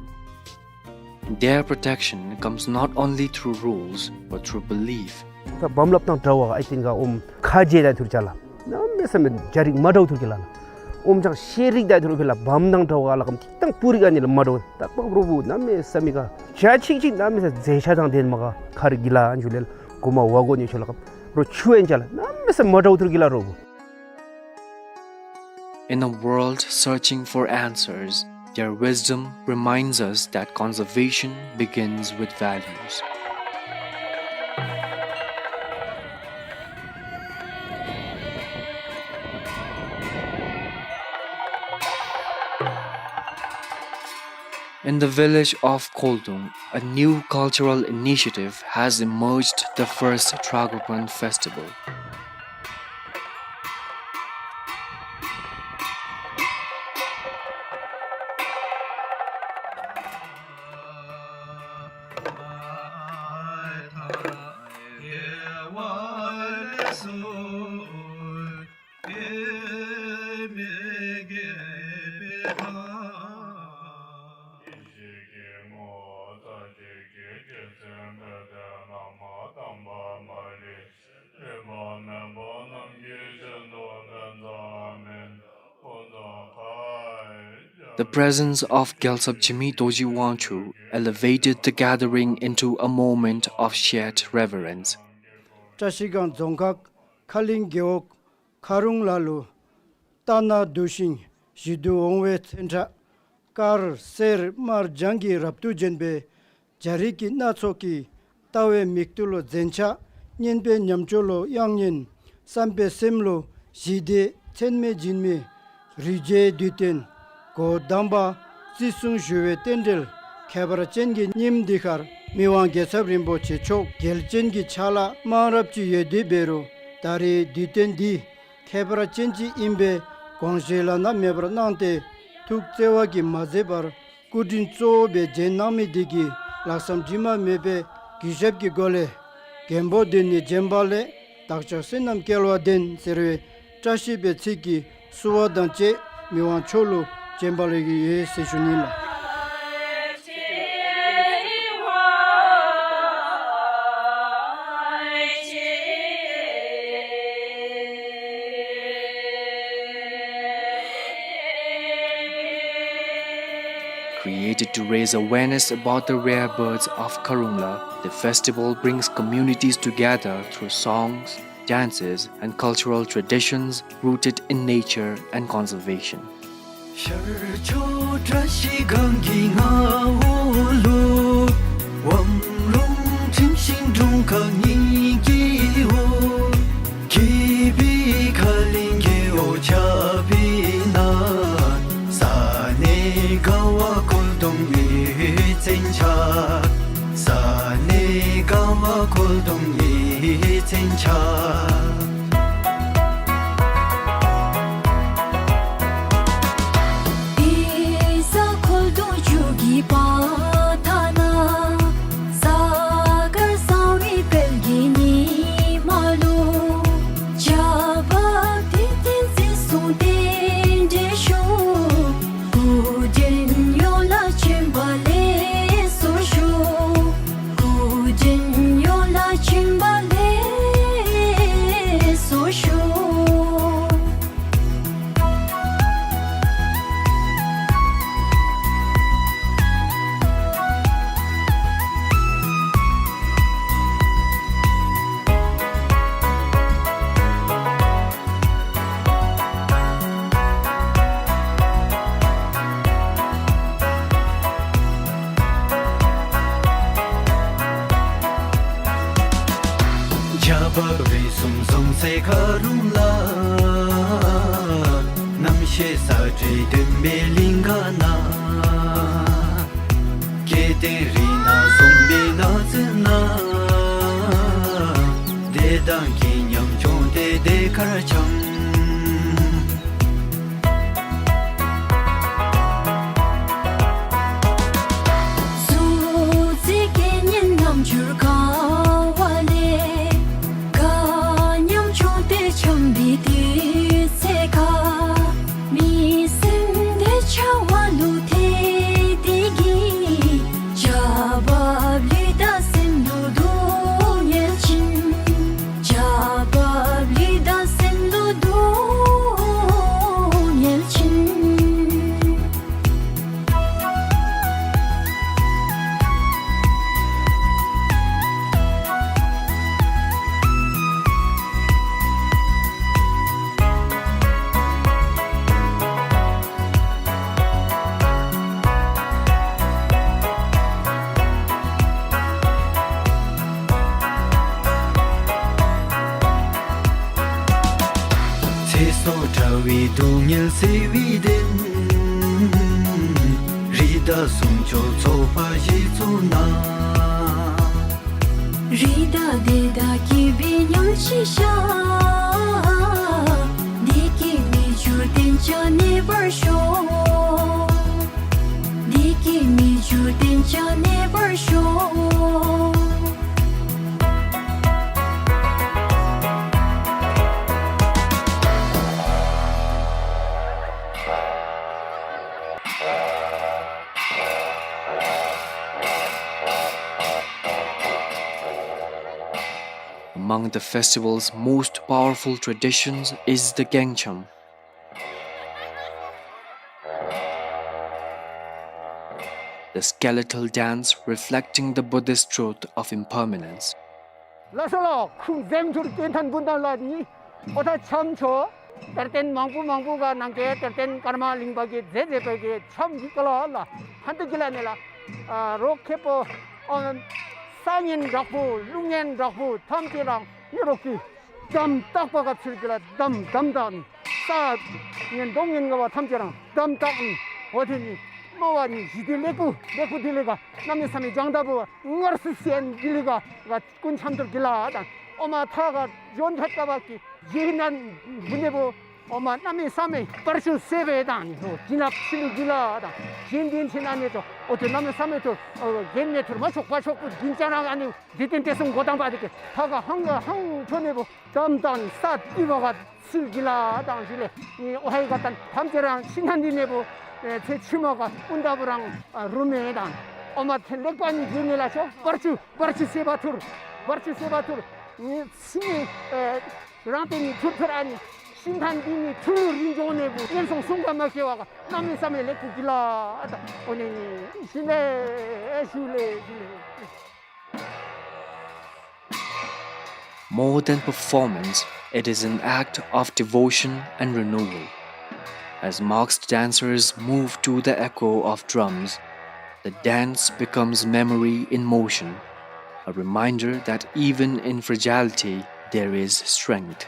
Their protection comes not only through rules but through belief. ད་བམ་ལ་དང་འདྲ་བ་ཨའི་ཏེན་ག་ཨོམ་ཁ་རྗེ་ད་ཐུར་ཅ་ལགས། གནམ་མེད་ས་མེད་རྒྱ་རིགས་མ་འདྲཝ་ཐུར་གི་ལགས། ཨོམ་ཅང་ཤེས་རིག་ད་ཐུར་གི་ལགས། བམ་དང་འདྲ་བ་ལགས། གམ་ཏིག་དང་པུ་རིག་ཨ་ནི་ལགས་མ་འདྲཝ། ད་པག་རོ་བུ་གནམ་མེད་ས་མེད་ག་ཇ་ཆིག་ཅིག་གནམ་མེད་ས་མཛེས་ཆ་དང་ལྡན་མ་ག་ཁ་རིག་གི་ལགས་ཨན་ཞུ་ལེ་ལགས། གོ་མ་བ་གོ་ནི་ཤོ་ལགས། གམ་རོ་ཆུ་ཨན་ཅ་ལགས། གནམ་མེད་ས་མ་འདྲཝ་ཐུར་གི་ལགས་རོ་བུ། In a world searching for answers, their wisdom reminds us that conservation begins with values. In the village of Koldung, a new cultural initiative has emerged, the first Tragopan festival. The presence of Gyaltsab Jigme Dorji Wangchuck elevated the gathering into a moment of shared reverence. བཀྲ་ཤིས་སྒང་རྫོང་ཁག་ཁ་གླིང་རྒེད་འོག་མཁར་རླུང་ལ་ལུ་རྟ་ནག་འདུ་ཞིང་བཞི་དུ་འོང་བའི་བཙན་དྲག། དཀར་སེར་དམར་ལྗང་གི་རབ་ཏུ་བརྒྱན་པའི་རྒྱ་རིགས་ཀྱི་སྣ་ཚོགས་ཀྱིས་ལྟ་བའི་མིག་ཏོ་ལུ་མཛེས་ཆ། སྙན་པའི་ཉམས་སྐྱོར་ལུ་དབྱངས་སྙན། བསམ་པའི་སེམས་ལུ་ཞི་བདེ། མཚན་མེད་སྦྱིན་མེད་རི་རྒྱལ་དུས་སྟོན། གོ་དམ་པ་བརྩི་སྲུང་ཞུ་བའི་རྟེན་འབྲེལ་ཁྱད་པར་ཅན་གྱི་ཉིནམ་འདི་ཁར་མི་དབང་རྒྱལ་ཚབ་རིན་པོ་ཆེ་མཆོག་རྒྱལ་ཅན་གྱི་ཕྱག་ལཱ་མང་རབས་ཅིག་ཡོད་དེ་འབད་རུང་ད་རེས་དུས་སྟོན་འདི་ཁྱད་པར་ཅན་ཅིག་ཨིན་པའི་དགོངས་བཞེད་བླ་ན་མེད་པར་གནང་སྟེ་ཐུགས་བརྩེ་བ་གིས་མ་ཟད་པར་སྐུ་དྲིན་གཙོ་བོ་སྦེ་བྱོན་གནང་མི་འདི་གིས་ལྷག་བསམ་དྲི་མ་མེད་པའི་གུས་ཞབས་ཀྱི་སྒོ་ལས་མགོན་པོ་འདི་ནི་བྱོན་པ་ལེགས། བདག་ཅག་བསོད་ནམས་སྐལ་བ་ལྡན་ཟེར་བའི་བཀྲ་ཤིས་པའི་ཚིག་གིས་བསུ་བ་དང་བཅས་མི་དབང་མཆོག་ལུ་བྱོན་པ་ལེགས་ཀྱི་ཡོད་ཟེར་ཞུ་ནི་ལགས། Created to raise awareness about the rare birds of Kharungla, the festival brings communities together through songs, dances, and cultural traditions rooted in nature and conservation. ཤར་ཕྱོགས་བཀྲ་ཤིས་སྒང་གི་མངའ་འོག་ལུ། དབང་ལུང་ཁྲིམས་ཤིང་དྲུང་ཁག་གཉིས་ཀྱི་འོག། སྐྱིད་པའི་ཁ་གླིང་རྒེད་འོག་ཆགས་པའི་ནང་། ས་གནས་ཀ་བ་ཁོལ་སྡོང་གི་བཙན་ཆ། ས་གནས་ཀ་བ་ཁོལ་སྡོང་གི་བཙན་ཆ། དེ་ས་ཁོལ་སྡོང་ཆུ་གི་ཕར་ཐ་ན། ས་དཀར་གསང་བའི་དཔལ་གྱི་ཉི་མ་ལུ། ཇ་བབས་དེ་བསྟན་འཛིན་གསུང་རྟེན་འབྲེལ་ཞུ། སྐུ་མགྲོན་ཡོངས་ལ་བྱོན་པ་ལེགས་སོ་ཞུ། སྐུ་མགྲོན་ཡོངས་ལ་བྱོན་པ་ལེགས་སོ་ཞུ། ཇ་བབས་རིགས་གསུམ་བཟང་སའི་ཁ་རུང་ལ། རྣམ་ཤེས་ས་བཀྲའི་སྟོན་པའི་གླིང་ག་ན། སྐལ་ལྡན་རི་ནགས་སོམ་པའི་ནགས་ཚལ་ན། བདེ་དང་སྐྱིད་མཉམ་འཁྱོངས་ཏེ་བདེ་ཁར་འཁྱམས། གཟུགས་མཛེས་སྐད་སྙན་རྣམ་འགྱུར་དགའ་བ་ལས། དགའ་མཉམ་འཁྱོངས་ཏེ་འཁྱམས་པའི་དུས་ཚོད་ཁར། མི་སེམས་བདེ་ཆགས་བ་ལུ་ཐེ་དེ་གིས། ཇ་བབས་ལུས་དང་སེམས་ལུ་སྡུག་བསྔལ་ཅིན། ཇ་བབས་ལུས་དང་སེམས་ལུ་སྡུག་བསྔལ་ཅིན། ཚེ་སྲོག་བྲལ་བའི་སྡུག་བསྔལ་སེལ་བའི་དོན། རི་དྭགས་སུམ་ཅུ་ཚོགས་པ་གཞི་བཙུགས་ན། རི་དྭགས་བདེ་དང་སྐྱིད་པའི་ཉམས་ཅིག་ཤར། བདེ་སྐྱིད་མི་འགྱུར་བརྟན་ཅིང་གནས་པར་ཤོག། བདེ་སྐྱིད་མི་འགྱུར་བརྟན་ཅིང་གནས་པར་ཤོག། Among the festival's most powerful traditions is the Gengcham, the skeletal dance reflecting the Buddhist truth of impermanence. ལགས་སོ་ལགས། ཁུངས་འཛེམ་ཐུར་སྐྱེ་མཐའ་འབུམ་དང་ལ་ནི་ཨོ་ཐ་འཆམ་ཆོ། དེར་བརྟེན་མང་པོ་མང་པོ་ག་ནང་གི་དེར་བརྟེན་ཀརྨ་གླིང་པ་གི་མཛད་མཛད་པའི་གི་འཆམ་གི་ག་ལ་ལ་ཧན་ཏུ་གི་ལ་ནི་ལ། ཨ་རོགས་ཁེ་པོ་ཨ་ས་གཉན་དྲག་པོ་ཀླུ་གཉན་དྲག་པོ་ཐམས་ཅད་རང་ནི་རོགས་ཀྱི་དམ་བཏགས་པ་ག་ཚུལ་གི་ལ་དམ་དམ་དང་ནི་ས་གཉན་གདོང་གཉན་ག་བ་ཐམས་ཅད་རང་དམ་བཏགས་ནི་འོ་དེ་ནི་མ་བ་ནི་ཞི་བདེ་ལེགས་པོ་ལེགས་པོ་དེ་ལས་ག་གནམ་མེད་ས་མེད་ལྗང་ད་བུ་ངར་སུ་སེན་དེ་ལས་ག་ག་ཀུན་འཆམ་ཐུར་གི་ལ་དང་ཨོ་མ་ཐ་ག་ཇོན་ཐད་ཀ་བ་གི་ཇི་ཧི་ནན་བུ་ནེ་བུ་ཨོ་མ་གནམ་མེད་ས་མེད་པར་ཆུ་སེ་བེ་དང་ནི་ཧོ་ཇི་ན་ཕི་ལུ་གི་ལ་དང་ཇིན་དིན་ཆི་ན་ནེ་ཏོ་ཨོ་ཏེ་གནམ་མེད་ས་མེད་ཏོ་ཨོ་གེན་མེ་ཐུར་མ་ཆོག་པ་ཆོག་པུ་དིན་ཅ་རང་ཨ་ནི་དེ་བརྟེན་ཏེ་སོང་གོ་དང་པ་དེ་གི་ཐ་ག་ཧང་ག་ཧང་ཆོ་ནེ་བུ་དམ་དང་ས་ཏི་བ་ག་ཚིལ་གི་ལ་དང་ཞུ་ལེ། ཨོ་ཧའི་ག་དང་ཐམས་ཅད་རང་ཕྱི་ནང་འདི་ནེ་བུ་ཚེ་ཕྱི་མ་ག་ཀུན་ད་བུ་རང་རུ་མེ་དང་ཨོ་མ་ཐེ་ལེགས་པ་ནི་ཇི་ནི་ལ་ཆོ་པར་ཆུ་པར་ཆུ་སེ་བ་ཐུར་པར་ཆུ་སེ་བ་ཐུར་ནི་ཚི་ནི་རང་ཏེ་ནི་ཐུར་ཐུར་ཨ་ནི་ཤིང་ཐང་འདི་ནི་ཐུར་རིན་འཇོག་ནེ་བུ་ངན་སོང་གསུམ་ག་མ་སྐྱེ་བ་ག་གནམ་མེད་ས་མེད་ལེགས་པོ་གི་ལ་དང་ཨོ་ནི་ནི་ཞུ་ལེ་ཞུ་ལེ་ཞུ་ལེ། More than performance, it is an act of devotion and renewal. As masked dancers move to the echo of drums, the dance becomes memory in motion, a reminder that even in fragility, there is strength.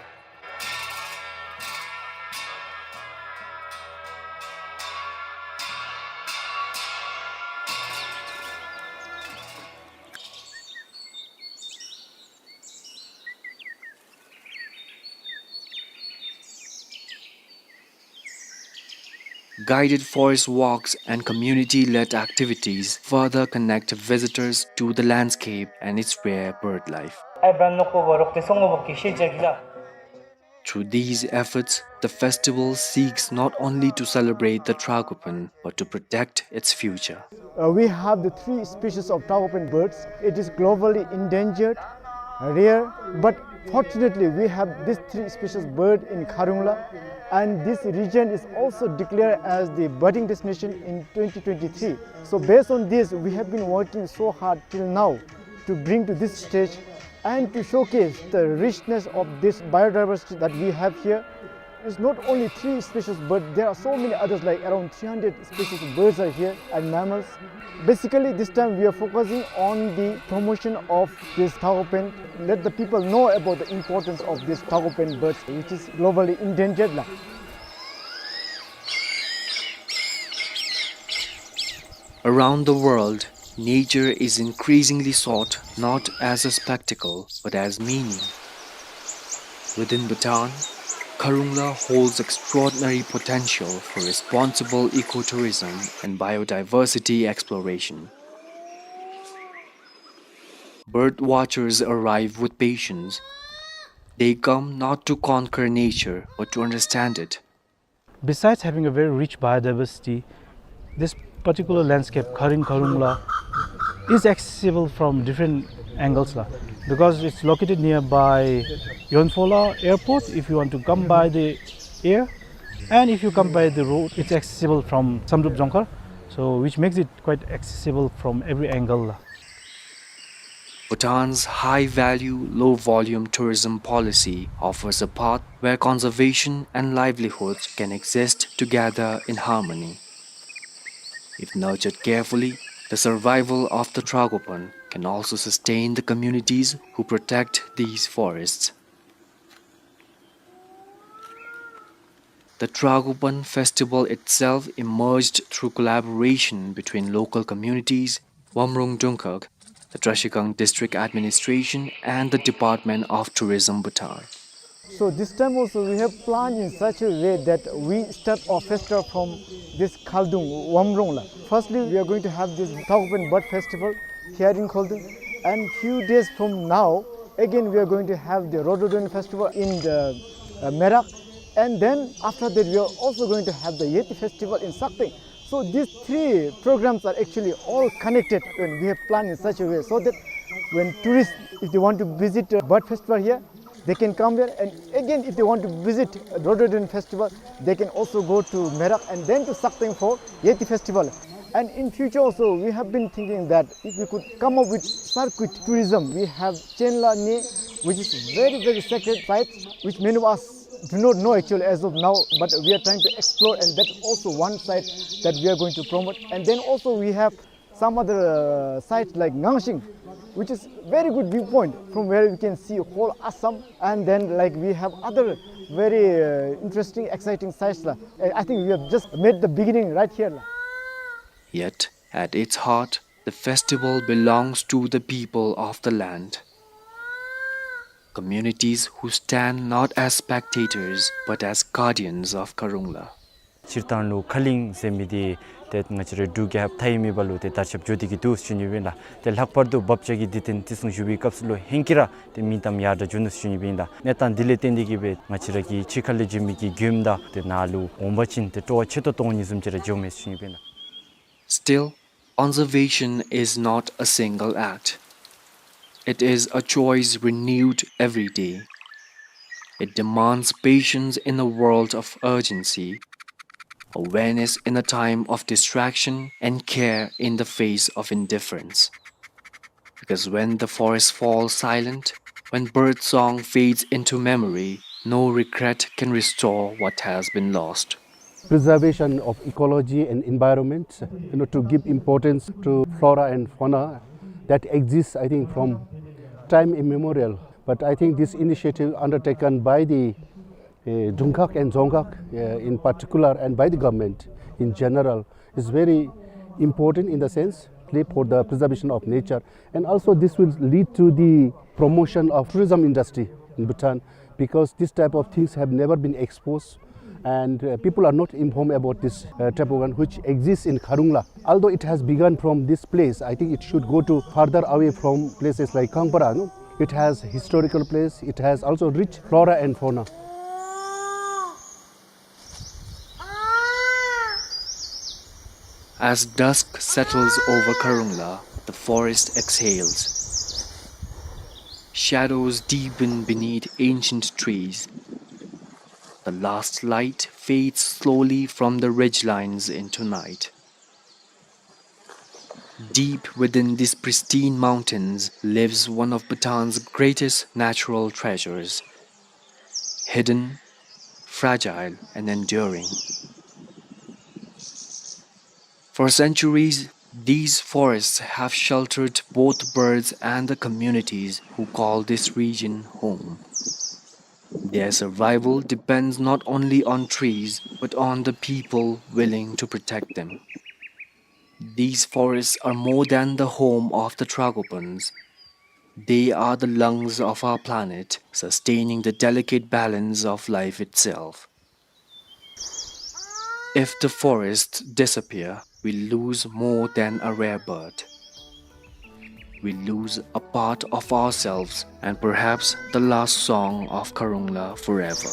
Guided forest walks and community-led activities further connect visitors to the landscape and its rare bird life. Through these efforts, the festival seeks not only to celebrate the Tragopan, but to protect its future. Uh, we have the three species of Tragopan birds. It is globally endangered, rare, but fortunately we have these three species bird in Kharungla, and this region is also declared as the birding destination in twenty twenty-three. So based on this, we have been working so hard till now to bring to this stage and to showcase the richness of this biodiversity that we have here. It's not only three species, but there are so many others, like around three hundred species of birds are here and mammals. Basically, this time we are focusing on the promotion of this Tragopan. Let the people know about the importance of this Tragopan birds, which is globally endangered la. Around the world, nature is increasingly sought not as a spectacle, but as meaning. Within Bhutan, Kharungla holds extraordinary potential for responsible ecotourism and biodiversity exploration. Bird watchers arrive with patience. They come not to conquer nature, but to understand it. Besides having a very rich biodiversity, this particular landscape, Kharing Kharungla, is accessible from different angles la, because it's located nearby Yonphola Airport if you want to come by the air, and if you come by the road, it's accessible from Samdrup Dzongkhar, so which makes it quite accessible from every angle la. Bhutan's high-value, low-volume tourism policy offers a path where conservation and livelihoods can exist together in harmony. If nurtured carefully, the survival of the Tragopan can also sustain the communities who protect these forests. The Tragopan festival itself emerged through collaboration between local communities, Wamrung Dungkhag, the Trashigang District Administration, and the Department of Tourism, Bhutan. So this time also we have planned in such a way that we start our festival from this Khaldung, Wamrung la. Firstly, we are going to have this Tragopan Bird Festival here in Khaldung. And few days from now, again we are going to have the Rhododendron Festival in the, uh, Merak. And then after that, we are also going to have the Yeti Festival in Sakteng. So these three programs are actually all connected, and we have planned in such a way so that When tourists, if they want to visit a bird festival here, they can come here, and again, if they want to visit a rhododendron festival, they can also go to Merak and then to Sakteng for Yeti festival. And in future also, we have been thinking that if we could come up with circuit tourism, we have Chenla Ne, which is very, very sacred site, which many of us do not know actually as of now, but we are trying to explore, and that's also one site that we are going to promote. And then also we have some other, uh, sites like Ngangshing, which is very good viewpoint from where we can see whole Assam, and then, like, we have other very, uh, interesting, exciting sites la. I, I think we have just made the beginning right here la. Yet, at its heart, the festival belongs to the people of the land. Communities who stand not as spectators but as guardians of Kharungla. སྤྱིར་བཏང་ལུ་ཁ་གླིང་ཟེར་མི་འདི་ཏེ་ང་བཅས་རའི་འབྲུག་རྒྱལ་ཁབ་མཐའི་མེ་འབར་ལུ་ཏེ་དར་ཁྱབ་འགྱོ་སྟེ་གི་འདུག་ཟེར་ཞུ་ནི་ཨིན་ལགས། ཏེ་ལྷག་པར་དུ་བབ་ཅག་གི་དུས་སྟོན་བརྩི་སྲུང་ཞུ་བའི་སྐབས་སུ་ལུ་ཧེང་སྐལ་ར་ཏེ་མིང་གཏམ་ཡར་དྲག་འགྱོ་ནུག་ཟེར་ཞུ་ནི་ཨིན་ལགས། གནས་སྟངས་འདི་ལས་བརྟེན་ཏེ་གི་སྦེ་ང་བཅས་ར་གི་ཕྱི་ཁ་ལས་བྱོན་མི་གི་མགྱོནམ་དང་ཏེ་ནཱ་ལུ་འོང་པ་ཅིན་ཏེ་སྤྲོ་བ་ཆེ་ཏོག་ཏོ་འོང་ནི་བཟུམ་ཅིག་ར་འགྱོཝ་མས་ཟེར་ཞུ་ནི་ཨིན་ལགས། Still, conservation is not a single act. It is a choice renewed every day. It demands patience in a world of urgency, awareness in a time of distraction, and care in the face of indifference. Because when the forest falls silent, when bird song fades into memory, no regret can restore what has been lost. Preservation of ecology and environment, you know, to give importance to flora and fauna that exists, I think, from time immemorial. But I think this initiative undertaken by the, uh, Dungkhag and Dzongkhag, uh, in particular, and by the government in general, is very important in the sense, play for the preservation of nature. And also this will lead to the promotion of tourism industry in Bhutan, because this type of things have never been exposed, and, uh, people are not informed about this, uh, type of one which exists in Kharungla. Although it has begun from this place, I think it should go to further away from places like Kangpara, no? It has historical place, it has also rich flora and fauna. As dusk settles over Kharungla, the forest exhales. Shadows deepen beneath ancient trees. The last light fades slowly from the ridgelines into night. Deep within these pristine mountains lives one of Bhutan's greatest natural treasures, hidden, fragile, and enduring. For centuries, these forests have sheltered both birds and the communities who call this region home. Their survival depends not only on trees, but on the people willing to protect them. These forests are more than the home of the tragopans. They are the lungs of our planet, sustaining the delicate balance of life itself. If the forests disappear, we lose more than a rare bird. We lose a part of ourselves and perhaps the last song of Kharungla forever.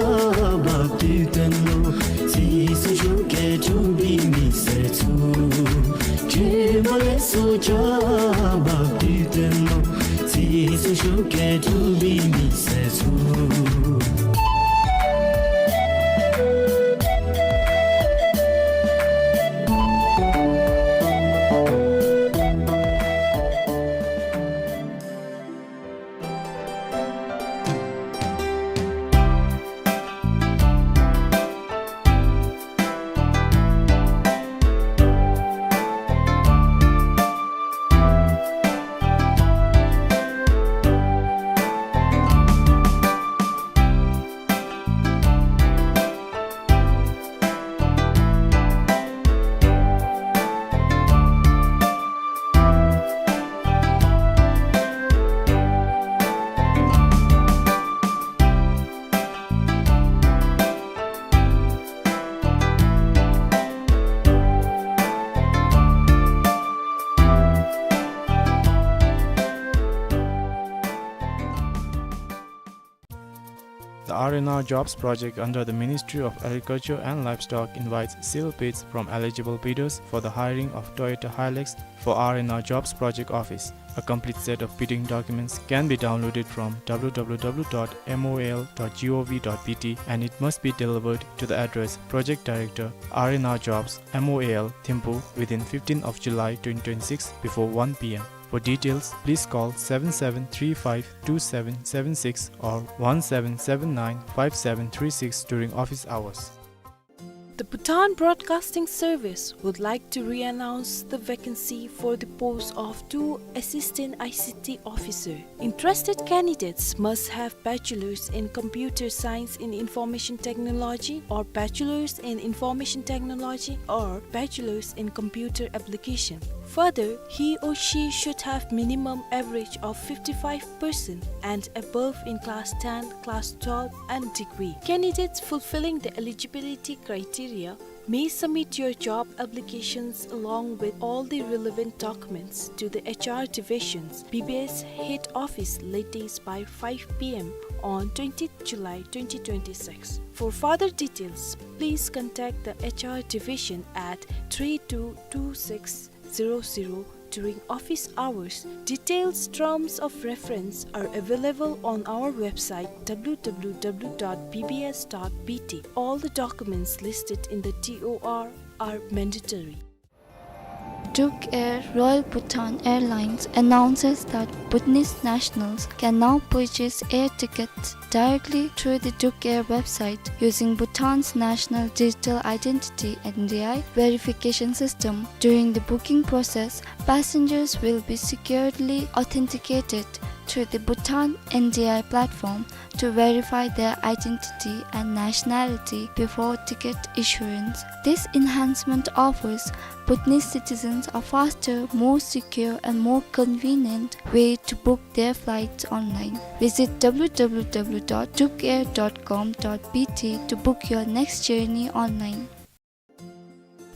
བ་དུས་སྟོན་ལོ། ཚེ་སྲོག་ཤུགས་ཀྱིས་འཁྲུག་པའི་མི་སེར་ཚུ། ཁྲོས་མ་ལས་སུ་བྱ་བ་དུས་སྟོན་ལོ། ཚེ་སྲོག་ཤུགས་ཀྱིས་འཁྲུག་པའི་མི་སེར་ཚུ། The R and R Jobs project under the Ministry of Agriculture and Livestock invites sealed bids from eligible bidders for the hiring of Toyota Hilux for R and R Jobs project office. A complete set of bidding documents can be downloaded from w w w dot m o a l dot g o v dot b t and it must be delivered to the address Project Director, R and R Jobs, M O A L, Thimphu within fifteenth of July twenty twenty-six before one p m. For details, please call seven seven three five two seven seven six or one seven seven nine five seven three six during office hours. The Bhutan Broadcasting Service would like to re-announce the vacancy for the post of two Assistant I C T Officer. Interested candidates must have Bachelor's in Computer Science in Information Technology or Bachelor's in Information Technology or Bachelor's in Computer Application. Further, he or she should have minimum average of fifty-five percent and above in class ten, class twelve and degree. Candidates fulfilling the eligibility criteria may submit your job applications along with all the relevant documents to the H R Division's B B S Head Office latest by five p m on twentieth July twenty twenty-six. For further details, please contact the H R Division at three two two six zero zero during office hours. Details, terms of reference are available on our website w w w dot b b s dot b t. All the documents listed in the T O R are mandatory. Druk Air Royal Bhutan Airlines announces that Bhutanese nationals can now purchase air tickets directly through the Druk Air website using Bhutan's National Digital Identity, N D I, verification system. During the booking process, passengers will be securely authenticated through the Bhutan N D I platform to verify their identity and nationality before ticket issuance. This enhancement offers Bhutanese citizens a faster, more secure and more convenient way to book their flights online. Visit w w w dot druk air dot com dot b t to book your next journey online.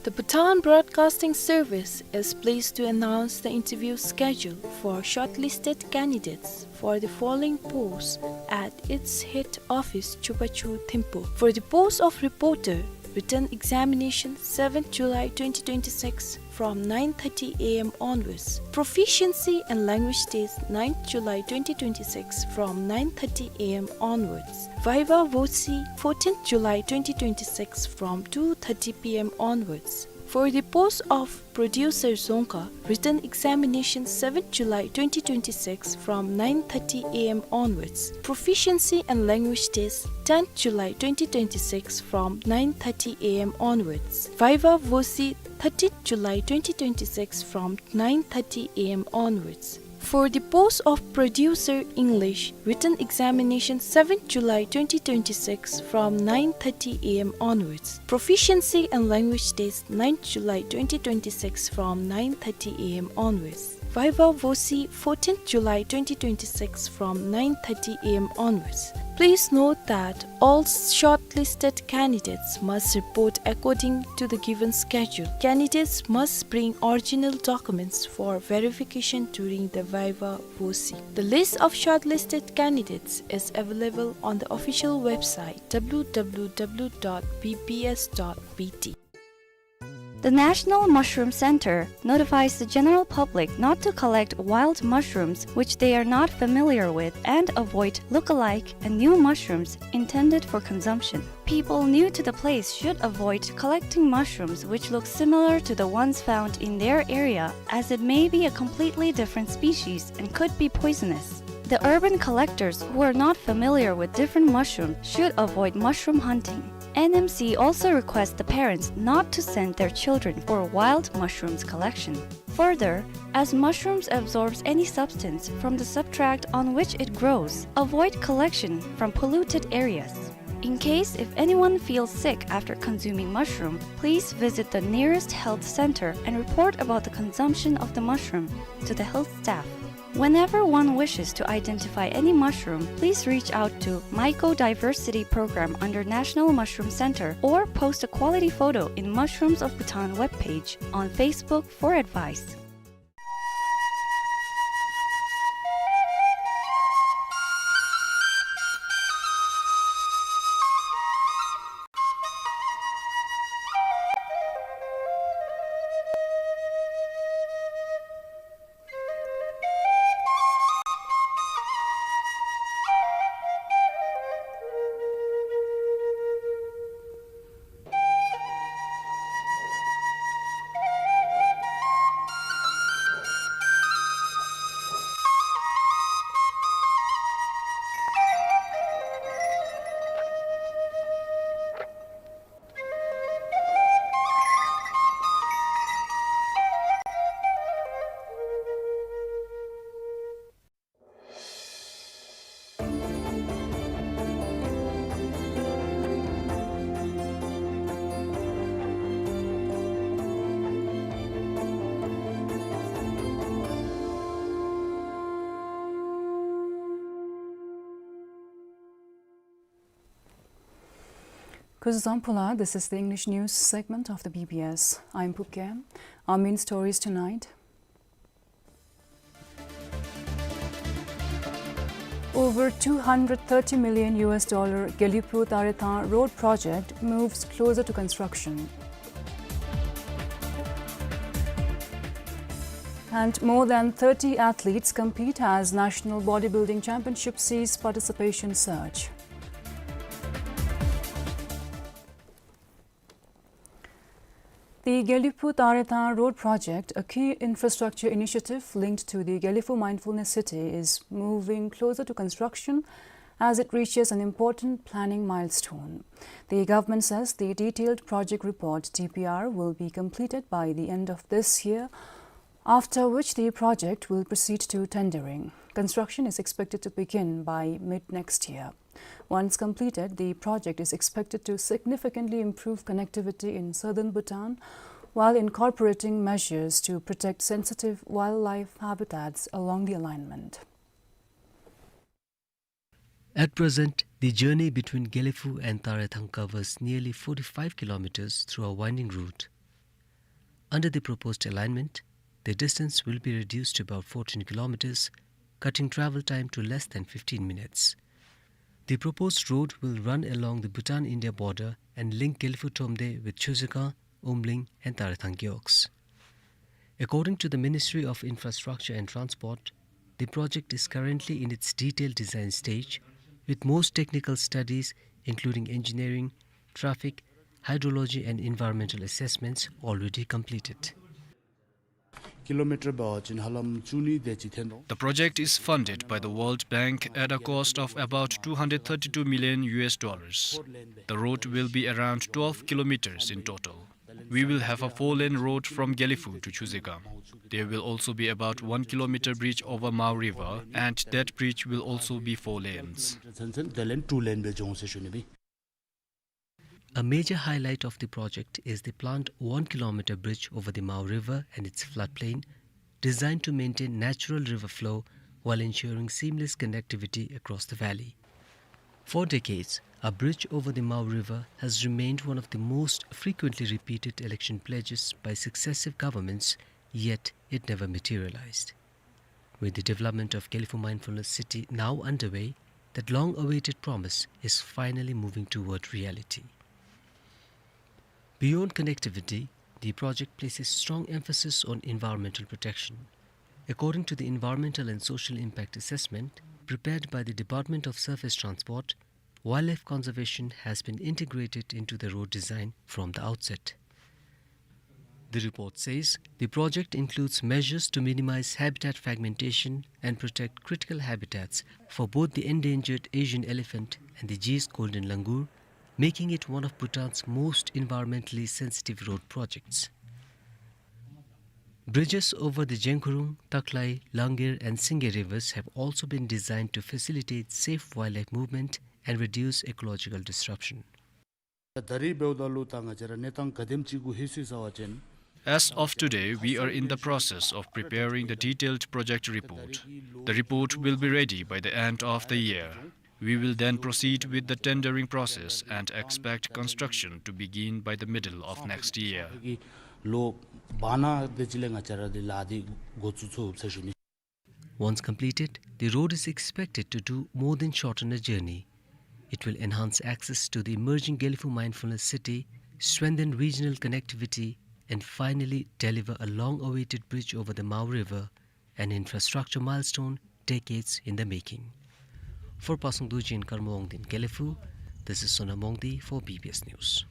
The Bhutan Broadcasting Service is pleased to announce the interview schedule for shortlisted candidates for the following posts at its head office, Chupachu, Thimphu. For the post of reporter, written examination seventh July twenty twenty-six from nine thirty a m onwards. Proficiency and language test ninth July twenty twenty-six from nine thirty a m onwards. Viva Voce fourteenth July twenty twenty-six from two thirty p m onwards. For the post of producer dzongkha, written examination seventh July twenty twenty-six from nine thirty a m onwards. Proficiency and language test tenth July twenty twenty-six from nine thirty a m onwards. Viva Voce thirteenth July twenty twenty-six from nine thirty a m onwards. For the post of producer English, written examination seventh July twenty twenty-six from nine thirty a m onwards. Proficiency and language test ninth July twenty twenty-six from nine thirty a m onwards. Viva Voce, fourteenth July twenty twenty-six, from nine thirty a m onwards. Please note that all shortlisted candidates must report according to the given schedule. Candidates must bring original documents for verification during the Viva Voce. The list of shortlisted candidates is available on the official website, w w w dot b b s dot b t. The National Mushroom Center notifies the general public not to collect wild mushrooms which they are not familiar with and avoid look-alike and new mushrooms intended for consumption. People new to the place should avoid collecting mushrooms which look similar to the ones found in their area, as it may be a completely different species and could be poisonous. The urban collectors who are not familiar with different mushrooms should avoid mushroom hunting. N M C also requests the parents not to send their children for wild mushrooms collection. Further, as mushrooms absorbs any substance from the substrate on which it grows, avoid collection from polluted areas. In case if anyone feels sick after consuming mushroom, please visit the nearest health center and report about the consumption of the mushroom to the health staff. Whenever one wishes to identify any mushroom, please reach out to Mycodiversity Program under National Mushroom Center or post a quality photo in Mushrooms of Bhutan webpage on Facebook for advice. Kuzuzangpula, this is the English news segment of the B B S. I'm Puke. Our main stories tonight. Over two hundred thirty million U S dollar Gelephu Tarethang road project moves closer to construction. And more than thirty athletes compete as National Bodybuilding Championship sees participation surge. The Gelephu Tarethang Road Project, a key infrastructure initiative linked to the Gelephu Mindfulness City, is moving closer to construction as it reaches an important planning milestone. The government says the detailed project report, D P R, will be completed by the end of this year, after which the project will proceed to tendering. Construction is expected to begin by mid next year. Once completed, the project is expected to significantly improve connectivity in southern Bhutan while incorporating measures to protect sensitive wildlife habitats along the alignment. At present, the journey between Gelephu and Tarethang covers nearly forty-five kilometers through a winding route. Under the proposed alignment, the distance will be reduced to about fourteen kilometers, cutting travel time to less than fifteen minutes. The proposed road will run along the Bhutan-India border and link Gelephu Tromde with Chhuzhougang, Umling, and Tarethang Gewogs. According to the Ministry of Infrastructure and Transport, the project is currently in its detailed design stage, with most technical studies, including engineering, traffic, hydrology, and environmental assessments, already completed. Kilometer ba chin halam chuni de chi thendo. The project is funded by the World Bank at a cost of about two hundred thirty-two million U S dollars. The road will be around twelve kilometers in total. We will have a four-lane road from Gelephu to Chhuzhougang. There will also be about one kilometer bridge over Mao River, and that bridge will also be four lanes. Tsen tsen, de lane two lane be jong se shuni bi. A major highlight of the project is the planned one kilometer bridge over the Mao River and its floodplain, designed to maintain natural river flow while ensuring seamless connectivity across the valley. For decades, a bridge over the Mao River has remained one of the most frequently repeated election pledges by successive governments, yet it never materialized. With the development of Gelephu Mindfulness City now underway, that long-awaited promise is finally moving toward reality. Beyond connectivity, the project places strong emphasis on environmental protection. According to the Environmental and Social Impact Assessment, prepared by the Department of Surface Transport, wildlife conservation has been integrated into the road design from the outset. The report says the project includes measures to minimize habitat fragmentation and protect critical habitats for both the endangered Asian elephant and the Gee's golden langur, making it one of Bhutan's most environmentally sensitive road projects. Bridges over the Jengkhurung, Taklai, Langir, and Singye rivers have also been designed to facilitate safe wildlife movement and reduce ecological disruption. ད་རེས་འབདཝ་ད་ལུ་ད་ང་བཅས་ར་གནས་སྟངས་ག་དེམ་ཅིག་གུ་ལྷོད་སོ་ཡི་ཟེར་བ་ཅིན། As of today, we are in the process of preparing the detailed project report. The report will be ready by the end of the year. We will then proceed with the tendering process and expect construction to begin by the middle of next year. ལོ་བར་ན་དེ་ཅིག་ལས་ང་བཅས་ར་འདི་ལཱ་འདི་འགོ་བཙུགས་ཚར་ཡི་ཟེར་ཞུ་ནི། Once completed, the road is expected to do more than shorten a journey. It will enhance access to the emerging Gelephu Mindfulness City, strengthen regional connectivity, and finally deliver a long-awaited bridge over the Mao River, an infrastructure milestone decades in the making. For Pasang Dorji in Karma Wangdi in Gelephu, this is Sonam Wangdi for B B S News.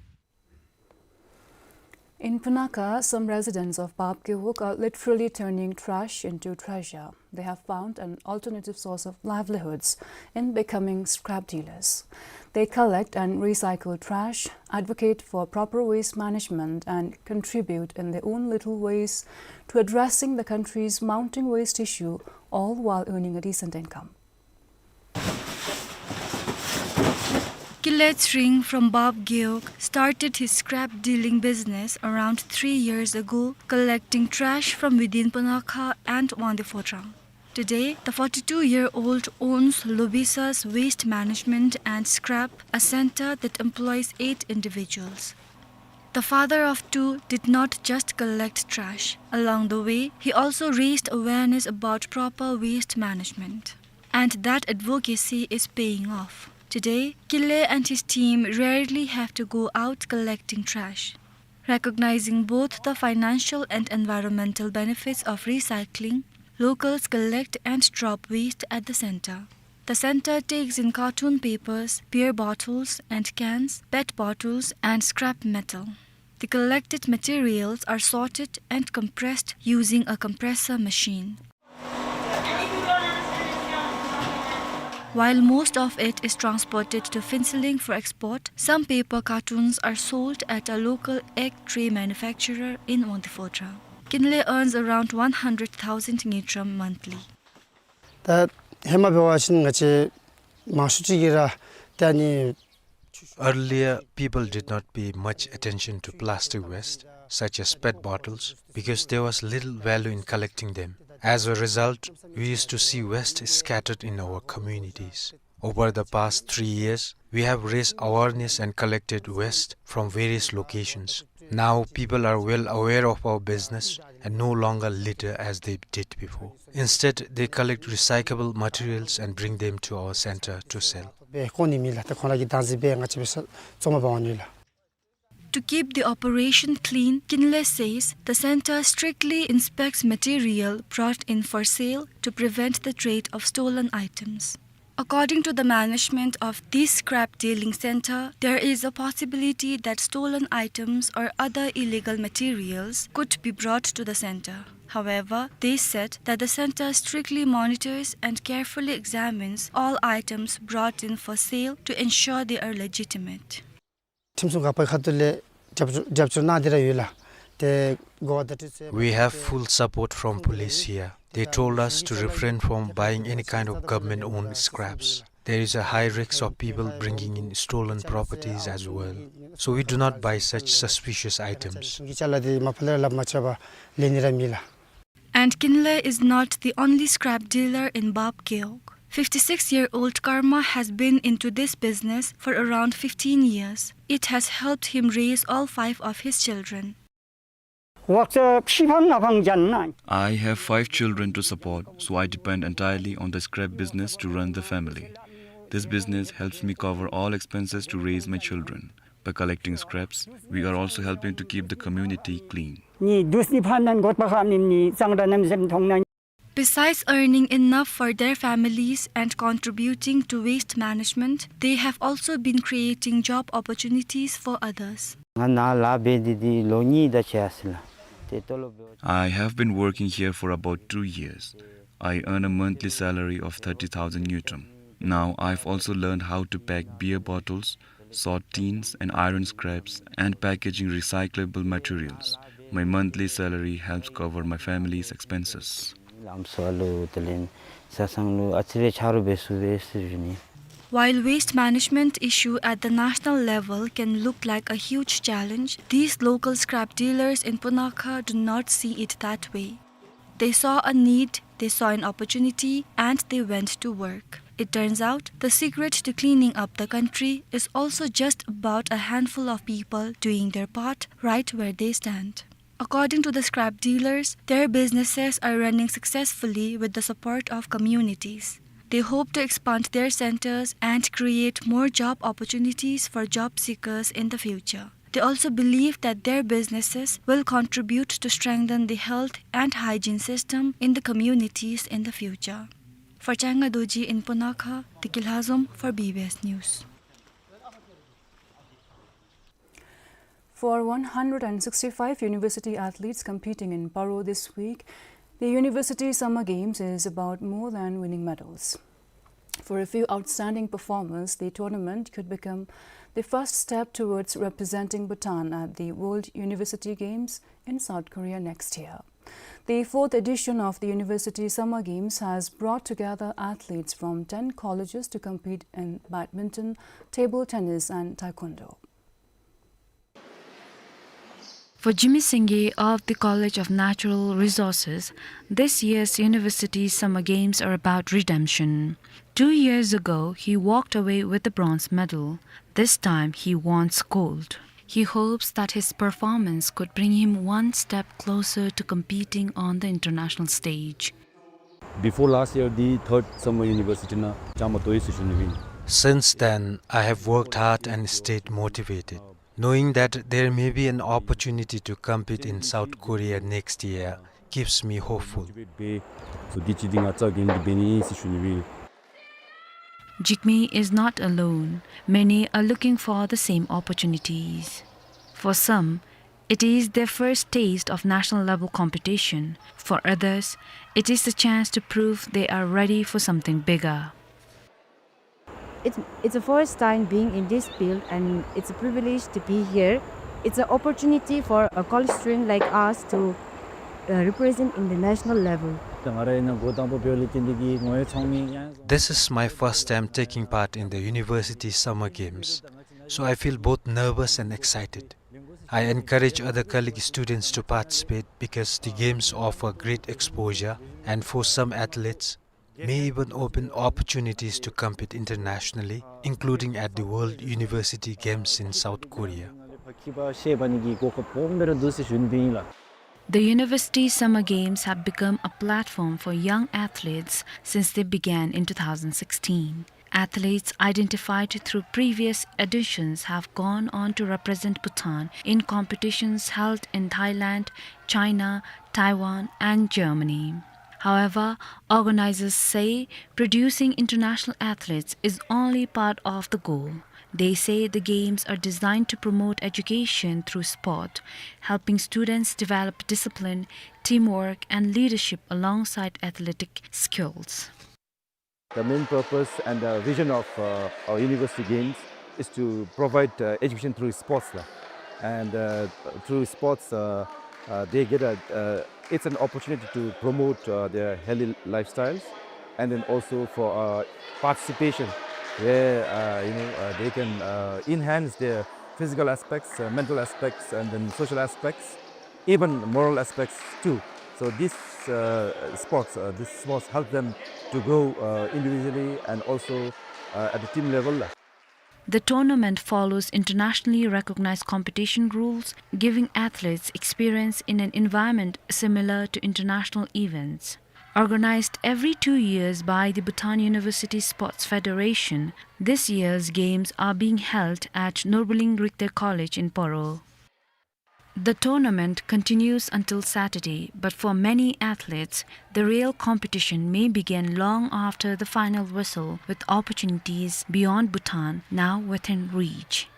In Punakha, some residents of Bab Gewog are literally turning trash into treasure. They have found an alternative source of livelihoods in becoming scrap dealers. They collect and recycle trash, advocate for proper waste management, and contribute in their own little ways to addressing the country's mounting waste issue, all while earning a decent income. Kinley Tsering from Bab Gewog started his scrap dealing business around three years ago, collecting trash from within Punakha and Wangdue Phodrang. Today, the forty-two-year-old owns Lobisa's Waste Management and Scrap, a center that employs eight individuals. The father of two did not just collect trash. Along the way, he also raised awareness about proper waste management. And that advocacy is paying off. Today, Kinley and his team rarely have to go out collecting trash. Recognizing both the financial and environmental benefits of recycling, locals collect and drop waste at the center. The center takes in carton papers, beer bottles and cans, pet bottles, and scrap metal. The collected materials are sorted and compressed using a compressor machine. While most of it is transported to Phuentsholing for export, some paper cartons are sold at a local egg tray manufacturer in Wangdue Phodrang. Kinley earns around one hundred thousand ngultrum monthly. ད་ཧེ་མ་འབད་བ་ཅིན་ང་བཅས་མང་ཤོས་ཅིག་གིས་ར་ད་ནི། Earlier, people did not pay much attention to plastic waste, such as pet bottles, because there was little value in collecting them. As a result, we used to see waste scattered in our communities. Over the past three years, we have raised awareness and collected waste from various locations. Now people are well aware of our business and no longer litter as they did before. Instead, they collect recyclable materials and bring them to our center to sell. སྦེ་བཀོ་ནི་མེད་ལགས། ཏེ་ཁོང་ར་གིས་བདག་འཛིན་འབད་ང་བཅས་སྦེ་བཙོང་མ་འབག་འོང་ནི་ལགས། To keep the operation clean, Kinley says the center strictly inspects material brought in for sale to prevent the trade of stolen items. According to the management of this scrap dealing center, there is a possibility that stolen items or other illegal materials could be brought to the center. However, they said that the center strictly monitors and carefully examines all items brought in for sale to ensure they are legitimate. ཁྲིམས་སྲུང་འགག་པའི་ཁ་ཐུག་ལས་རྒྱབ་སྐྱོར་རྒྱབ་སྐྱོར་གནང་སྟེ་ར་ཡོད་ལགས། ཏེ་གོ་བ་བརྡ་སྤྲོད་ཚུ་We have full support from police here. They told us to refrain from buying any kind of government-owned scraps. There is a high risk of people bringing in stolen properties as well. So we do not buy such suspicious items. གཞུང་གི་ཅ་ལ་འདི་མ་ཕར་ལས་ར་སླབ་མ་ཆོག་པར་ལེན་ནི་ར་མེད་ལགས། And Kinley is not the only scrap dealer in Bab Keok. Fifty-six-year-old Karma has been into this business for around fifteen years. It has helped him raise all five of his children. Wakcha phiphan naphang jan na. I have five children to support, so I depend entirely on the scrap business to run the family. This business helps me cover all expenses to raise my children. By collecting scraps, we are also helping to keep the community clean. Ni dus ni phan nan got pa kham nim ni chang da nam zem thong nan. Besides earning enough for their families and contributing to waste management, they have also been creating job opportunities for others. Nga na la be di di lo ni da che asila. Te tolo be. I have been working here for about two years. I earn a monthly salary of thirty thousand ngultrum. Now I've also learned how to pack beer bottles, salt tins and iron scraps, and packaging recyclable materials. My monthly salary helps cover my family's expenses. Lam so alu telen sasang lu achire charu besu be sujuni. While waste management issue at the national level can look like a huge challenge, these local scrap dealers in Punakha do not see it that way. They saw a need, they saw an opportunity, and they went to work. It turns out, the secret to cleaning up the country is also just about a handful of people doing their part right where they stand. According to the scrap dealers, their businesses are running successfully with the support of communities. They hope to expand their centers and create more job opportunities for job seekers in the future. They also believe that their businesses will contribute to strengthen the health and hygiene system in the communities in the future. For Changa Dorji in Punakha, Tiki Lhazom for B B S News. For one hundred and sixty-five university athletes competing in Paro this week, the University Summer Games is about more than winning medals. For a few outstanding performers, the tournament could become the first step towards representing Bhutan at the World University Games in South Korea next year. The fourth edition of the University Summer Games has brought together athletes from ten colleges to compete in badminton, table tennis, and taekwondo. For Jimmy Singye of the College of Natural Resources, this year's University Summer Games are about redemption. Two years ago, he walked away with the bronze medal. This time, he wants gold. He hopes that his performance could bring him one step closer to competing on the international stage. Before last year, the third summer university na chama toi si shuni win. Since then, I have worked hard and stayed motivated. Knowing that there may be an opportunity to compete in South Korea next year keeps me hopeful. So, di chi di nga tsa gen di beni si shuni win. Jigme is not alone. Many are looking for the same opportunities. For some, it is their first taste of national level competition. For others, it is the chance to prove they are ready for something bigger. It's, it's the first time being in this field, and it's a privilege to be here. It's an opportunity for a college student like us to, uh, represent in the national level. This is my first time taking part in the University Summer Games, so I feel both nervous and excited. I encourage other colleague students to participate because the games offer great exposure, and for some athletes, may even open opportunities to compete internationally, including at the World University Games in South Korea. The University Summer Games have become a platform for young athletes since they began in two thousand sixteen. Athletes identified through previous editions have gone on to represent Bhutan in competitions held in Thailand, China, Taiwan, and Germany. However, organizers say producing international athletes is only part of the goal. They say the games are designed to promote education through sport, helping students develop discipline, teamwork, and leadership alongside athletic skills. The main purpose and the vision of, uh, our university games is to provide, uh, education through sports, lah. And, uh, through sports, uh, uh, they get a, uh, it's an opportunity to promote, uh, their healthy lifestyles, and then also for, uh, participation, where, uh, you know, uh, they can, uh, enhance their physical aspects, uh, mental aspects, and then social aspects, even moral aspects too. So this, uh, sports, uh, this sports help them to grow, uh, individually and also, uh, at the team level. The tournament follows internationally recognized competition rules, giving athletes experience in an environment similar to international events. Organized every two years by the Bhutan University Sports Federation, this year's games are being held at Norbuling Rigde College in Poro. The tournament continues until Saturday, but for many athletes, the real competition may begin long after the final whistle, with opportunities beyond Bhutan now within reach.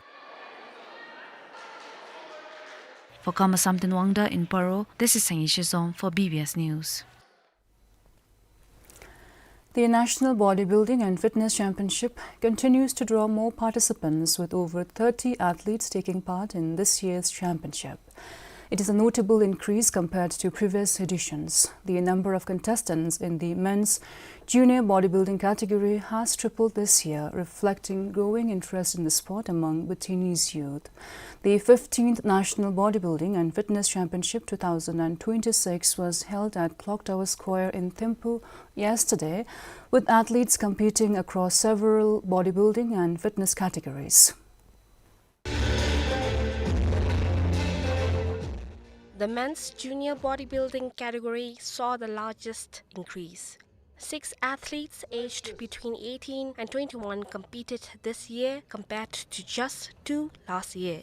For Karma Samten Wangda in Paro, this is Sangye Shizom for B B S News. The National Bodybuilding and Fitness Championship continues to draw more participants, with over thirty athletes taking part in this year's championship. It is a notable increase compared to previous editions. The number of contestants in the men's junior bodybuilding category has tripled this year, reflecting growing interest in the sport among Bhutanese youth. The fifteenth National Bodybuilding and Fitness Championship two thousand twenty-six was held at Clock Tower Square in Thimphu yesterday, with athletes competing across several bodybuilding and fitness categories. The men's junior bodybuilding category saw the largest increase. Six athletes aged between eighteen and twenty-one competed this year, compared to just two last year.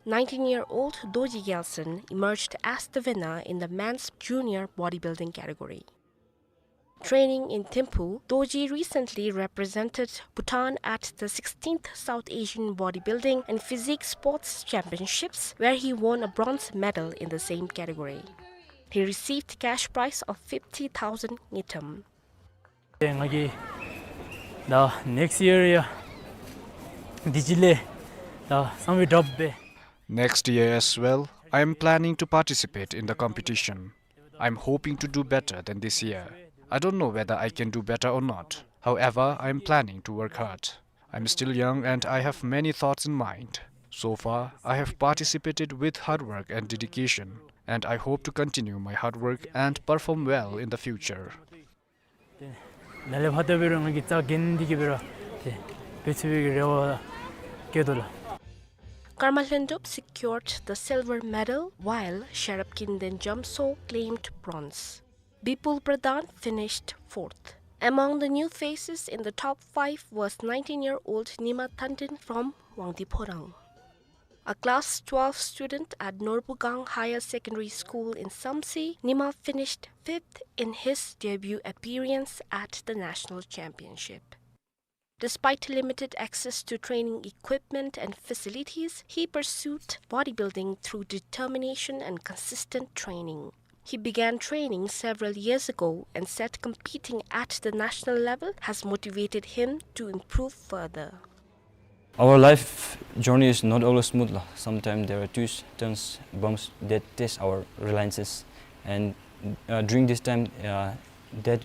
Nineteen-year-old Dorji Gyaltshen emerged as the winner in the men's junior bodybuilding category. Training in Thimphu, Dorji recently represented Bhutan at the sixteenth South Asian Bodybuilding and Physique Sports Championships, where he won a bronze medal in the same category. He received cash prize of fifty thousand ngultrum. ང་གིས་ད་next year་ཡང་འདི་ཅིག་ལས་ད་བསམ་པའི་འདྲ་སྦེ། Next year as well, I am planning to participate in the competition. I'm hoping to do better than this year. I don't know whether I can do better or not. However, I am planning to work hard. I'm still young and I have many thoughts in mind. So far, I have participated with hard work and dedication, and I hope to continue my hard work and perform well in the future. ད་ལས་ཕར་ལྟ་འབད་རུང་ང་གིས་རྩ་འགེངས་ཏེ་གི་འབད་རུང་ཏེ་འབད་ཚུགས་པའི་གི་རེ་བ་བསྐྱེད་དོ་ལགས། Karma Hlunkdup secured the silver medal, while Sherapkin Denjamso claimed bronze. Bipul Pradhan finished fourth. Among the new faces in the top five was nineteen-year-old Nima Thantin from Wangdi Phorang. A class twelve student at Norbugang Higher Secondary School in Samtse, Nima finished fifth in his debut appearance at the national championship. Despite limited access to training equipment and facilities, he pursued bodybuilding through determination and consistent training. He began training several years ago and said competing at the national level has motivated him to improve further. Our life journey is not always smooth lah. Sometimes there are twists, turns, bumps that test our reliances. And, uh, during this time, uh, that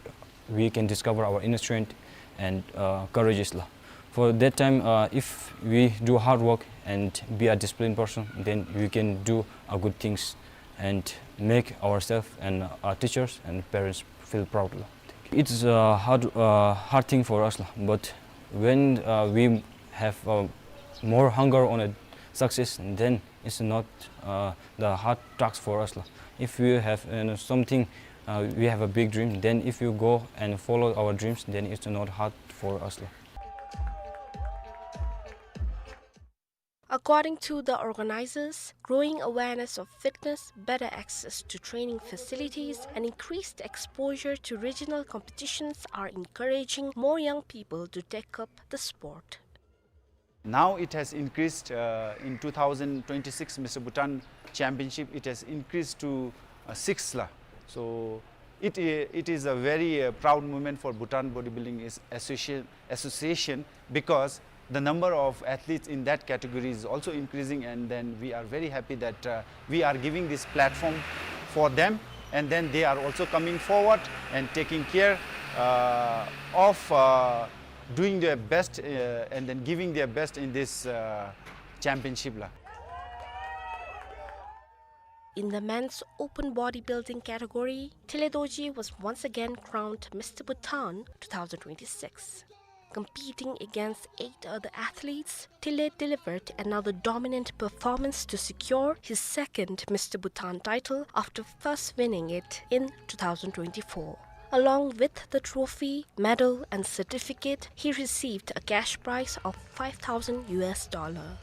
we can discover our inner strength and, uh, courages lah. For that time, uh, if we do hard work and be a disciplined person, then we can do a good things and make ourselves and our teachers and parents feel proud lah. It's a hard, uh, hard thing for us lah, but when, uh, we have, uh, more hunger on a success, then it's not, uh, the hard task for us lah. If we have, you know, something, uh, we have a big dream, then if you go and follow our dreams, then it's not hard for us lah. According to the organizers, growing awareness of fitness, better access to training facilities, and increased exposure to regional competitions are encouraging more young people to take up the sport. Now it has increased, uh, in two thousand twenty-six Mister Bhutan Championship, it has increased to, uh, six lah. So it, it is a very, uh, proud moment for Bhutan Bodybuilding is-, Association, Association, because the number of athletes in that category is also increasing, and then we are very happy that, uh, we are giving this platform for them, and then they are also coming forward and taking care, uh, of, uh, doing their best, uh, and then giving their best in this, uh, championship lah. In the men's open bodybuilding category, Thile Dorji was once again crowned Mister Bhutan two thousand twenty-six. Competing against eight other athletes, Thile delivered another dominant performance to secure his second Mister Bhutan title after first winning it in two thousand twenty-four. Along with the trophy, medal, and certificate, he received a cash prize of five thousand U S dollar.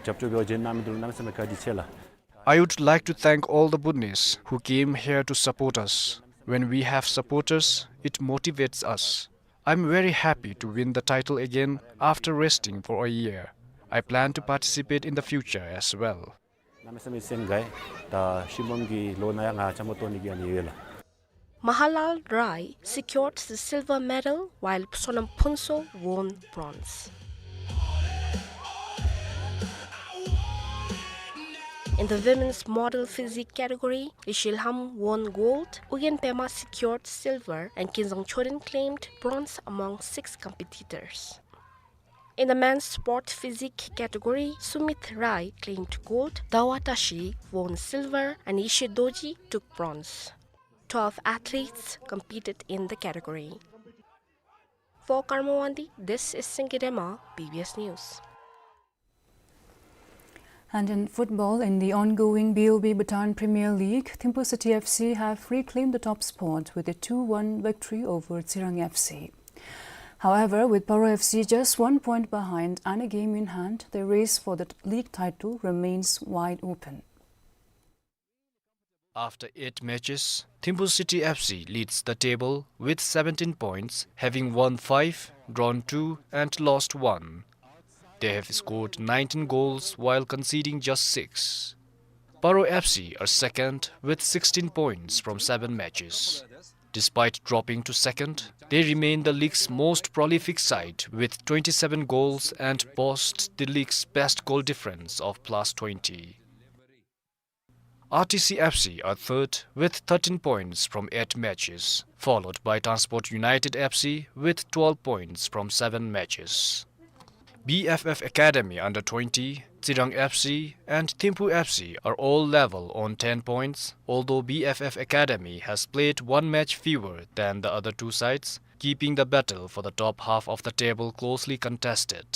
རྒྱབ་སྐྱོར་འབད་བ་ཅིན་གནམ་མེད་ས་མེད་བཀའ་དྲིན་ཆེ་ལགས། I would like to thank all the Bhutanese who came here to support us. When we have supporters, it motivates us. I'm very happy to win the title again after resting for a year. I plan to participate in the future as well. གནམ་མེད་ས་མེད་སེམས་དགའ་ཡི། ད་ཤུལ་མམ་གྱི་ལོ་ནང་ཡང་ང་ཅ་མ་ཏོ་ནི་གི་ཨ་ནི་ཡོད་ལགས། Mahalal Rai secured the silver medal, while Sonam Phuntsho won bronze. In the women's model physique category, Ishilham won gold, Ugyen Pema secured silver, and Kinzang Choden claimed bronze among six competitors. In the men's sport physique category, Sumit Rai claimed gold, Dawa Tashi won silver, and Ishi Dorji took bronze. Twelve athletes competed in the category. For Karma Wangdi, this is Singye Dema, B B S News. And in football, in the ongoing B O B Bhutan Premier League, Thimphu City F C have reclaimed the top spot with a two one victory over Tsirang F C. However, with Paro F C just one point behind and a game in hand, the race for the t-, league title remains wide open. After eight matches, Thimphu City F C leads the table with seventeen points, having won five, drawn two, and lost one. They have scored nineteen goals while conceding just six. Paro F C are second with sixteen points from seven matches. Despite dropping to second, they remain the league's most prolific side with twenty-seven goals and boast the league's best goal difference of plus twenty. R T C F C are third with thirteen points from eight matches, followed by Transport United F C with twelve points from seven matches. B F F Academy under twenty, Tsirang F C, and Thimphu F C are all level on ten points, although B F F Academy has played one match fewer than the other two sides, keeping the battle for the top half of the table closely contested.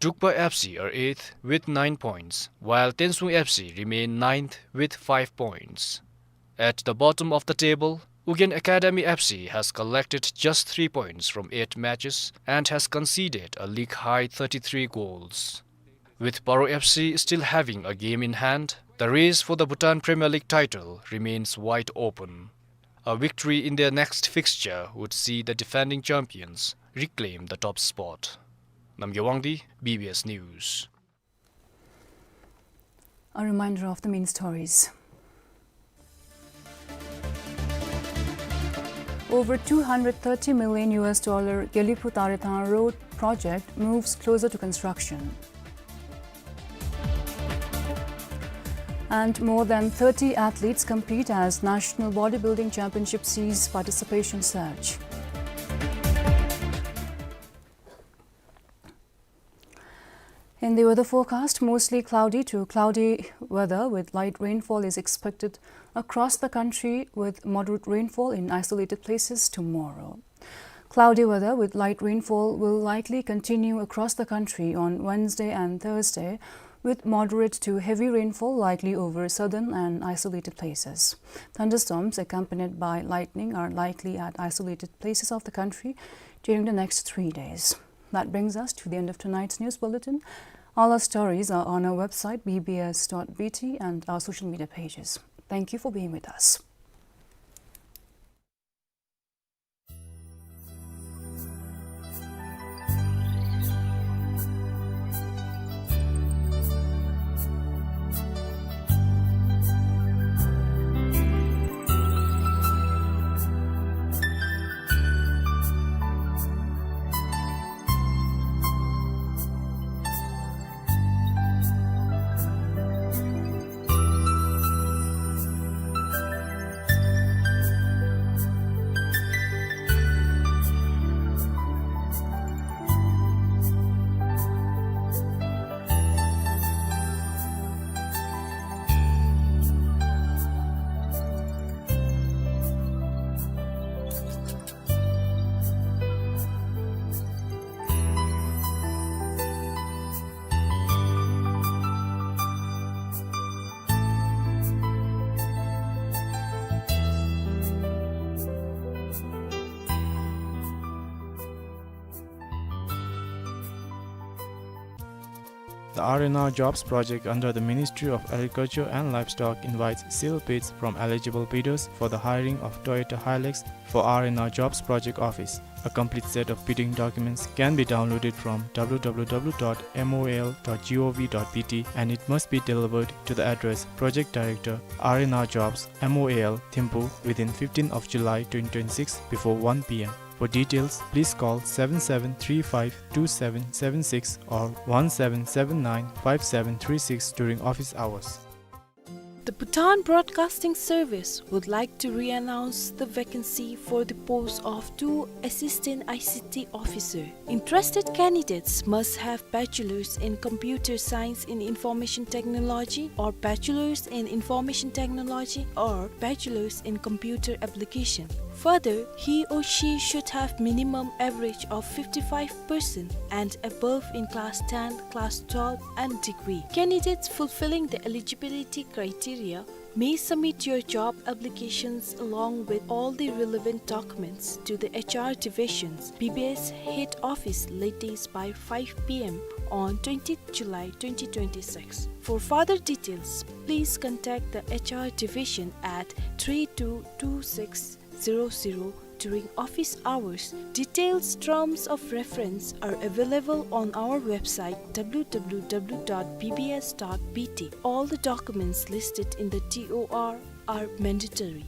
Drukpa F C are eighth with nine points, while Tensung F C remain ninth with five points. At the bottom of the table, Ugyen Academy F C has collected just three points from eight matches and has conceded a league-high thirty-three goals. With Paro F C still having a game in hand, the race for the Bhutan Premier League title remains wide open. A victory in their next fixture would see the defending champions reclaim the top spot. Namgay Wangdi, B B S News. A reminder of the main stories. Over two hundred thirty million U S dollar Gelephu Tarethang Road project moves closer to construction. And more than thirty athletes compete as National Bodybuilding Championship sees participation surge. In the weather forecast, mostly cloudy to cloudy weather with light rainfall is expected across the country, with moderate rainfall in isolated places tomorrow. Cloudy weather with light rainfall will likely continue across the country on Wednesday and Thursday, with moderate to heavy rainfall likely over southern and isolated places. Thunderstorms accompanied by lightning are likely at isolated places of the country during the next three days. That brings us to the end of tonight's news bulletin. All our stories are on our website, B B S dot B T, and our social media pages. Thank you for being with us. R and R Jobs Project under the Ministry of Agriculture and Livestock invites sealed bids from eligible bidders for the hiring of Toyota Hilux for R and R Jobs Project Office. A complete set of bidding documents can be downloaded from W W W dot M O A L dot G O V dot B T and it must be delivered to the address Project Director, R and R Jobs, M O A L, Thimphu within fifteenth of July twenty twenty-six before one P M. For details, please call seven seven three five two seven seven six or one seven seven nine five seven three six during office hours. The Bhutan Broadcasting Service would like to re-announce the vacancy for the post of two Assistant I C T Officer. Interested candidates must have Bachelor's in Computer Science in Information Technology or Bachelor's in Information Technology or Bachelor's in Computer Application. Further, he or she should have minimum average of fifty-five percent and above in class ten, class twelve and degree. Candidates fulfilling the eligibility criteria may submit your job applications along with all the relevant documents to the H R Division's B B S head office latest by five P M on twentieth July twenty twenty-six. For further details, please contact the H R Division at three two two six zero zero during office hours. Details, terms of reference are available on our website W W W dot B B S dot B T. All the documents listed in the T O R are mandatory.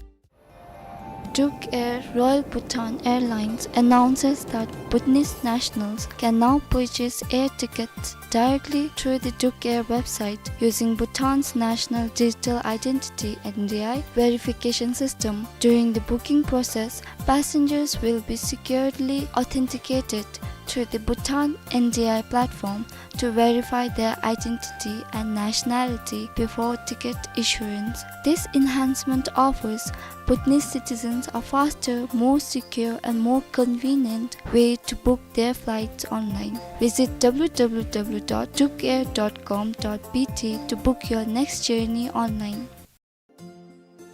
Duk Air Royal Bhutan Airlines announces that Bhutanese nationals can now purchase air tickets directly through the Duk Air website using Bhutan's National Digital Identity, N D I, verification system. During the booking process, passengers will be securely authenticated through the Bhutan N D I platform to verify their identity and nationality before ticket issuance. This enhancement offers Bhutanese citizens a faster, more secure, and more convenient way to book their flights online. Visit W W W dot dukair dot com dot B T to book your next journey online.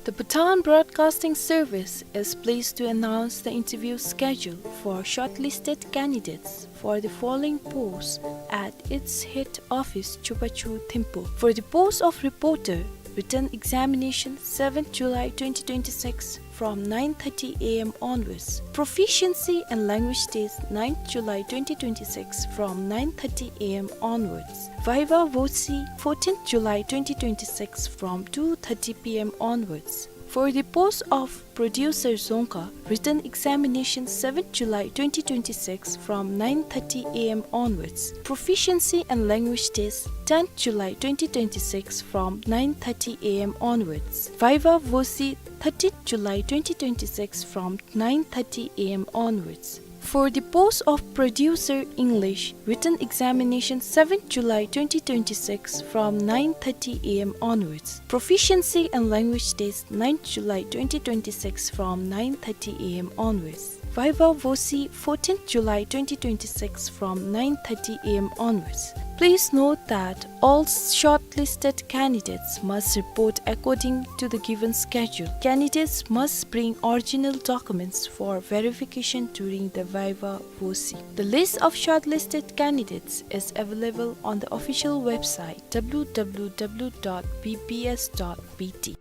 The Bhutan Broadcasting Service is pleased to announce the interview schedule for shortlisted candidates for the following posts at its head office, Chupachu, Thimphu. For the post of reporter, written examination, seventh July twenty twenty-six, from nine thirty A M onwards. Proficiency and language test, ninth July twenty twenty-six, from nine thirty A M onwards. Viva Voce, fourteenth July twenty twenty-six, from two thirty P M onwards. For the post of producer Dzongkha, written examination, seventh July twenty twenty-six, from nine thirty A M onwards. Proficiency and language test, tenth July twenty twenty-six, from nine thirty A M onwards. Viva Voce, thirteenth July twenty twenty-six, from nine thirty A M onwards. For the post of producer English, written examination, seventh July twenty twenty-six, from nine thirty A M onwards. Proficiency and language test, ninth July twenty twenty-six, from nine thirty A M onwards. Viva Voce, fourteenth July twenty twenty-six, from nine thirty A M onwards. Please note that all shortlisted candidates must report according to the given schedule. Candidates must bring original documents for verification during the Viva Voce. The list of shortlisted candidates is available on the official website W W W dot B B S dot B T.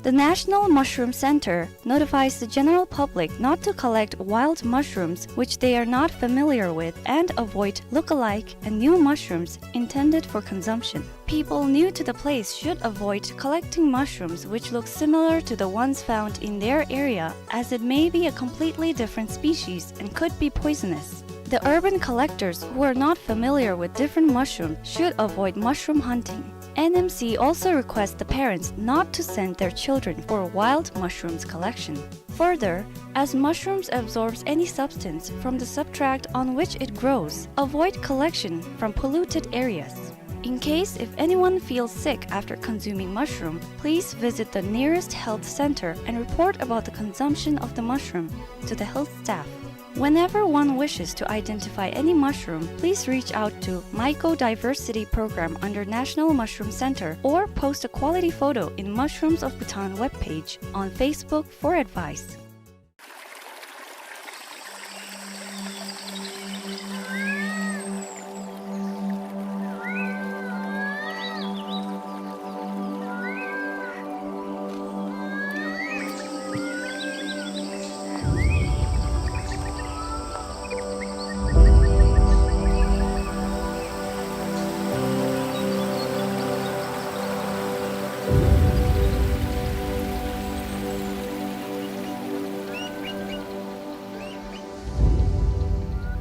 The National Mushroom Center notifies the general public not to collect wild mushrooms which they are not familiar with and avoid look-alike and new mushrooms intended for consumption. People new to the place should avoid collecting mushrooms which look similar to the ones found in their area, as it may be a completely different species and could be poisonous. The urban collectors who are not familiar with different mushrooms should avoid mushroom hunting. N M C also requests the parents not to send their children for wild mushrooms collection. Further, as mushrooms absorbs any substance from the substrate on which it grows, avoid collection from polluted areas. In case if anyone feels sick after consuming mushroom, please visit the nearest health center and report about the consumption of the mushroom to the health staff. Whenever one wishes to identify any mushroom, please reach out to Mycodiversity Program under National Mushroom Center or post a quality photo in Mushrooms of Bhutan webpage on Facebook for advice.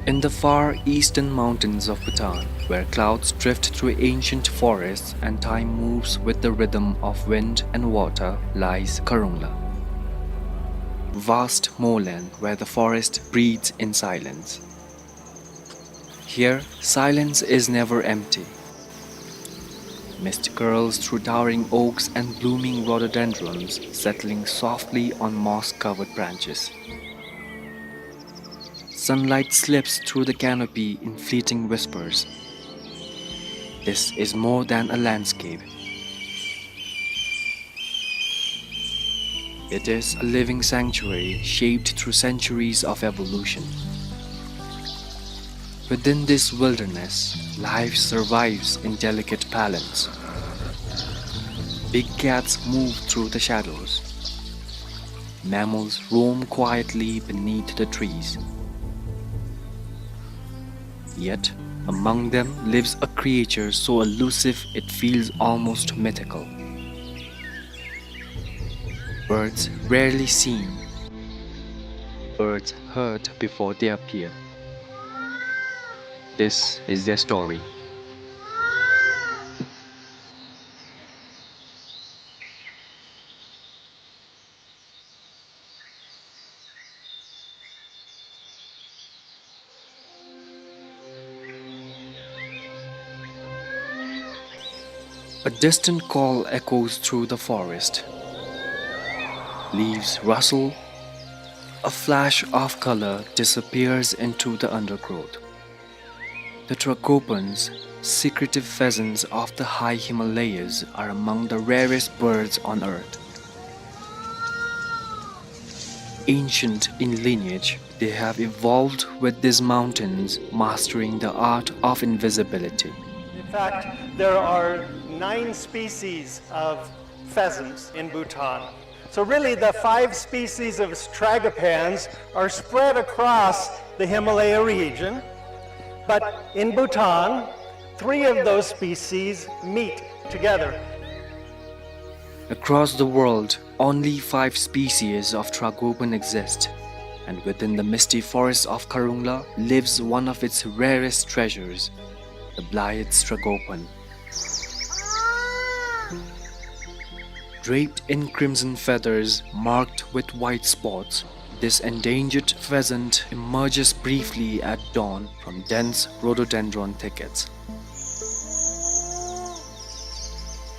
In the far eastern mountains of Bhutan, where clouds drift through ancient forests and time moves with the rhythm of wind and water, lies Kharungla. Vast moorland where the forest breathes in silence. Here, silence is never empty. Mist curls through towering oaks and blooming rhododendrons, settling softly on moss-covered branches. Sunlight slips through the canopy in fleeting whispers. This is more than a landscape. It is a living sanctuary shaped through centuries of evolution. Within this wilderness, life survives in delicate balance. Big cats move through the shadows. Mammals roam quietly beneath the trees. Yet, among them lives a creature so elusive it feels almost mythical. Birds rarely seen. Birds heard before they appear. This is their story. A distant call echoes through the forest. Leaves rustle. A flash of color disappears into the undergrowth. The tragopans, secretive pheasants of the high Himalayas, are among the rarest birds on earth. Ancient in lineage, they have evolved with these mountains, mastering the art of invisibility. In fact, there are nine species of pheasants in Bhutan. So really, the five species of tragopans are spread across the Himalaya region, but in Bhutan, three of those species meet together. Across the world, only five species of tragopan exist, and within the misty forest of Kharungla lives one of its rarest treasures, the Blyth's tragopan. Draped in crimson feathers marked with white spots, this endangered pheasant emerges briefly at dawn from dense rhododendron thickets.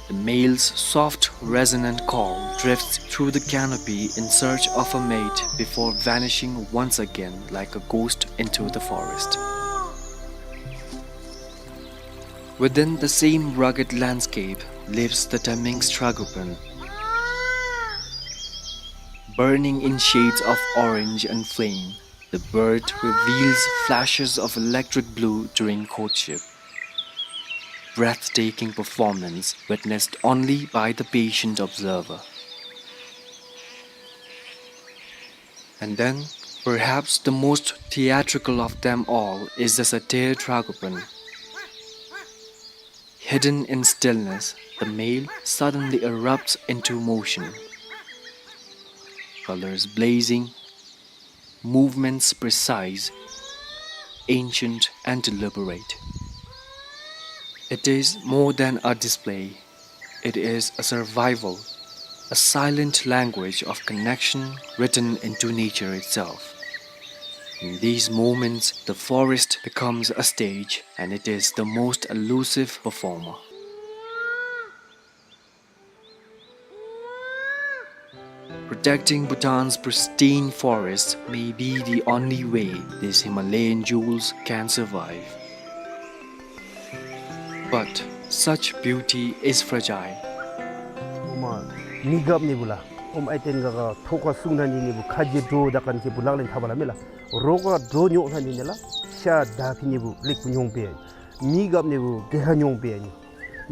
The male's soft, resonant call drifts through the canopy in search of a mate before vanishing once again like a ghost into the forest. Within the same rugged landscape lives the Temminck's tragopan. Burning in shades of orange and flame, the bird reveals flashes of electric blue during courtship. Breathtaking performance witnessed only by the patient observer. And then, perhaps the most theatrical of them all is the satyr tragopan. Hidden in stillness, the male suddenly erupts into motion. Colors blazing, movements precise, ancient and deliberate. It is more than a display. It is a survival, a silent language of connection written into nature itself. In these moments, the forest becomes a stage, and it is the most elusive performer. Protecting Bhutan's pristine forests may be the only way these Himalayan jewels can survive. But such beauty is fragile. ཨོ་མ་མི་གབ་ནི་བུ་ལ་ཨོ་མ་ཨའི་ཏེན་ག་ག་ཐོག་ཁར་སྲུང་ན་ནི་ནི་བུ་ཁ་རྗེ་འགྲོ་ད་གན་ཁེ་བུ་ལག་ལེན་འཐབ་པ་ལ་མེ་ལ་རོག་ག་འགྲོ་ཉོག་ན་ནི་ནི་ལ་ཤ་ད་ཕི་ནི་བུ་ལེགས་པོ་ཉོང་པེ། མི་གབ་ནི་བུ་གེ་ཧ་ཉོང་པེ་ནི།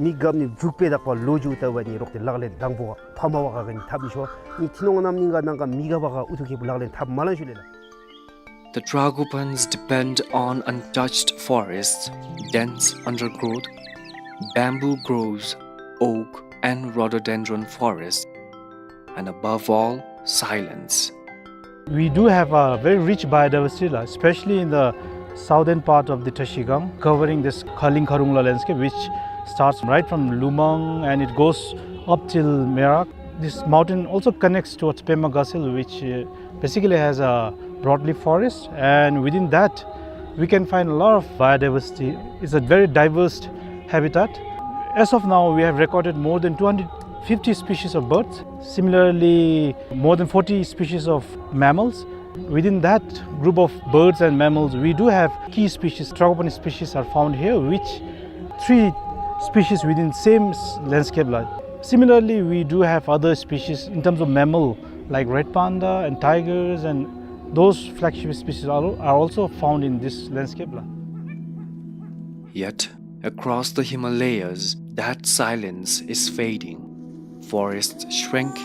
མི་གབ་ནི་མཇུག་པེ་དག་པ་ལོ་རྒྱུས་ལྟ་བ་ནི་རོག་ཏེ་ལག་ལེན་དང་པོ་ཕ་མ་བ་ག་ག་ནི་འཐབ་ནི་ཤོ་ནི་ཐི་ནོང་ནམ་ནིང་ག་ནང་ག་མི་གབ་བ་ག་ཨུ་ཐུ་ཁེ་བུ་ལག་ལེན་འཐབ་མ་ལང་ཤུ་ལེ་ལ། The Tragopans depend on untouched forests, dense undergrowth, bamboo groves, oak and rhododendron forests, and above all, silence. We do have a very rich biodiversity, la, especially in the southern part of the Trashigang, covering this Khaling Kharungla landscape, which starts right from Lumang and it goes up till Merak. This mountain also connects towards Pema Gas Hill, which, uh, basically has a broadleaf forest, and within that, we can find a lot of biodiversity. It's a very diverse habitat. As of now, we have recorded more than two hundred fifty species of birds. Similarly, more than forty species of mammals. Within that group of birds and mammals, we do have key species, tragopan species are found here, which three species within same s-, landscape la. Similarly, we do have other species in terms of mammal, like red panda and tigers, and those flagship species are, are also found in this landscape la. Yet, across the Himalayas, that silence is fading. Forests shrink,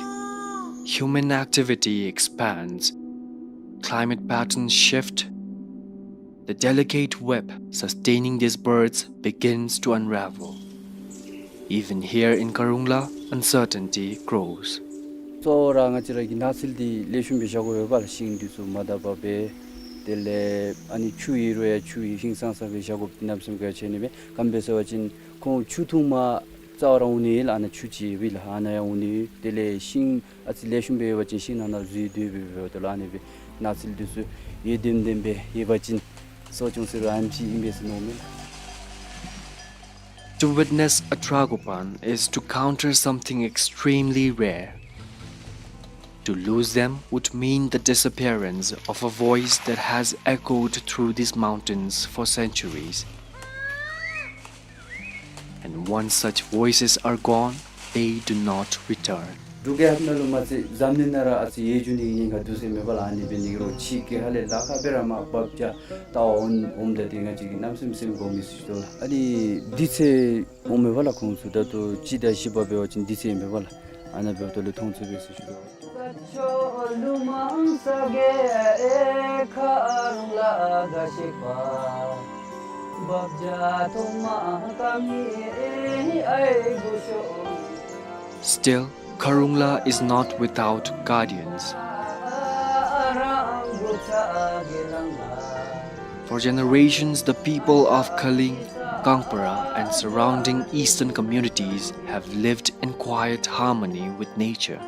human activity expands, climate patterns shift. The delicate web sustaining these birds begins to unravel. Even here in Kharungla, uncertainty grows. གཙོ་བོ་ར་ང་བཅས་ར་གི་ནགས་ཚལ་འདི་ལེགས་ཤོམ་སྦེ་བཞག་དགོ་པས་ལགས། ཤིང་འདི་ཚུ་མ་བཏབ་པར་སྦེ། དེ་ལས་ཨ་ནི་ཆུ་ཡོད་རུང་ཡང་ཆུ་ཡང་ཧིང་སངས་ས་སྦེ་བཞག་དགོཔ་འདི་གནམ་མེད་ས་མེད་གལ་ཆེ་ནི་མས། ག་དེ་སྦེ་ཟེར་བ་ཅིན་ཁོང་ཆུ་འཐུང་མར་རྩ་བ་ར་འོང་ནི་ལགས། ཨ་ནཱ་ཆུ་ཅིག་ཡོད་པས་ལགས། ཨ་ནཱ་ཡང་འོང་ནི། དེ་ལས་ཤིང་ཨ་ཙི་ལེགས་ཤོམ་སྦེ་ཡོད་པ་ཅིན་ཤིང་ནང་ན་འཛུལ་སྡོད་པས། འབདཝ་ད་ལུ་ཨ་ནི་སྦེ་ནགས་ཚལ་འདི་ཚུ་ཡོད་བདེན་བདེན་སྦེ་ཡོད་པ་ཅིན་གསོ་སྐྱོང་ཟེར་རུང་ཨ་ནེམ་ཅིག་ཨིན་པས་ཟེར་མནོཝ་མས། To witness a tragopan is to counter something extremely rare. To lose them would mean the disappearance of a voice that has echoed through these mountains for centuries. And once such voices are gone, they do not return. འབྲུག་རྒྱལ་ཁབ་ནང་ལུ་མ་ཚད་འཛམ་གླིང་ནང་ར་ཨ་ཙི་ཡོད་རྒྱུ་ནི་ཉེན་ཁ་འདུག་ཟེར་མས་པ་ལགས། ཨ་ནི་འབད་ནི་འགྱོ་རུང་ཕྱི་རྒྱལ་ཁབ་ལས་ལཱ་ཁག་སྦེ་ར་མར་འབབ་རྒྱག་ལྟ་འོང་འོངམ་ད་འདི་ང་བཅས་ཀྱིས་གནམ་མེད་ས་མེད་སེམས་སྒོམ་མི་ཚུགས་ཅི་དོ་ལགས། ཨ་ནི་དུས་ཚོད་འོང་མས་པ་ལགས། ཁོང་ཚུ་ད་ལྟོ་སྤྱི་ཟླ་བཞི་པ་འབད་བ་ཅིན་དུས་ཚོད་ཨིན་པས་པ་ལགས། ཨ་ནཱ་འབདཝ་ད་ལུ་མཐོང་ཚུགས་པས་ཟེར་ཞུ་དོ། Still, Kharungla is not without guardians. For generations, the people of Khaling, Kangpara, and surrounding eastern communities have lived in quiet harmony with nature.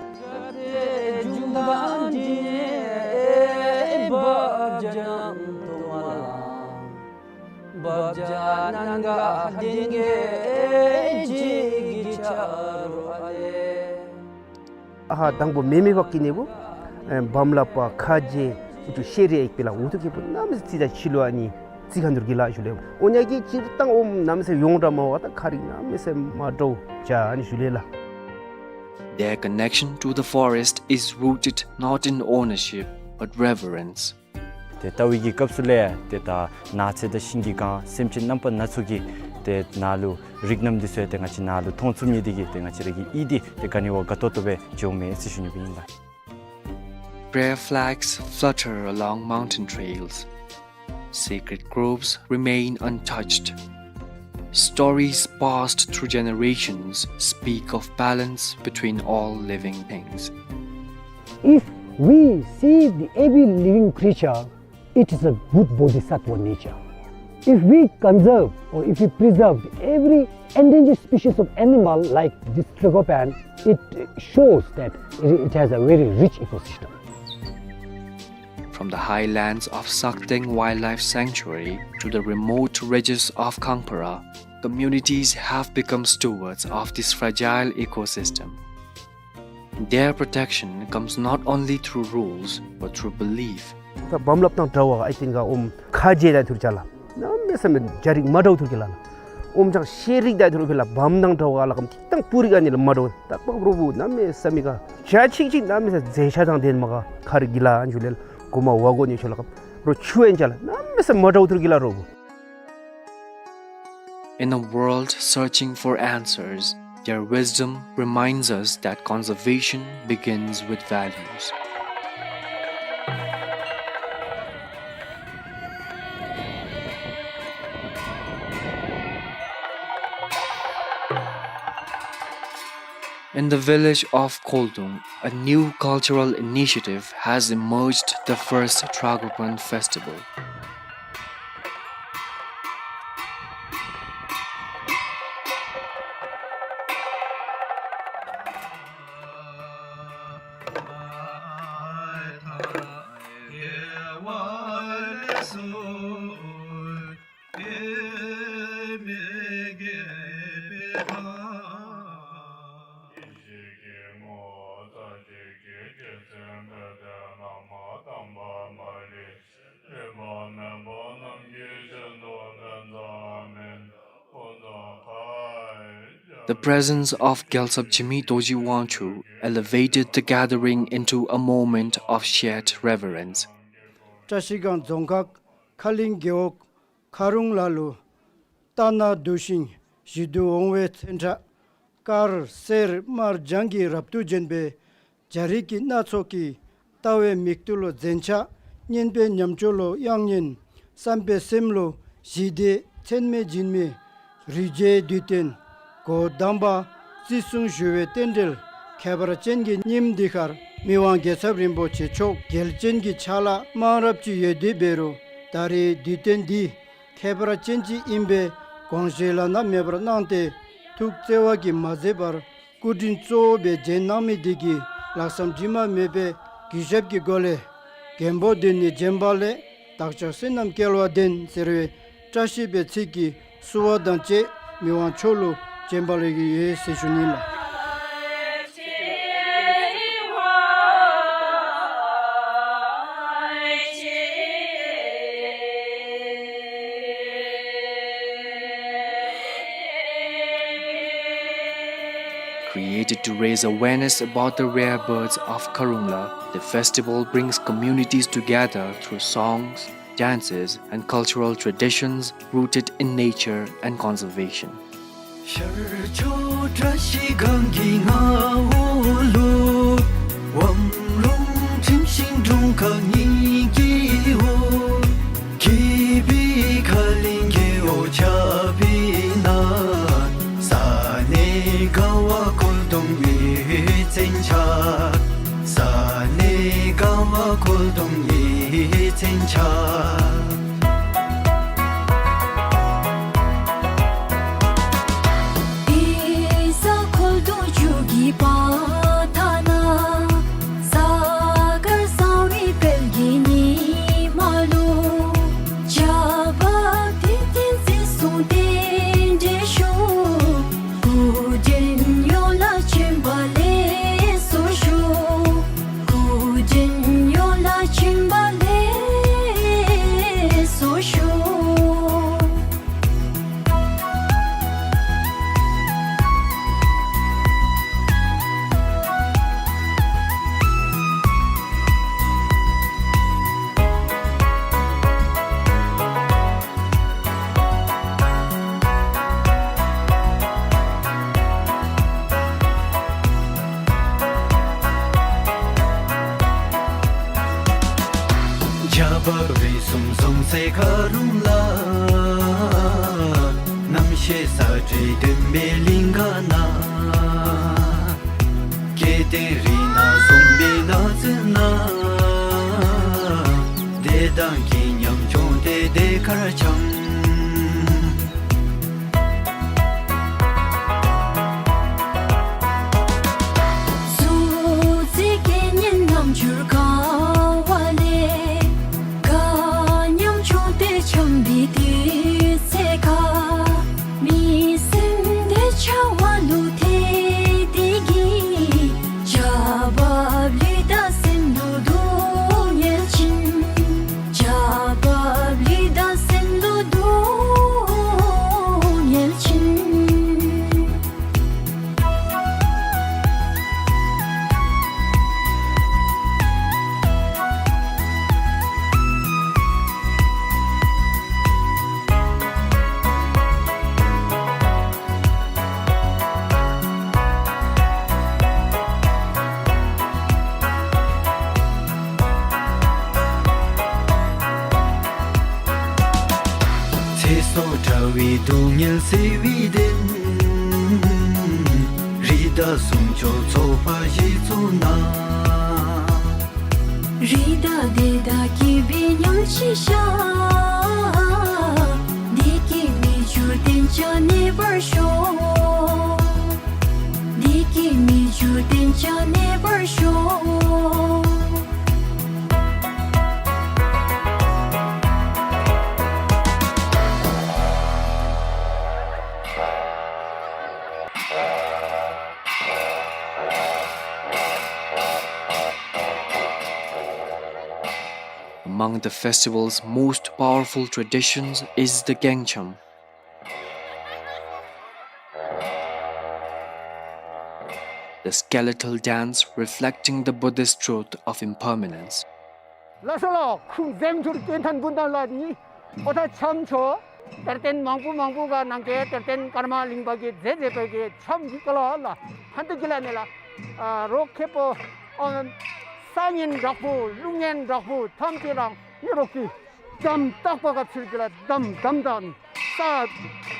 ཨ་ཧ་དང་པོ་མེ་མེ་བ་ཀི་ནེ་བོ་ཨེ་བམ་ལ་པ་ཁ་ཇེ་ཨུ་ཏུ་ཤེ་རེ་ཨིག་པི་ལ་ཨུ་ཏུ་ཁེ་པུ་གནམ་མེད་ས་མེད་ཙི་ད་ཕྱི་ལུ་ཨ་ནི་ཙི་ཁ་འདུར་གི་ལ་ཞུ་ལེ། འོ་ཉ་གི་སྤྱིར་བཏང་འོམ་གནམ་མེད་ས་མེད་ཡོངས་གྲགས་མ་བ་ད་ཁ་རི་གནམ་མེད་ས་མེད་མ་འདྲཝ་ཅ་ཨ་ནི་ཞུ་ལེ་ལགས། Their connection to the forest is rooted not in ownership but reverence. ཏེ་ལྟ་བའི་གི་སྐབས་སུ་ལས་ཏེ་ད་ནགས་ཚལ་དང་ཤིང་གིས་གང་སེམས་ཅན་རྣམ་པ་སྣ་ཚོགས་ཀྱི་ཏེ་ནཱ་ལུ་རིགས་རྣམས་འདི་ཚུ་ཡང་ཏེ་ང་བཅས་ནཱ་ལུ་མཐོང་ཚུགས་མི་འདི་གིས་ཏེ་ང་བཅས་ར་གི་ཡིད་འདི་ཏེ་ག་ནི་བ་དགའ་ཏོག་ཏོ་སྦེ་འགྱོཝ་མས་ཟེར་ཞུ་ནི་སྦེ་ཨིན་ལགས། Prayer flags flutter along mountain trails. Sacred groves remain untouched. Stories passed through generations speak of balance between all living things. If we see the every living creature, it is a good bodhisattva nature. If we conserve or if we preserve every endangered species of animal like this tragopan, it shows that it, it has a very rich ecosystem. From the highlands of Sakteng Wildlife Sanctuary to the remote ridges of Kangpara, communities have become stewards of this fragile ecosystem. Their protection comes not only through rules but through belief. ད་བམ་ལ་དང་འདྲ་བ་ཨའི་ཏེན་ག་འོམ་ཁ་ཇེ་ད་ཐུར་ཅ་ལགས། གནམ་མེད་ས་མེད་རྒྱ་རིགས་མ་འདྲཝ་ཐུར་གི་ལགས། འོམ་ཅང་ཤེ་རིགས་ད་ཐུར་གི་ལགས། བམ་དང་འདྲ་བ་ལགས། གམ་ཏིག་དང་པུ་རིགས་ཨ་ནི་ལགས་མ་འདྲཝ། ད་པག་རོ་བུ་གནམ་མེད་ས་མེད་ག་ཇ་ཆིག་ཆིག་གནམ་མེད་ས་མཛེས་ཤ་དང་ལྡན་མ་ག་ཁ་རི་གི་ལ་ཨན་ཞུ་ལེ་ལགས། གོ་མ་བ་གོ་ནི་ཆོ་ལགས། རོ་ཆུ་ཨན་ཅ་ལགས། གནམ་མེད་ས་མ་འདྲཝ་ཐུར་གི་ལགས་རོ་བུ། In a world searching for answers, their wisdom reminds us that conservation begins with values. In the village of Koldung, a new cultural initiative has emerged, the first Tragopan festival. The presence of Gyaltsab Jigme Dorji Wangchuck elevated the gathering into a moment of shared reverence. བཀྲ་ཤིས་སྒང་རྫོང་ཁག་ཁ་གླིང་རྒེད་འོག་མཁར་གྲོང་ལ་ལུ་རྟ་ནག་འདུ་ཞིང་བཞི་དུ་འོང་བའི་མཚོན་ཆ་དཀར་སེར་དམར་ལྗང་གི་རབ་ཏུ་བརྒྱན་པའི་འཇའ་རིས་ཀྱི་སྣ་ཚོགས་ཀྱིས་ལྟ་བའི་མིག་ཏོ་ལུ་མཚོན་ཆ་སྙན་པའི་ཉམས་སྐྱོར་ལུ་དབྱངས་སྙན། བསམ་པའི་སེམས་ལུ་ཞི་བདེ་མཚན་མེད་སྦྱིན་མི་རི་རྒྱལ་འདུས་སྟོན་གོ་དམ་པ་བརྩི་སྲུང་ཞུ་བའི་རྟེན་འབྲེལ་ཁྱད་པར་ཅན་གྱི་ཉིནམ་འདི་ཁར་མི་དབང་རྒྱལ་ཚབ་རིན་པོ་ཆེ་མཆོག་རྒྱལ་ཅན་གྱི་ཕྱག་ལཱ་མང་རབས་ཅིག་ཡོད་དེ་འབད་རུང་ད་རེས་འདུས་སྟོན་འདི་ཁྱད་པར་ཅན་ཅིག་ཨིན་པའི་དགོངས་བཞེད་བླ་ན་མེད་པར་གནང་སྟེ་ཐུགས་བརྩེ་བ་གིས་མ་ཟད་པར་སྐུ་དྲིན་གཙོ་བོ་སྦེ་བརྩི་གནང་མི་འདི་གིས་ལྷག་བསམ་དྲི་མ་མེད་པའི་གུས་ཞབས་ཀྱི་སྒོ་ལས་མགོན་པོ་འདི་ནི་བྱོན་པ་ལས་བདག་ཅག་བསོད་ནམས་སྐལ་བ་ལྡན་ཟེར་བའི་བཀྲ་ཤིས་པའི་ཚིག་གིས་བསུ་བ་དང་བཅས་མི་དབང་མཆོག་ལུ་བྱོན་པ་ལེགས་ཀྱི་ཡོད་ཟེར་ཞུ་ནི་ལགས། Created to raise awareness about the rare birds of Kharungla, the festival brings communities together through songs, dances, and cultural traditions rooted in nature and conservation. ཤར་ཕྱོགས་བཀྲ་ཤིས་སྒང་གི་མངའ་འོག་ལུ་ཝང་རོང་ཁྲིམས་ཤིང་དྲུང་ཁག་གཉིས་ཀྱི་འོག་སྐྱིད་པའི་ཁ་གླིང་རྒེད་འོག་ཆགས་པའི་ནང་ས་གནས་ཀ་བ་ཁོལ་སྡོང་གི་མཚོན་ཆ། ས་གནས་ཀ་བ་ཁོལ་སྡོང་གི་མཚོན་ཆ། དེ་ས་ཁོལ་སྡོང་ཆུ་གི་ཕར་ཐ་ན་གཟའ་སྐར་བཟང་བའི་དཔལ་གྱི་ཉི་མ་ལུ་བྱ་འབབ་དེ་བསྟན་བརྩི་སྲུང་རྟེན་འབྲེལ་ཞུ། སྐུ་མགྲོན་ཡོངས་ལ་བྱོན་པ་ལེགས་སོ་ཞུ། སྐུ་མགྲོན་ཡོངས་ལ་བྱོན་པ་ལེགས་སོ་ཞུ། བྱ་འབབ་རིགས་གསུམ་སྲུང་སའི་མཁར་གྲོང་ལ། རྣམ་ཤེས་ས་བཀྲའི་སྟོན་པའི་གླིང་ག་ན། སྐལ་ལྡན་རིགས་སྣ་གསུམ་པའི་ནགས་ཚལ་ན། བདེ་དང་སྐྱིད་ཉམས་བྱུང་སྟེ་བདེ་ཁར་འཁྱམས། གཟུགས་མཛེས་སྐད་སྙན་རྣམ་འགྱུར་ག་བ་ལས། དགའ་ཉམས་བྱུང་སྟེ་འཁྱམས་པའི་དུས་ཚོད་ཁར། མི་སེམས་བདེ་ཆགས་ལུ་ཐེབས་ཏེ་གིས། བྱ་འབབ་ལུས་དང་སེམས་ལུ་སྡུག་བསྔལ་ཅིན། བྱ་འབབ་ལུས་དང་སེམས་ལུ་སྡུག་བསྔལ་ཅིན། ཚེ་སྲོག་བྲལ་བའི་སྡུག་བསྔལ་སེལ་བའི་གདེང་། རི་དྭགས་སྲུང་སྐྱོབ་ཚོགས་པ་གཞི་བཙུགས་གནང་། རི་དྭགས་བདེ་དང་སྐྱིད་པའི་ཉམས་ཅིག་ཤར། བདེ་སྐྱིད་མི་འགྱུར་བརྟན་འཇགས་གནས་པར་ཤོག། བདེ་སྐྱིད་མི་འགྱུར་བརྟན་འཇགས་གནས་པར་ཤོག། Among the festival's most powerful traditions is the Gengcham, the skeletal dance reflecting the Buddhist truth of impermanence. ལགས་སོ་ལགས། ཁུངས་འཛེམ་ཐུར་སྐྱེ་མཐའ་འབུམ་དང་ལ་ནི་ཨོ་ཐ་འཆམ་ཆོ། དེར་བརྟེན་མང་པོ་མང་པོ་ག་ནང་གི་དེར་བརྟེན་ཀརྨ་གླིང་པ་གི་མཛད་མཛད་པའི་གི་འཆམ་གི་ཀ་ལ་ལ་ཧན་ཏེ་གི་ལ་ནི་ལ་ཨ་རོགས་ཁེ་པོ་ཨ་ས་ཉན་དྲག་པོ་ལུང་ཉན་དྲག་པོ་ཐམས་ཅད་རང་ནི་རོགས་ཀྱི་དམ་བཏགས་པ་ག་ཚུལ་གི་ལ་དམ་དམ་དང་ས་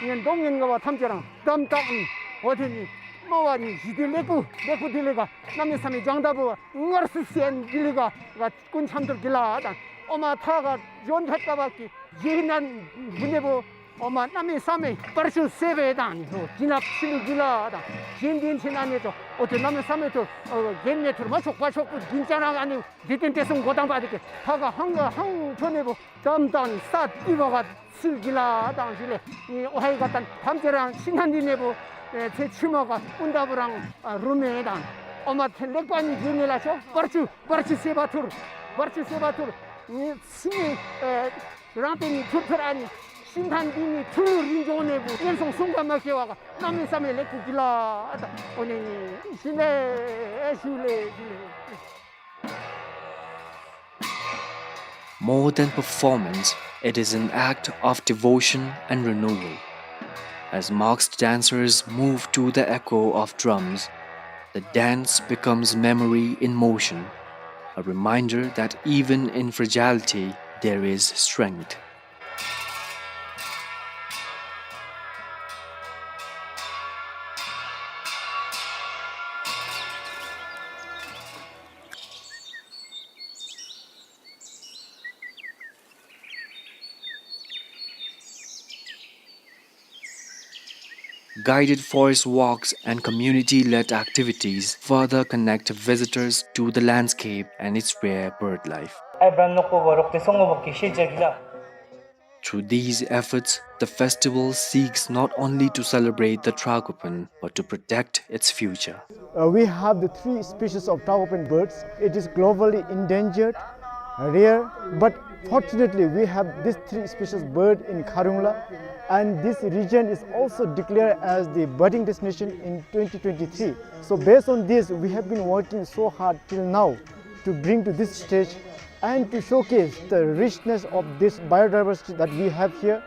ཉན་གདོང་ཉན་ག་བ་ཐམས་ཅད་རང་དམ་བཏགས་ནི་འོ་དེ་ནི་མ་བ་ནི་ཞི་དུལ་ལེགས་པོ་ལེགས་པོ་དེ་ལས་ག་གནམ་མེད་ས་མེད་ལྗང་ད་བུ་བ་ངར་སུ་སེན་གི་ལི་ག་ག་ཀུན་འཆམ་ཐུར་གི་ལ་དང་ཨོ་མ་ཐ་ག་ཇོན་ཁད་ཀ་བ་གི་ཇེ་ཧི་ནན་བུ་ནེ་བུ་ཨོ་མ་གནམ་མེད་ས་མེད་བར་ཆུ་སེ་བེ་དང་ནི་ཧོ་ཇི་ནབ་ཆི་ལུ་གི་ལ་དང་ཇེན་དིན་ཆི་ན་ནེ་ཆོ་ཨོ་ཏེ་གནམ་མེད་ས་མེད་ཐུར་ཨོ་གེན་མེ་ཐུར་མ་ཆོག་པ་ཆོག་པུ་དིན་ཅ་རང་ཨ་ནི་དི་ཏིན་ཏེ་སུང་གོ་དང་པ་དི་གི་ཐ་ག་ཧང་ག་ཧང་ཆོ་ནེ་བུ་དམ་དང་ས་ཏི་བ་ག་ཚིལ་གི་ལ་དང་ཞུ་ལེ། ཨོ་ཧའི་ག་ཏན་ཐམས་ཅད་རང་ཤིང་ཐང་འདི་ནེ་བུ་ཚེ་ཆུ་མ་ག་ཀུན་ད་བུ་རང་རུ་མེ་དང་ཨོ་མ་ཐེ་ལེགས་པ་ནི་ཡུལ་ནི་ལ་ཆོ་བར་ཆུ་བར་ཆུ་སེ་བ་ཐུར་བར་ཆུ་སེ་བ་ཐུར་ནི་ཚི་ནི་རང་ཏེ་ནི་ཐུར་ཐུར་ཨ་ནི་ཤིང་ཐང་འདི་ནི་ཐུར་རིན་ཇོ་ནེ་བུ་ཉན་སོང་སུང་ག་མ་ཁེ་བ་ག་གནམ་མེད་ས་མེད་ལེགས་པོ་གི་ལ་དང་ཨོ་ནི་ནི་ཤིང་ལེ་ཞུ་ལེ་ཞུ་ལེ། More than performance, it is an act of devotion and renewal. As masked dancers move to the echo of drums, the dance becomes memory in motion, a reminder that even in fragility, there is strength. Guided forest walks and community-led activities further connect visitors to the landscape and its rare bird life. Through these efforts, the festival seeks not only to celebrate the Tragopan, but to protect its future. Uh, we have the three species of Tragopan birds. It is globally endangered, rare, but fortunately we have these three species bird in Kharungla, and this region is also declared as the birding destination in twenty twenty-three. So based on this, we have been working so hard till now to bring to this stage and to showcase the richness of this biodiversity that we have here.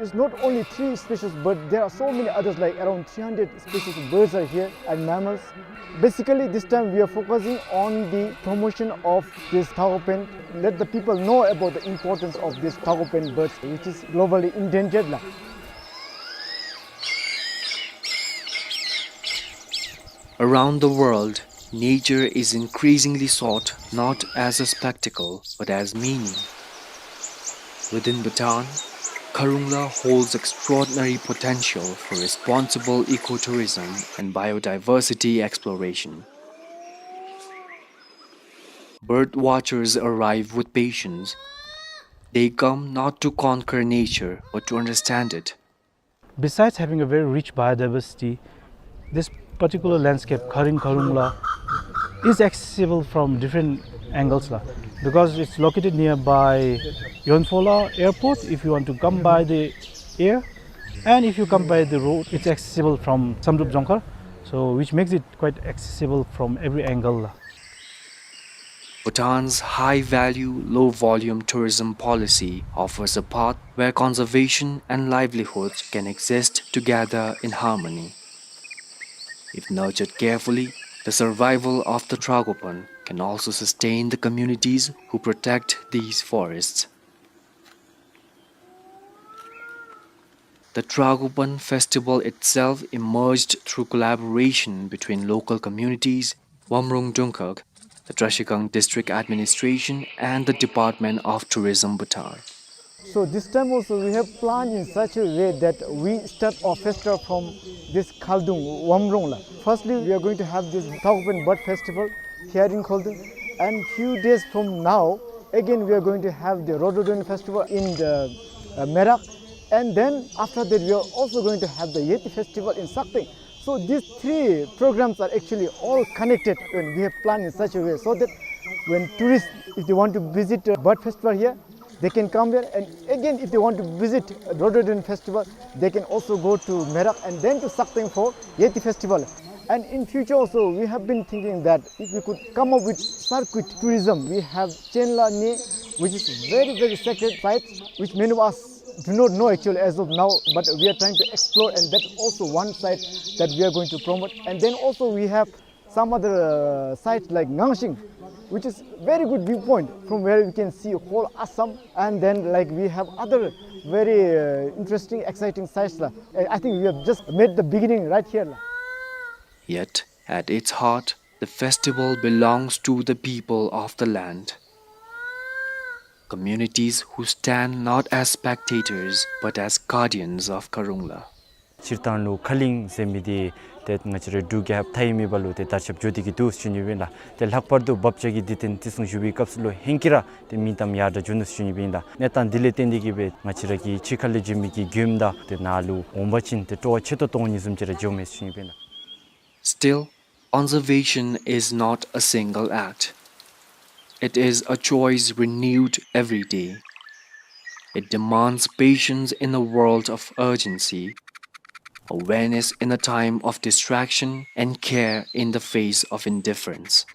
It's not only three species, but there are so many others, like around three hundred species of birds are here and mammals. Basically, this time we are focusing on the promotion of this Tragopan. Let the people know about the importance of this Tragopan birds, which is globally endangered la. Around the world, nature is increasingly sought not as a spectacle, but as meaning. Within Bhutan, Kharungla holds extraordinary potential for responsible ecotourism and biodiversity exploration. Bird watchers arrive with patience. They come not to conquer nature, but to understand it. Besides having a very rich biodiversity, this particular landscape, Kharing Kharungla, is accessible from different angles la, because it's located nearby Yonphola Airport if you want to come by the air, and if you come by the road, it's accessible from Samdrup Dzongkhar, so which makes it quite accessible from every angle la. Bhutan's high-value, low-volume tourism policy offers a path where conservation and livelihood can exist together in harmony. If nurtured carefully, the survival of the Tragopan can also sustain the communities who protect these forests. The Tragopan festival itself emerged through collaboration between local communities, Wamrung Dungkhag, the Trashigang District Administration, and the Department of Tourism, Bhutan. So this time also we have planned in such a way that we start our festival from this Khaldung, Wamrung la. Firstly, we are going to have this Tragopan Bird Festival here in Khaldung, and few days from now, again we are going to have the Rhododendron Festival in the, uh, Merak, and then after that we are also going to have the Yeti Festival in Sakteng. So these three programs are actually all connected when we have planned in such a way so that when tourists, if they want to visit a bird festival here, they can come here. And again, if they want to visit a rhododendron festival, they can also go to Merak and then to Sakteng for Yeti festival. And in future also, we have been thinking that if we could come up with circuit tourism, we have Chenla Ne, which is very, very sacred site, which many of us do not know actually as of now, but we are trying to explore, and that's also one site that we are going to promote. And then also we have some other, uh, site like Ngangshing, which is very good viewpoint from where we can see whole Assam, and then, like, we have other very, uh, interesting, exciting sites la. I I think we have just made the beginning right here la. Yet, at its heart, the festival belongs to the people of the land. Communities who stand not as spectators but as guardians of Kharungla. སྤྱིར་བཏང་ལུ་ཁ་གླིང་ཟེར་མི་འདི་ཏེ་ང་བཅས་ར་འབྲུག་རྒྱལ་ཁབ་མཐའ་ཡས་མེད་པ་ལུ་ཏེ་དར་ཁྱབ་འགྱོ་སྟེ་གི་འདུག་ཟེར་ཞུ་ནི་ཨིན་ལགས། ཏེ་ལྷག་པར་དུ་བབ་ཅིག་གི་འདི་ཏེ་བརྩི་སྲུང་ཞུ་བའི་སྐབས་སུ་ལུ་ཧེང་སྐལ་ར་ཏེ་མིང་གཏམ་ཡར་དྲག་འགྱོ་ནུག་ཟེར་ཞུ་ནི་ཨིན་ལགས། གནས་སྟངས་འདི་ལས་བརྟེན་ཏེ་གི་སྦེ་ང་བཅས་ར་གི་ཕྱི་ཁ་ལས་འབྱོན་མི་གི་མགྱོནམ་དང་ཏེ་ནཱ་ལུ་འོང་པ་ཅིན་ཏེ་སྤྲོ་བ་ཆེ་ཏོག་ཏོ་འོང་ནི་བཟུམ་ཅིག་ར་འགྱོཝ་མས་ཟེར་ཞུ་ནི་ཨིན་ལགས། Still, conservation is not a single act. It is a choice renewed every day. It demands patience in a world of urgency, awareness in a time of distraction, and care in the face of indifference.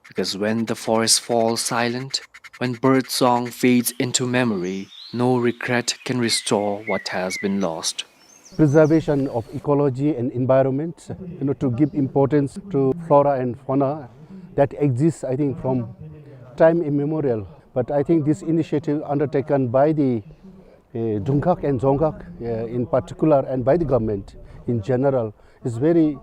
Because when the forest falls silent, when bird song fades into memory, no regret can restore what has been lost. Preservation of ecology and environment, you know, to give importance to flora and fauna that exists, I think, from time immemorial. But I think this initiative undertaken by the, uh, Dungkhag and Dzongkhag, uh, in particular, and by the government in general, is very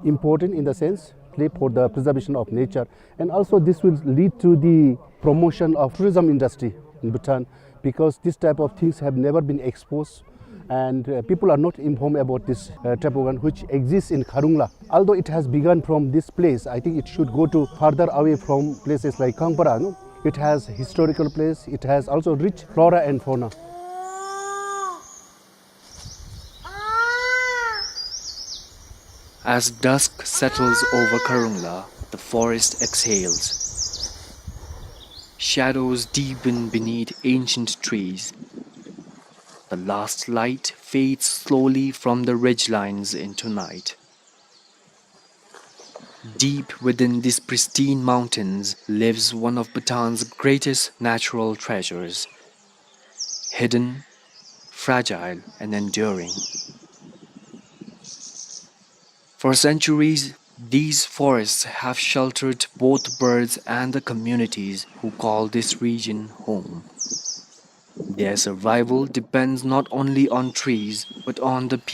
important in the sense, for the preservation of nature. And also this will lead to the promotion of tourism industry in Bhutan, because this type of things have never been exposed, and, uh, people are not informed about this, uh, type of one which exists in Kharungla. Although it has begun from this place, I think it should go to further away from places like Kangpara, no? It has historical place, it has also rich flora and fauna. As dusk settles over Kharungla, the forest exhales. Shadows deepen beneath ancient trees. The last light fades slowly from the ridgelines into night. Deep within these pristine mountains lives one of Bhutan's greatest natural treasures, hidden, fragile, and enduring. For centuries, these forests have sheltered both birds and the communities who call this region home. Their survival depends not only on trees, but on the